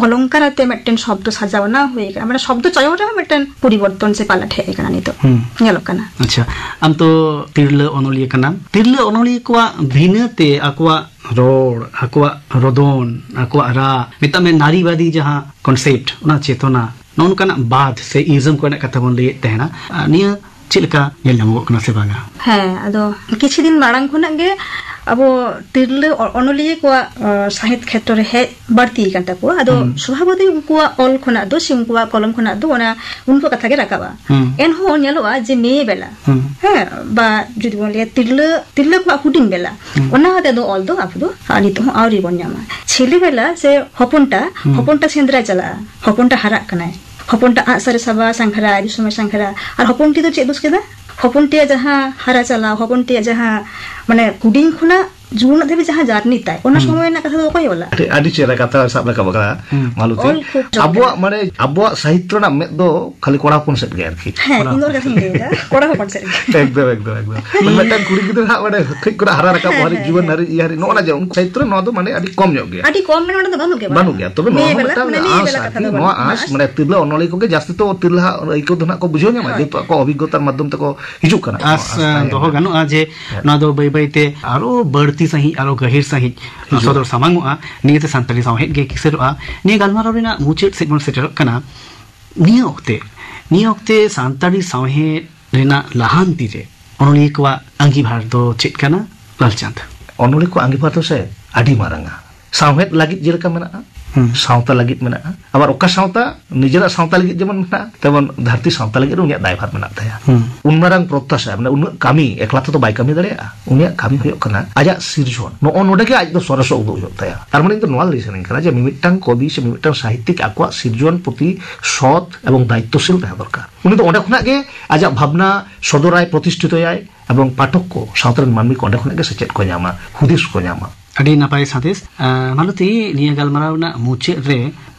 ᱚᱞᱚᱝᱠᱟᱨ ᱟᱛᱮ ᱢᱤᱫᱴᱮᱱ ᱥᱚᱵᱫᱚ ᱥᱟᱡᱟᱣᱱᱟ ᱦᱩᱭ ᱟᱠᱟᱱᱟ, ᱢᱟᱱᱮ ᱥᱚᱵᱫᱚ ᱪᱚᱭᱚᱱ ᱨᱮᱦᱚᱸ ᱢᱤᱫᱴᱮᱱ ᱯᱚᱨᱤᱵᱚᱨᱛᱚᱱ ᱥᱮ ᱯᱟᱞᱟᱴ ᱦᱮᱡ ᱟᱠᱟᱱᱟ ᱱᱤᱛᱚᱜ᱾ ᱦᱩᱸ᱾ ᱧᱮᱞᱚᱜ ᱠᱟᱱᱟ᱾ ᱟᱪᱪᱷᱟ, ᱟᱢ ᱛᱚ ᱛᱤᱨᱞᱟᱹ ᱚᱱᱚᱞᱤᱭᱟᱹ ᱠᱟᱱᱟᱢ᱾ ᱛᱤᱨᱞᱟᱹ ᱚᱱᱚᱞᱤᱭᱟᱹ ᱠᱚᱣᱟᱜ ᱵᱷᱤᱱᱟᱹ ᱛᱮ ᱟᱠᱚᱣᱟᱜ ᱨᱚᱲ, ᱟᱠᱚᱣᱟᱜ ᱨᱚᱫᱚᱱ, ᱟᱠᱚᱣᱟᱜ ᱨᱟᱜ, ᱢᱮᱛᱟᱜ ᱢᱮ ᱱᱟᱨᱤᱵᱟᱫᱤ ᱡᱟᱦᱟᱸ concept, ᱚᱱᱟ ᱪᱮᱛᱚᱱᱟ, ᱱᱚᱜᱼᱚ ᱱᱚᱝᱠᱟᱱᱟᱜ ᱵᱟᱫ ᱥᱮ ism ᱠᱚᱨᱮᱱᱟᱜ ᱠᱟᱛᱷᱟ ᱵᱚᱱ ᱞᱟᱹᱭᱮᱫ ᱛᱟᱦᱮᱱᱟ, ᱟᱨ ᱱᱤᱭᱟᱹ ᱪᱮᱫ ᱞᱮᱠᱟ ᱧᱮᱞ ᱧᱟᱢᱚᱜᱚᱜ ᱠᱟᱱᱟ ᱥᱮ ᱵᱟᱝᱟ? ᱦᱮᱸ, ᱟᱫᱚ ᱠᱤᱪᱷᱩ ᱫᱤᱱ ᱢᱟᱲᱟᱝ ᱠᱷᱚᱱᱟᱜ ᱜᱮ ᱟᱵᱚ ᱛᱤᱨᱞᱟᱹ ᱚ- ᱚᱱᱚᱞᱤᱭᱟᱹ ᱠᱚᱣᱟᱜ ᱚ, ᱥᱟᱶᱦᱮᱫ ᱠᱷᱮᱛᱨᱚ ᱨᱮ ᱦᱮᱡ ᱵᱟᱹᱲᱛᱤ ᱟᱠᱟᱱ ᱛᱟᱠᱚᱣᱟ᱾ ᱟᱫᱚ ᱦᱩᱸ᱾ ᱥᱚᱵᱷᱟᱵᱚᱛᱤ ᱩᱱᱠᱩᱣᱟᱜ ᱚᱞ ᱠᱷᱚᱱᱟᱜ ᱫᱚ ᱥᱮ ᱩᱱᱠᱩᱣᱟᱜ ᱠᱚᱞᱚᱢ ᱠᱷᱚᱱᱟᱜ ᱫᱚ ᱚᱱᱟ ᱩᱱᱠᱩᱣᱟᱜ ᱠᱟᱛᱷᱟ ᱜᱮ ᱨᱟᱠᱟᱵᱼᱟ᱾ ᱦᱩᱸ᱾ ᱮᱱᱦᱚᱸ ᱧᱮᱞᱚᱜᱼᱟ ᱡᱮ ᱢᱮᱭᱮ ᱵᱮᱞᱟ, ᱦᱩᱸ᱾ ᱦᱮᱸ, ᱵᱟ ᱡᱩᱫᱤ ᱵᱚᱱ ᱞᱟᱹᱭᱟ ᱛᱤᱨᱞᱟᱹ ᱛᱤᱨᱞᱟᱹ ᱠᱚᱣᱟᱜ ᱦᱩᱰᱤᱧ ᱵᱮᱞᱟ, ᱦᱩᱸ᱾ ᱚᱱᱟ ᱦᱚᱛᱮ ᱫᱚ ᱚᱞ ᱫᱚ ᱟᱵᱚ ᱫᱚ ᱟᱨ ᱱᱤᱛᱚᱜ ᱦᱚᱸ ᱟᱹᱣᱨᱤ ᱵᱚᱱ ᱧᱟᱢᱟ᱾ ᱪᱷᱮᱞᱮ ᱵᱮᱞᱟ ᱥᱮ ᱦᱚᱯᱚᱱᱴᱟ, ᱦᱩᱸ᱾ ᱦᱚᱯᱚᱱᱴᱟ ᱥᱮᱸᱫᱽᱨᱟ ᱪᱟᱞᱟᱜᱼᱟ, ᱦᱚᱯᱚᱱᱴᱟ ᱦᱟᱨᱟᱜ ᱠᱟᱱᱟᱭ, ᱦᱚᱯᱚᱱᱴᱟ ᱟᱜ ᱥᱟᱨᱮ ᱥᱟᱵᱟ ᱥᱟᱸᱜᱷᱟᱨᱟ, ᱟᱹᱰᱤ ᱥᱚᱢᱚᱭ ᱥᱟᱸᱜᱷᱟᱨᱟ, ᱟᱨ ᱦᱚᱯᱚᱱᱴᱤ ᱫᱚ ᱪᱮᱫ ᱫᱚᱥ ᱠᱮᱫᱟ? ᱦᱚᱯᱚᱱᱴᱤᱭᱟᱜ ᱡᱟᱦᱟᱸ ᱦᱟᱨᱟ ᱪᱟᱞᱟᱣ, ᱦᱚᱯᱚᱱᱴᱤᱭᱟᱜ ᱡᱟᱦᱟᱸ ᱢᱟᱱᱮ ᱦᱩᱰᱤᱧ ᱠᱷᱚᱱᱟᱜ ᱡᱩᱣᱟᱹᱱᱚᱜ ᱫᱷᱟᱹᱵᱤᱡ ᱡᱟᱦᱟᱸ ᱡᱟᱨᱱᱤ ᱛᱟᱭ, ᱚᱱᱟ ᱦᱩᱸ᱾ ᱥᱚᱢᱚᱭ ᱨᱮᱱᱟᱜ ᱠᱟᱛᱷᱟ ᱫᱚ ᱚᱠᱚᱭ ᱚᱞᱟ? ᱟᱹᱰᱤ, ᱟᱹᱰᱤ ᱪᱮᱦᱨᱟ ᱠᱟᱛᱷᱟ ᱥᱟᱵ ᱨᱟᱠᱟᱵ ᱟᱠᱟᱫᱟ ᱦᱩᱸ᱾ ᱢᱟᱞᱚᱛᱤ᱾ ᱚᱞ ᱠᱷᱩᱵ ᱪᱚᱨᱚᱠ᱾ ᱟᱵᱚᱣᱟᱜ ᱢᱟᱱᱮ ᱟᱵᱚᱣᱟᱜ ᱥᱟᱦᱤᱛᱛᱚ ᱨᱮᱱᱟᱜ ᱢᱮᱫ ᱫᱚ ᱠᱷᱟᱹᱞᱤ ᱠᱚᱲᱟ ᱦᱚᱯᱚᱱ ᱥᱮᱫ ᱜᱮ ᱟᱨᱠᱤ᱾ ᱦᱮᱸ, ᱠᱚᱲᱟ ᱤᱧ ᱫᱚ ᱦᱚᱯᱚᱱ ᱚᱱᱠᱟ ᱜᱤᱧ ᱞᱟᱹᱭ ᱮᱫᱟ, ᱠᱚᱲᱟ ᱦᱚᱯᱚᱱ ᱥᱮᱫ ᱜᱮ᱾ ᱮᱠᱫᱚᱢ, ᱮᱠᱫᱚᱢ, ᱮᱠᱫᱚᱢ᱾ ᱢᱟᱱᱮ ᱢᱤᱫᱴᱟᱝ ᱠᱩᱲᱤ ᱜᱤᱫᱽᱨᱟᱹ ᱦᱟᱸᱜ ᱢᱟᱱᱮ ᱠᱟᱹᱡ ᱠᱷᱚᱱᱟᱜ ᱦᱟᱨᱟ ᱨᱟᱠᱟᱵ ᱦᱮᱸ, ᱦᱟᱹᱨᱤᱡ, ᱦᱮᱸ, ᱡᱩᱣᱟᱹᱱ ᱦᱮᱸ᱾ ᱦᱟᱹᱨᱤᱡ, ᱤᱭᱟᱹ ᱦᱟᱹᱨᱤᱡ, ᱱᱚᱜᱼᱚ ᱱᱟ ᱡᱮ ᱩᱱᱠᱩ ᱥᱟᱦᱤᱛᱛᱚ ᱨᱮ ᱱᱚᱣᱟ ᱫᱚ ᱢᱟᱱᱮ ᱟᱹᱰᱤ ᱠᱚᱢ ᱧᱚᱜ ᱜᱮᱭᱟ᱾ ᱟᱹᱰᱤ ᱠᱚᱢ ᱢᱮᱱᱟᱜᱼᱟ, ᱚᱸᱰᱮ ᱫᱚ ᱵᱟᱹᱱᱩᱜ ᱜᱮ, ᱵᱟᱹᱱᱩᱜ ᱵᱟᱹᱱᱩᱜ ᱜᱮᱭᱟ᱾ ᱛᱚᱵᱮ ᱱᱚᱣᱟ ᱢᱮᱭᱮ ᱦᱚᱸ ᱵᱮᱞᱟ, ᱢᱤᱫᱴᱟᱝ ᱢᱟᱱᱮ ᱢᱮᱭᱮ ᱟᱸᱥ ᱵᱮᱞᱟ ᱟᱨᱠᱤ, ᱠᱟᱛᱷᱟ ᱫᱚ ᱱᱚᱣᱟ ᱵᱟᱹᱱᱩᱜᱼᱟ᱾ ᱟᱸᱥ, ᱟᱸᱥ᱾ ᱢᱟᱱᱮ ᱛᱤᱨᱞᱟᱹ ᱚᱱᱚᱞᱤᱭᱟᱹ ᱠᱚᱜᱮ ᱡᱟᱹᱥᱛᱤ ᱛᱚ ᱛᱤᱨᱞᱟᱹ ᱦᱟᱸᱜ ᱟᱹᱭᱠᱟᱹᱣ ᱫᱚ ᱦᱟᱸᱜ ᱠᱚ ᱵᱩᱡᱷᱟᱹᱣ ᱧᱟᱢᱟ, ᱦᱳᱭ᱾ ᱡᱮᱦᱮᱛᱩ ᱟᱠᱚ ᱚᱵᱷᱤᱜᱽᱜᱚᱛᱟᱨ ᱢᱟᱫᱽᱫᱷᱚᱢ ᱛᱮᱠᱚ ᱦᱤᱡᱩᱜ ᱠᱟᱱᱟ᱾ ᱟᱸᱥ, ᱱᱚᱣᱟ ᱟᱸᱥ ᱮᱸ, ᱛᱟᱦᱮᱸ ᱫᱚᱦᱚ ᱠᱟᱱᱟ᱾ ᱜᱟᱱᱚᱜᱼᱟ ᱡᱮ ᱦᱮᱸ᱾ ᱱᱚᱣᱟ ᱫᱚ ᱵᱟᱹᱭ ᱵᱟᱹᱭ ᱛᱮ ᱟᱨᱚ ᱵᱟᱹᱲᱛᱤ ᱥᱟᱺᱦᱤᱡ, ᱟᱨᱚ ᱜᱟᱹᱦᱤᱨ ᱥᱟᱺᱦᱤᱡ ᱦᱤᱡᱩᱜᱼᱟ᱾ ᱥᱚᱫᱚᱨ ᱥᱟᱢᱟᱝᱚᱜᱼᱟ᱾ ᱱᱤᱭᱟᱹᱛᱮ ᱥᱟᱱᱛᱟᱲᱤ ᱥᱟᱶᱦᱮᱫ ᱜᱮ ᱠᱤᱥᱟᱹᱬᱚᱜᱼᱟ᱾ ᱱᱤᱭᱟᱹ ᱜᱟᱞᱢᱟᱨᱟᱣ ᱨᱮᱱᱟᱜ ᱢᱩᱪᱟᱹᱫ ᱥᱮᱫ ᱵᱚᱱ ᱥᱮᱴᱮᱨᱚᱜ ᱠᱟᱱᱟ᱾ ᱱᱤᱭᱟᱹ ᱚᱠᱛᱮ, ᱱᱤᱭᱟᱹ ᱚᱠᱛᱮ ᱥᱟᱱᱛᱟᱲᱤ ᱥᱟᱶᱦᱮᱫ ᱨᱮᱱᱟᱜ ᱞᱟᱦᱟᱱᱛᱤ ᱨᱮ ᱚᱱᱚᱞᱤᱭᱟᱹ ᱠᱚᱣᱟᱜ ᱟᱸᱜᱤᱵᱷᱟᱨ ᱫᱚ ᱪᱮᱫ ᱠᱟᱱᱟ, ᱞᱟᱞᱪᱟᱸᱫᱽ? ᱚᱱᱚᱞᱤᱭᱟᱹ ᱠᱚᱣᱟᱜ ᱟᱸᱜᱤᱵᱷᱟᱨ ᱫᱚ ᱥᱮ ᱟᱹᱰᱤ ᱢᱟᱨᱟᱝᱟ᱾ ᱥᱟᱶᱦᱮᱫ ᱞᱟᱹᱜᱤᱫ ᱡᱮᱞᱮᱠᱟ ᱢᱮᱱᱟᱜᱼᱟ, ᱦᱩᱸ᱾ ᱥᱟᱶᱛᱟ ᱞᱟᱹᱜᱤᱫ ᱢᱮᱱᱟᱜᱼᱟ, ᱟᱵᱟᱨ ᱚᱠᱟ ᱥᱟᱶᱛᱟ ᱱᱤᱡᱮᱨᱟᱜ ᱥᱟᱶᱛᱟ ᱞᱟᱹᱜᱤᱫ ᱡᱮᱢᱚᱱ ᱢᱮᱱᱟᱜᱼᱟ, ᱛᱮᱢᱚᱱ ᱫᱷᱟᱹᱨᱛᱤ ᱥᱟᱶᱛᱟ ᱞᱟᱹᱜᱤᱫ ᱦᱚᱸ ᱩᱱᱤᱭᱟᱜ ᱫᱟᱭᱵᱷᱟᱨ ᱢᱮᱱᱟᱜ ᱛᱟᱭᱟ᱾ ᱦᱩᱸ᱾ ᱩᱱ ᱢᱟᱨᱟᱝ ᱯᱨᱚᱛᱛᱟᱥᱟ, ᱢᱟᱱᱮ ᱩᱱᱟᱹᱜ ᱠᱟᱹᱢᱤ ᱮᱠᱞᱟ ᱛᱮᱫᱚ ᱵᱟᱭ ᱠᱟᱹᱢᱤ ᱫᱟᱲᱮᱭᱟᱜᱼᱟ᱾ ᱩᱱᱤᱭᱟᱜ ᱠᱟᱹᱢᱤ ᱦᱩᱭᱩᱜ ᱠᱟᱱᱟ ᱟᱡᱟᱜ ᱥᱤᱨᱡᱚᱱ᱾ ᱱᱚᱜᱼᱚ ᱱᱚᱰᱮ ᱜᱮ ᱟᱡ ᱫᱚ ᱥᱚᱨᱮᱥᱚᱜ ᱩᱫᱩᱜ ᱦᱩᱭᱩᱜ ᱛᱟᱭᱟ᱾ ᱛᱟᱨ ᱢᱟᱱᱮ ᱤᱧ ᱫᱚ ᱱᱚᱣᱟ ᱞᱟᱹᱭ ᱥᱟᱱᱟᱧ ᱠᱟᱱᱟ ᱡᱮ ᱢᱤᱢᱤᱫᱴᱟᱝ ᱠᱚᱵᱤ ᱥᱮ ᱢᱤᱢᱤᱫᱴᱟᱝ ᱥᱟᱦᱤᱛᱛᱤᱠ ᱟᱠᱚᱣᱟᱜ ᱥᱤᱨᱡᱚᱱ ᱯᱨᱚᱛᱤ ᱥᱚᱛ ᱮᱵᱚᱝ ᱫᱟᱭᱤᱛᱛᱚᱥᱤᱞ ᱛᱟᱦᱮᱸ ᱫᱚᱨᱠᱟᱨ᱾ ᱩᱱᱤ ᱫᱚ ᱚᱸᱰᱮ ᱠᱷᱚᱱᱟᱜ ᱜᱮ ᱟᱡᱟᱜ ᱵᱷᱟᱵᱽᱱᱟ ᱥᱚᱫᱚᱨᱟᱭ, ᱯᱨᱚᱛᱤᱥᱴᱷᱤᱛᱚᱭᱟᱭ, ᱮᱵᱚᱝ ᱯᱟᱴᱷᱚᱠ ᱠᱚ, ᱥᱟᱶᱛᱟ ᱨᱮᱱ ᱢᱟᱹᱱᱢᱤ ᱠᱚ ᱚᱸᱰᱮ ᱠᱷᱚᱱᱟᱜ ᱜᱮ ᱥᱮᱪᱮᱫ ᱠᱚ ᱧᱟᱢᱟ, ᱦᱩᱫᱤᱥ ᱠᱚ ᱧᱟᱢᱟ᱾ ᱟᱹᱰᱤ ᱱᱟᱯᱟᱭ ᱥᱟᱸᱫᱮᱥ᱾ ᱟᱸ, ᱢᱟᱞᱚᱛᱤ, ᱱᱤᱭᱟᱹ ᱜᱟᱞᱢᱟᱨᱟᱣ ᱨᱮᱱᱟᱜ ᱢᱩᱪᱟᱹᱫ ᱨᱮ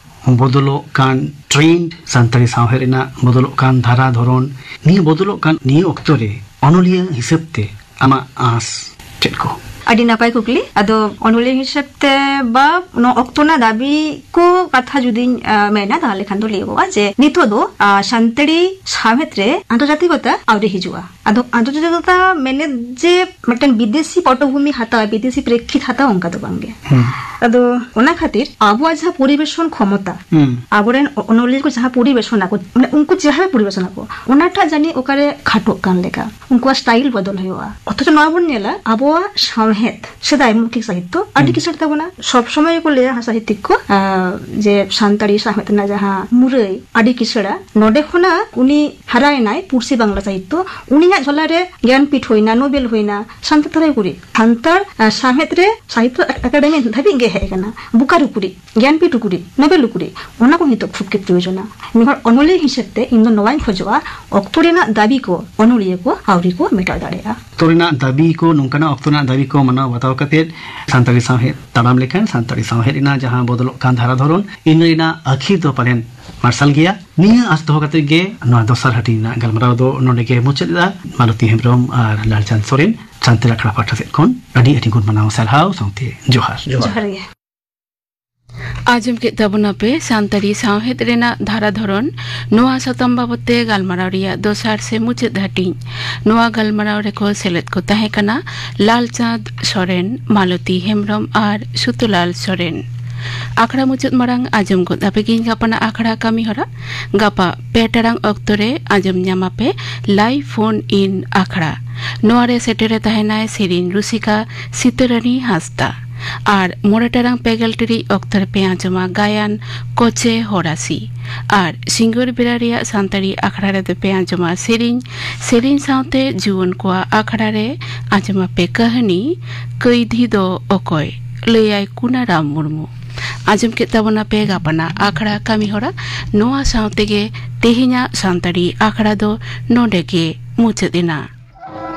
ᱵᱚᱫᱚᱞᱚᱜ ᱠᱟᱱ ᱴᱨᱮᱱᱰ, ᱥᱟᱱᱛᱟᱲᱤ ᱥᱟᱶᱦᱮᱫ ᱨᱮᱱᱟᱜ ᱵᱚᱫᱚᱞᱚᱜ ᱠᱟᱱ ᱫᱷᱟᱨᱟ ᱫᱷᱚᱨᱚᱱ, ᱱᱤᱭᱟᱹ ᱵᱚᱫᱚᱞᱚᱜ ᱠᱟᱱ ᱱᱤᱭᱟᱹ ᱚᱠᱛᱚ ᱨᱮ ᱚᱱᱚᱞᱤᱭᱟᱹ ᱦᱤᱥᱟᱹᱵ ᱛᱮ ᱟᱢᱟᱜ ᱟᱸᱥ ᱪᱮᱫ ᱠᱚ? ᱟᱹᱰᱤ ᱱᱟᱯᱟᱭ ᱠᱩᱠᱞᱤ᱾ ᱟᱫᱚ ᱚᱱᱚᱞᱤᱭᱟᱹ ᱦᱤᱥᱟᱹᱵ ᱛᱮ ᱵᱟ ᱱᱚᱣᱟ ᱚᱠᱛᱚ ᱨᱮᱱᱟᱜ ᱫᱟᱹᱵᱤ ᱠᱚ ᱠᱟᱛᱷᱟ ᱡᱩᱫᱤᱧ, ᱟ, ᱢᱮᱱᱟ, ᱛᱟᱦᱞᱮ ᱠᱷᱟᱱ ᱫᱚ ᱞᱟᱹᱭᱚᱜᱚᱜᱼᱟ ᱡᱮ ᱱᱤᱛᱚᱜ ᱫᱚ, ᱟ, ᱥᱟᱱᱛᱟᱲᱤ ᱥᱟᱶᱦᱮᱫ ᱨᱮ ᱟᱱᱛᱚᱨᱡᱟᱛᱤᱠᱚᱛᱟ ᱟᱹᱣᱨᱤ ᱦᱤᱡᱩᱜᱼᱟ᱾ ᱟᱫᱚ ᱟᱱᱛᱚᱨᱡᱟᱛᱤᱠᱚᱛᱟ ᱢᱮᱱᱮᱫ ᱡᱮ ᱢᱤᱫᱴᱮᱱ ᱵᱤᱫᱮᱥᱤ ᱯᱚᱴᱚᱵᱷᱩᱢᱤ ᱦᱟᱛᱟᱣ, ᱵᱤᱫᱮᱥᱤ ᱯᱨᱮᱠᱠᱷᱤᱛ ᱦᱟᱛᱟᱣ, ᱚᱱᱠᱟ ᱫᱚ ᱵᱟᱝᱜᱮ᱾ ᱦᱩᱸ᱾ ᱟᱫᱚ ᱚᱱᱟ ᱠᱷᱟᱹᱛᱤᱨ ᱟᱵᱚᱣᱟᱜ ᱡᱟᱦᱟᱸ ᱯᱚᱨᱤᱵᱮᱥᱚᱱ ᱠᱷᱚᱢᱚᱛᱟ, ᱦᱩᱸ᱾ ᱟᱵᱚᱨᱮᱱ ᱚ-, ᱚᱱᱚᱞᱤᱭᱟᱹ ᱠᱚ ᱡᱟᱦᱟᱸ ᱯᱚᱨᱤᱵᱮᱥᱚᱱ ᱟᱠᱚ, ᱢᱟᱱᱮ ᱩᱱᱠᱩ ᱡᱟᱦᱟᱸ ᱯᱚᱨᱤᱵᱮᱥᱚᱱ ᱟᱠᱚ, ᱚᱱᱟᱴᱟᱜ ᱡᱟᱹᱱᱤᱡ ᱚᱠᱟᱨᱮ ᱠᱷᱟᱴᱚᱜ ᱠᱟᱱ ᱞᱮᱠᱟ, ᱩᱱᱠᱩᱣᱟᱜ ᱥᱴᱟᱭᱤᱞ ᱵᱚᱫᱚᱞ ᱦᱩᱭᱩᱜᱼᱟ᱾ ᱚᱛᱷᱚᱪᱚ ᱱᱚᱣᱟ ᱵᱚᱱ ᱧᱮᱞᱟ, ᱟᱵᱚᱣᱟᱜ ᱥᱟᱶᱦᱮᱫ, ᱥᱮᱫᱟᱭ ᱢᱳᱠᱷᱤᱠ ᱥᱟᱦᱤᱛᱛᱚ ᱟᱹᱰᱤ ᱦᱩᱸ᱾ ᱠᱤᱥᱟᱹᱬ ᱛᱟᱵᱚᱱᱟ᱾ ᱥᱚᱵ ᱥᱚᱢᱚᱭ ᱜᱮᱠᱚ ᱞᱟᱹᱭᱟ ᱥᱟᱦᱤᱛᱛᱤᱠ ᱠᱚ, ᱟᱸ, ᱡᱮ ᱥᱟᱱᱛᱟᱲᱤ ᱥᱟᱶᱦᱮᱫ ᱨᱮᱱᱟᱜ ᱡᱟᱦᱟᱸ ᱢᱩᱨᱟᱹᱭ ᱟᱹᱰᱤ ᱠᱤᱥᱟᱹᱬᱟ, ᱱᱚᱰᱮ ᱠᱷᱚᱱᱟᱜ ᱩᱱᱤ ᱦᱟᱨᱟᱭᱮᱱᱟᱭ ᱯᱩᱨᱥᱤ ᱵᱟᱝᱞᱟ ᱥᱟᱦᱤᱛᱛᱚ, ᱩᱱᱤᱭᱟᱜ ᱡᱷᱚᱞᱟ ᱨᱮ ᱜᱮᱭᱟᱱᱯᱤᱴ ᱦᱩᱭᱱᱟ, ᱱᱳᱵᱮᱞ ᱦᱩᱭᱱᱟ, ᱥᱟᱱᱛᱟᱲ ᱛᱟᱞᱟᱭ ᱠᱩᱨᱤ, ᱥᱟᱱᱛᱟᱲ, ᱟᱸ, ᱥᱟᱶᱦᱮᱫ ᱨᱮ ᱥᱟᱦᱤᱛᱛᱚ ᱟᱠᱟᱰᱮᱢᱤ ᱫᱷᱟᱹᱵᱤᱡ ᱜᱮ ᱦᱮᱡ ᱟᱠᱟᱱᱟ᱾ ᱵᱳᱠᱟᱨᱳ ᱠᱩᱨᱤ, ᱜᱮᱭᱟᱱᱯᱤᱴ ᱠᱩᱨᱤ, ᱱᱳᱵᱮᱞ ᱠᱩᱨᱤ, ᱚᱱᱟ ᱠᱚ ᱱᱤᱛᱚᱜ ᱠᱷᱩᱵ ᱜᱮ ᱯᱨᱚᱭᱳᱡᱚᱱᱟ᱾ ᱢᱤᱫ ᱦᱚᱲ ᱚᱱᱚᱞᱤᱭᱟᱹ ᱦᱤᱥᱟᱹᱵ ᱛᱮ ᱤᱧ ᱫᱚ ᱱᱚᱣᱟᱧ ᱠᱷᱚᱡᱚᱜᱼᱟ, ᱚᱠᱛᱚ ᱨᱮᱱᱟᱜ ᱫᱟᱹᱵᱤ ᱠᱚ ᱚᱱᱚᱞᱤᱭᱟᱹ ᱠᱚ ᱟᱹᱣᱨᱤ ᱠᱚ ᱢᱮᱴᱟᱣ ᱫᱟᱲᱮᱭᱟᱜᱼᱟ᱾ ᱚᱠᱛᱚ ᱨᱮᱱᱟᱜ ᱫᱟᱹᱵᱤ ᱠᱚ, ᱱᱚᱝᱠᱟᱱᱟᱜ ᱚᱠᱛᱚ ᱨᱮᱱᱟᱜ ᱫᱟᱹᱵᱤ ᱠᱚ ᱢᱟᱱᱟᱣ ᱵᱟᱛᱟᱣ ᱠᱟᱛᱮ ᱥᱟᱱᱛᱟᱲᱤ ᱥᱟᱶᱦᱮᱫ ᱛᱟᱲᱟᱢ ᱞᱮᱠᱷᱟᱱ ᱥᱟᱱᱛᱟᱲᱤ ᱥᱟᱶᱦᱮᱫ ᱨᱮᱱᱟᱜ ᱡᱟᱦᱟᱸ ᱵᱚᱫᱚᱞᱚᱜ ᱠᱟᱱ ᱫᱷᱟᱨᱟ ᱫᱷᱚᱨᱚᱱ, ᱤᱱᱟᱹ ᱨᱮᱱᱟᱜ ᱟᱹᱠᱷᱤᱨ ᱫᱚ ᱯᱟᱞᱮᱱ ᱢᱟᱨᱥᱟᱞ ᱜᱮᱭᱟ᱾ ᱱᱤᱭᱟᱹ ᱟᱸᱥ ᱫᱚᱦᱚ ᱠᱟᱛᱮ ᱜᱮ ᱱᱚᱣᱟ ᱫᱚᱥᱟᱨ ᱦᱟᱹᱴᱤᱧ ᱨᱮᱱᱟᱜ ᱜᱟᱞᱢᱟᱨᱟᱣ ᱫᱚ ᱱᱚᱰᱮ ᱜᱮ ᱢᱩᱪᱟᱹᱫ ᱮᱫᱟ᱾ ᱢᱟᱞᱚᱛᱤ ᱦᱮᱢᱵᱨᱚᱢ ᱟᱨ ᱞᱟᱞᱪᱟᱸᱫᱽ ᱥᱚᱨᱮᱱ, ᱥᱟᱱᱛᱟᱲ ᱟᱠᱷᱲᱟ ᱯᱟᱦᱴᱟ ᱥᱮᱫ ᱠᱷᱚᱱ ᱟᱹᱰᱤ ᱟᱹᱰᱤ ᱜᱩᱱ ᱢᱟᱱᱟᱣ ᱥᱟᱨᱦᱟᱣ ᱥᱟᱶᱛᱮ ᱡᱚᱦᱟᱨ᱾ ᱡᱚᱦᱟᱨ᱾ ᱡᱚᱦᱟᱨ ᱜᱮ᱾ ᱟᱸᱡᱚᱢ ᱠᱮᱫ ᱛᱟᱵᱚᱱᱟᱯᱮ ᱥᱟᱱᱛᱟᱲᱤ ᱥᱟᱶᱦᱮᱫ ᱨᱮᱱᱟᱜ ᱫᱷᱟᱨᱟ ᱫᱷᱚᱨᱚᱱ᱾ ᱱᱚᱣᱟ ᱥᱟᱛᱟᱢ ᱵᱟᱵᱚᱛ ᱛᱮ ᱜᱟᱞᱢᱟᱨᱟᱣ ᱨᱮᱭᱟᱜ ᱫᱚᱥᱟᱨ ᱥᱮ ᱢᱩᱪᱟᱹᱫ ᱦᱟᱹᱴᱤᱧ᱾ ᱱᱚᱣᱟ ᱜᱟᱞᱢᱟᱨᱟᱣ ᱨᱮᱠᱚ ᱥᱮᱞᱮᱫ ᱠᱚ ᱛᱟᱦᱮᱸ ᱠᱟᱱᱟ ᱞᱟᱞᱪᱟᱸᱫᱽ ᱥᱚᱨᱮᱱ, ᱢᱟᱞᱚᱛᱤ ᱦᱮᱢᱵᱨᱚᱢ ᱟᱨ ᱥᱩᱛᱩᱞᱟᱞ ᱥᱚᱨᱮᱱ᱾ ᱟᱠᱷᱲᱟ ᱢᱩᱪᱟᱹᱫ ᱢᱟᱲᱟᱝ ᱟᱸᱡᱚᱢ ᱜᱚᱫ ᱟᱯᱮ ᱜᱤᱧ ᱜᱟᱯᱟᱱᱟᱜ ᱟᱠᱷᱲᱟ ᱠᱟᱹᱢᱤ ᱦᱚᱨᱟ᱾ ᱜᱟᱯᱟ ᱯᱮ ᱴᱟᱲᱟᱝ ᱚᱠᱛᱚ ᱨᱮ ᱟᱸᱡᱚᱢ ᱧᱟᱢᱟᱯᱮ ᱞᱟᱭᱤᱵᱷ ᱯᱷᱳᱱ ᱤᱱ ᱟᱠᱷᱲᱟ᱾ ᱱᱚᱣᱟ ᱨᱮ ᱥᱮᱴᱮᱨᱮ ᱛᱟᱦᱮᱱᱟᱭ ᱥᱮᱨᱮᱧ ᱨᱩᱥᱤᱠᱟ ᱥᱤᱛᱟᱹᱨᱟᱱᱤ ᱦᱟᱸᱥᱫᱟ᱾ ᱟᱨ ᱢᱚᱬᱮ ᱴᱟᱲᱟᱝ ᱯᱮ ᱜᱮᱞ ᱴᱤᱲᱤᱡ ᱚᱠᱛᱚ ᱨᱮᱯᱮ ᱟᱸᱡᱚᱢᱟ ᱜᱟᱭᱟᱱ ᱠᱚᱪᱮ ᱦᱚᱨᱟᱥᱤ᱾ ᱟᱨ ᱥᱤᱸᱜᱟᱹᱲ ᱵᱮᱲᱟ ᱨᱮᱭᱟᱜ ᱥᱟᱱᱛᱟᱲᱤ ᱟᱠᱷᱲᱟ ᱨᱮᱫᱚ ᱯᱮ ᱟᱸᱡᱚᱢᱟ ᱥᱮᱨᱮᱧ, ᱥᱮᱨᱮᱧ ᱥᱟᱶᱛᱮ ᱡᱩᱣᱟᱹᱱ ᱠᱚᱣᱟᱜ ᱟᱠᱷᱲᱟ ᱨᱮ ᱟᱸᱡᱚᱢᱟᱯᱮ ᱠᱟᱹᱦᱱᱤ ᱠᱟᱹᱭᱫᱷᱤ ᱫᱚ ᱚᱠᱚᱭ, ᱞᱟᱹᱭᱟᱭ ᱠᱩᱱᱟᱨᱟᱢ ᱢᱩᱨᱢᱩ᱾ ᱟᱸᱡᱚᱢ ᱠᱮᱫ ᱛᱟᱵᱚᱱᱟᱯᱮ ᱜᱟᱯᱟᱱᱟᱜ ᱟᱠᱷᱲᱟ ᱠᱟᱹᱢᱤ ᱦᱚᱨᱟ᱾ ᱱᱚᱣᱟ ᱥᱟᱶ ᱛᱮᱜᱮ ᱛᱮᱦᱮᱧᱟᱜ ᱥᱟᱱᱛᱟᱲᱤ ᱟᱠᱷᱲᱟ ᱫᱚ ᱱᱚᱰᱮ ᱜᱮ ᱢᱩᱪᱟᱹᱫ ᱮᱱᱟ᱾